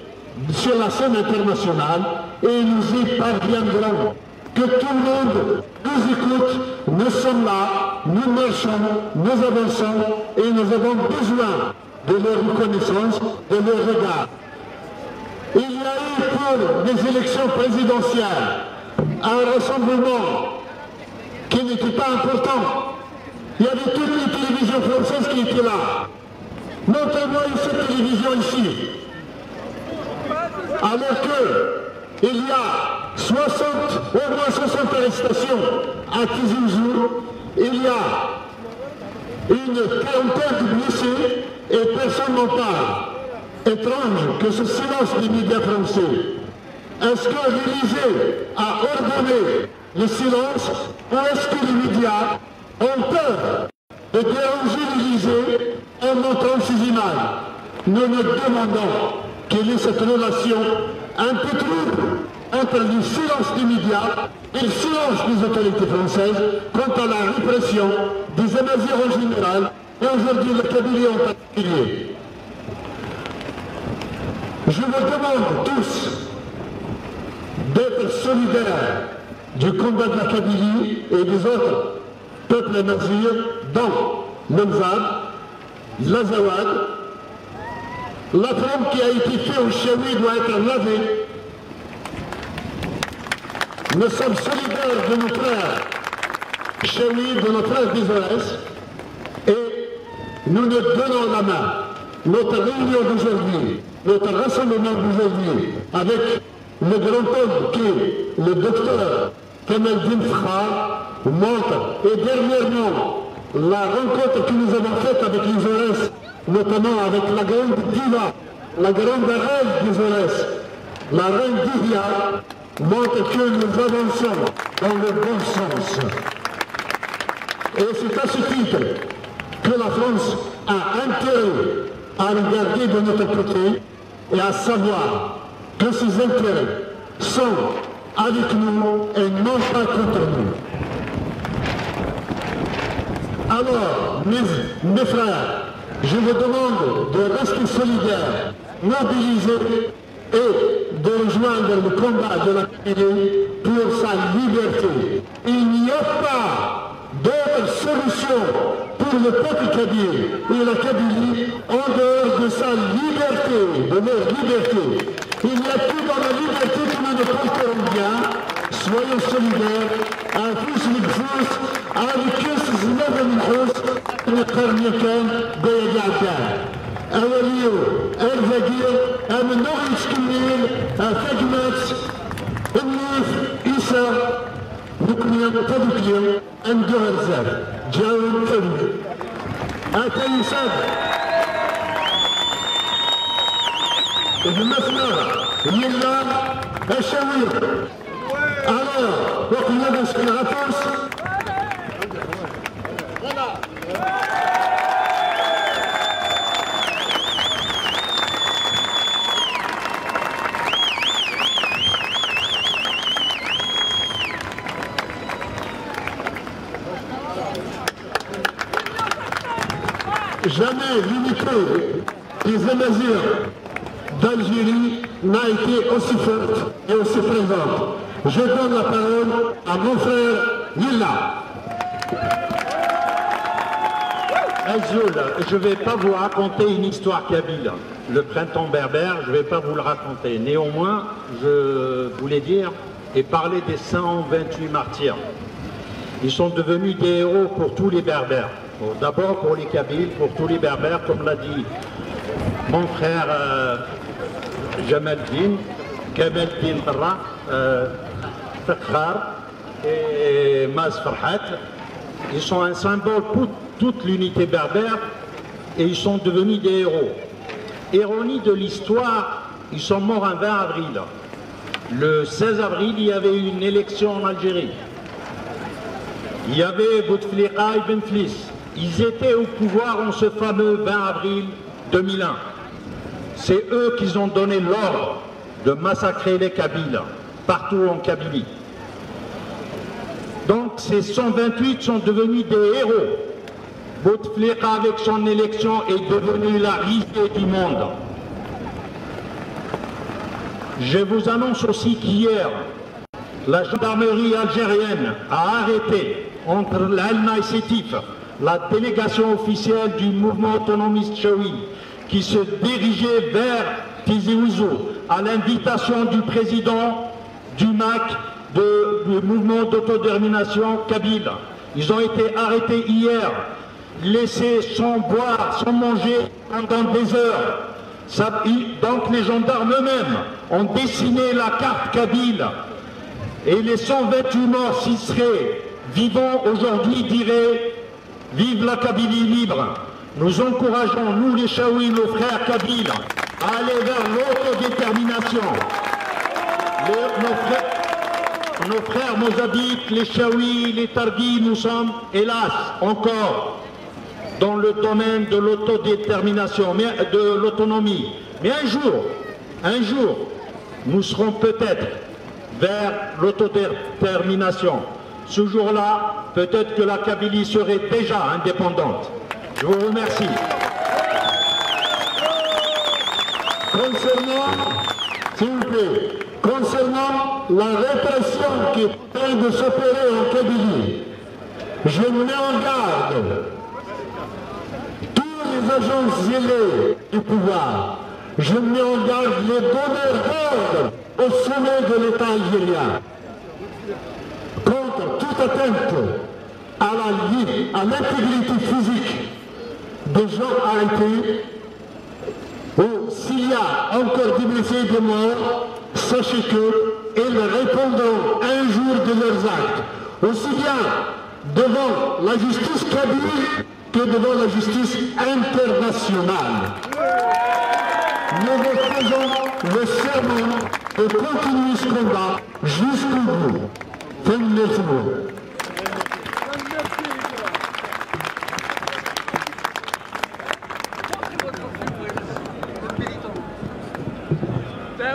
sur la scène internationale et nous y parviendrons. Que tout le monde nous écoute, nous sommes là, nous marchons, nous avançons et nous avons besoin de leur reconnaissance, de leur regard. Il y a eu pour les élections présidentielles un rassemblement qui n'était pas important. Il y avait toutes les télévisions françaises qui étaient là. Montrez-moi cette télévision ici. Alors que il y a soixante, au moins soixante arrestations à Tizi Ouzou, il y a une quarantaine de blessés et personne n'en parle. Étrange que ce silence des médias français. Est-ce que l'Élysée a ordonné le silence ou est-ce que les médias ont peur de déranger l'Élysée en montrant ces images? Nous nous demandons quelle est cette relation un peu trouble entre le silence des médias et le silence des autorités françaises quant à la répression des Amazirs en général et aujourd'hui la Kabylie en particulier. Je vous demande tous d'être solidaires du combat de la Kabylie et des autres peuples amazirs, dont le MSAD, l'Azawad. La trombe qui a été faite au Chaoui doit être lavée. Nous sommes solidaires de nos frères Chaoui, de nos frères des O S, et nous nous donnons la main. Notre réunion d'aujourd'hui, notre rassemblement d'aujourd'hui, avec le grand homme qui est le docteur Kamaldine Fkhar montre, et dernièrement, la rencontre que nous avons faite avec les O S, notamment avec la grande diva, la grande reine des O S, la reine Dihia, montre que nous avançons dans le bon sens. Et c'est à ce titre que la France a intérêt à regarder de notre côté et à savoir que ses intérêts sont avec nous et non pas contre nous. Alors, mes, mes frères, je vous demande de rester solidaires, mobilisés et de rejoindre le combat de la Kabylie pour sa liberté. Il n'y a pas d'autre solution pour le peuple kabyle et la Kabylie en dehors de sa liberté, de leur liberté. Il n'y a que dans la liberté que nous nous porterons bien. Soyons solidaires, à tous les fous, avec que ce n'est pas une hausse, ne permet qu'un. Awal-iw ar dagi, amennuɣ yettkemmil, a tagmat, nnif, isa, nekkni tadukli, ad neddu ɣer zdat, ǧǧawen tadukli. Ata yusad. Gma-tneɣ yella acawi. Alors, waqila d aseknaɣ afus. Jamais l'unité des Amazirs d'Algérie n'a été aussi forte et aussi présente. Je donne la parole à mon frère Yella. Azul, je vais pas vous raconter une histoire kabyle. Le printemps berbère, je vais pas vous le raconter. Néanmoins, je voulais dire et parler des cent vingt-huit martyrs. Ils sont devenus des héros pour tous les Berbères. Bon, d'abord pour les Kabyles, pour tous les Berbères, comme l'a dit mon frère euh, Jamaldine, Kamaldine Terra, euh, Fakhar et Maz Farhat. Ils sont un symbole pour toute l'unité berbère et ils sont devenus des héros. Ironie de l'histoire, ils sont morts un vingt avril. Le seize avril, il y avait une élection en Algérie. Il y avait Bouteflika et Benflis. Ils étaient au pouvoir en ce fameux vingt avril deux mille un. C'est eux qui ont donné l'ordre de massacrer les Kabyles partout en Kabylie. Donc ces cent vingt-huit sont devenus des héros. Bouteflika, avec son élection, est devenu la risée du monde. Je vous annonce aussi qu'hier, la gendarmerie algérienne a arrêté entre l'Alma et Sétif la délégation officielle du mouvement autonomiste Chaoui qui se dirigeait vers Tizi Ouzou à l'invitation du président du mac, de, du mouvement d'autodétermination kabyle. Ils ont été arrêtés hier, laissés sans boire, sans manger pendant des heures. Ça, donc les gendarmes eux-mêmes ont dessiné la carte kabyle et les cent vingt-huit morts, s'ils seraient vivants aujourd'hui, diraient : « Vive la Kabylie libre ! » Nous encourageons, nous les Chaouis, nos frères kabyles, à aller vers l'autodétermination. Les- nos, frères, nos frères mozabites, les Chaouis, les Targis, nous sommes, hélas, encore dans le domaine de l'autodétermination, mais de l'autonomie. Mais un jour, un jour, nous serons peut-être vers l'autodétermination. Ce jour-là, peut-être que la Kabylie serait déjà indépendante. Je vous remercie. Concernant, s'il vous plaît, concernant la répression qui est en train de s'opérer en Kabylie, je mets en garde tous les agents zélés du pouvoir. Je mets en garde les donneurs d'ordre au sommet de l'État algérien contre toute atteinte à la vie, à l'intégrité physique des gens arrêtés, ou s'il y a encore des blessés et des morts, sachez que ils répondront un jour de leurs actes, aussi bien devant la justice kabyle que devant la justice internationale. Nous vous faisons le serment de continuer ce combat jusqu'au bout. Tanemmirt-nwen.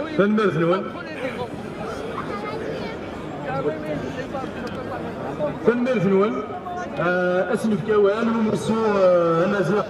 Tanemmirt-nwen. Tanemmirt-nwen. Euh, ad s-nefk awal i umussu, euh, amaziɣ.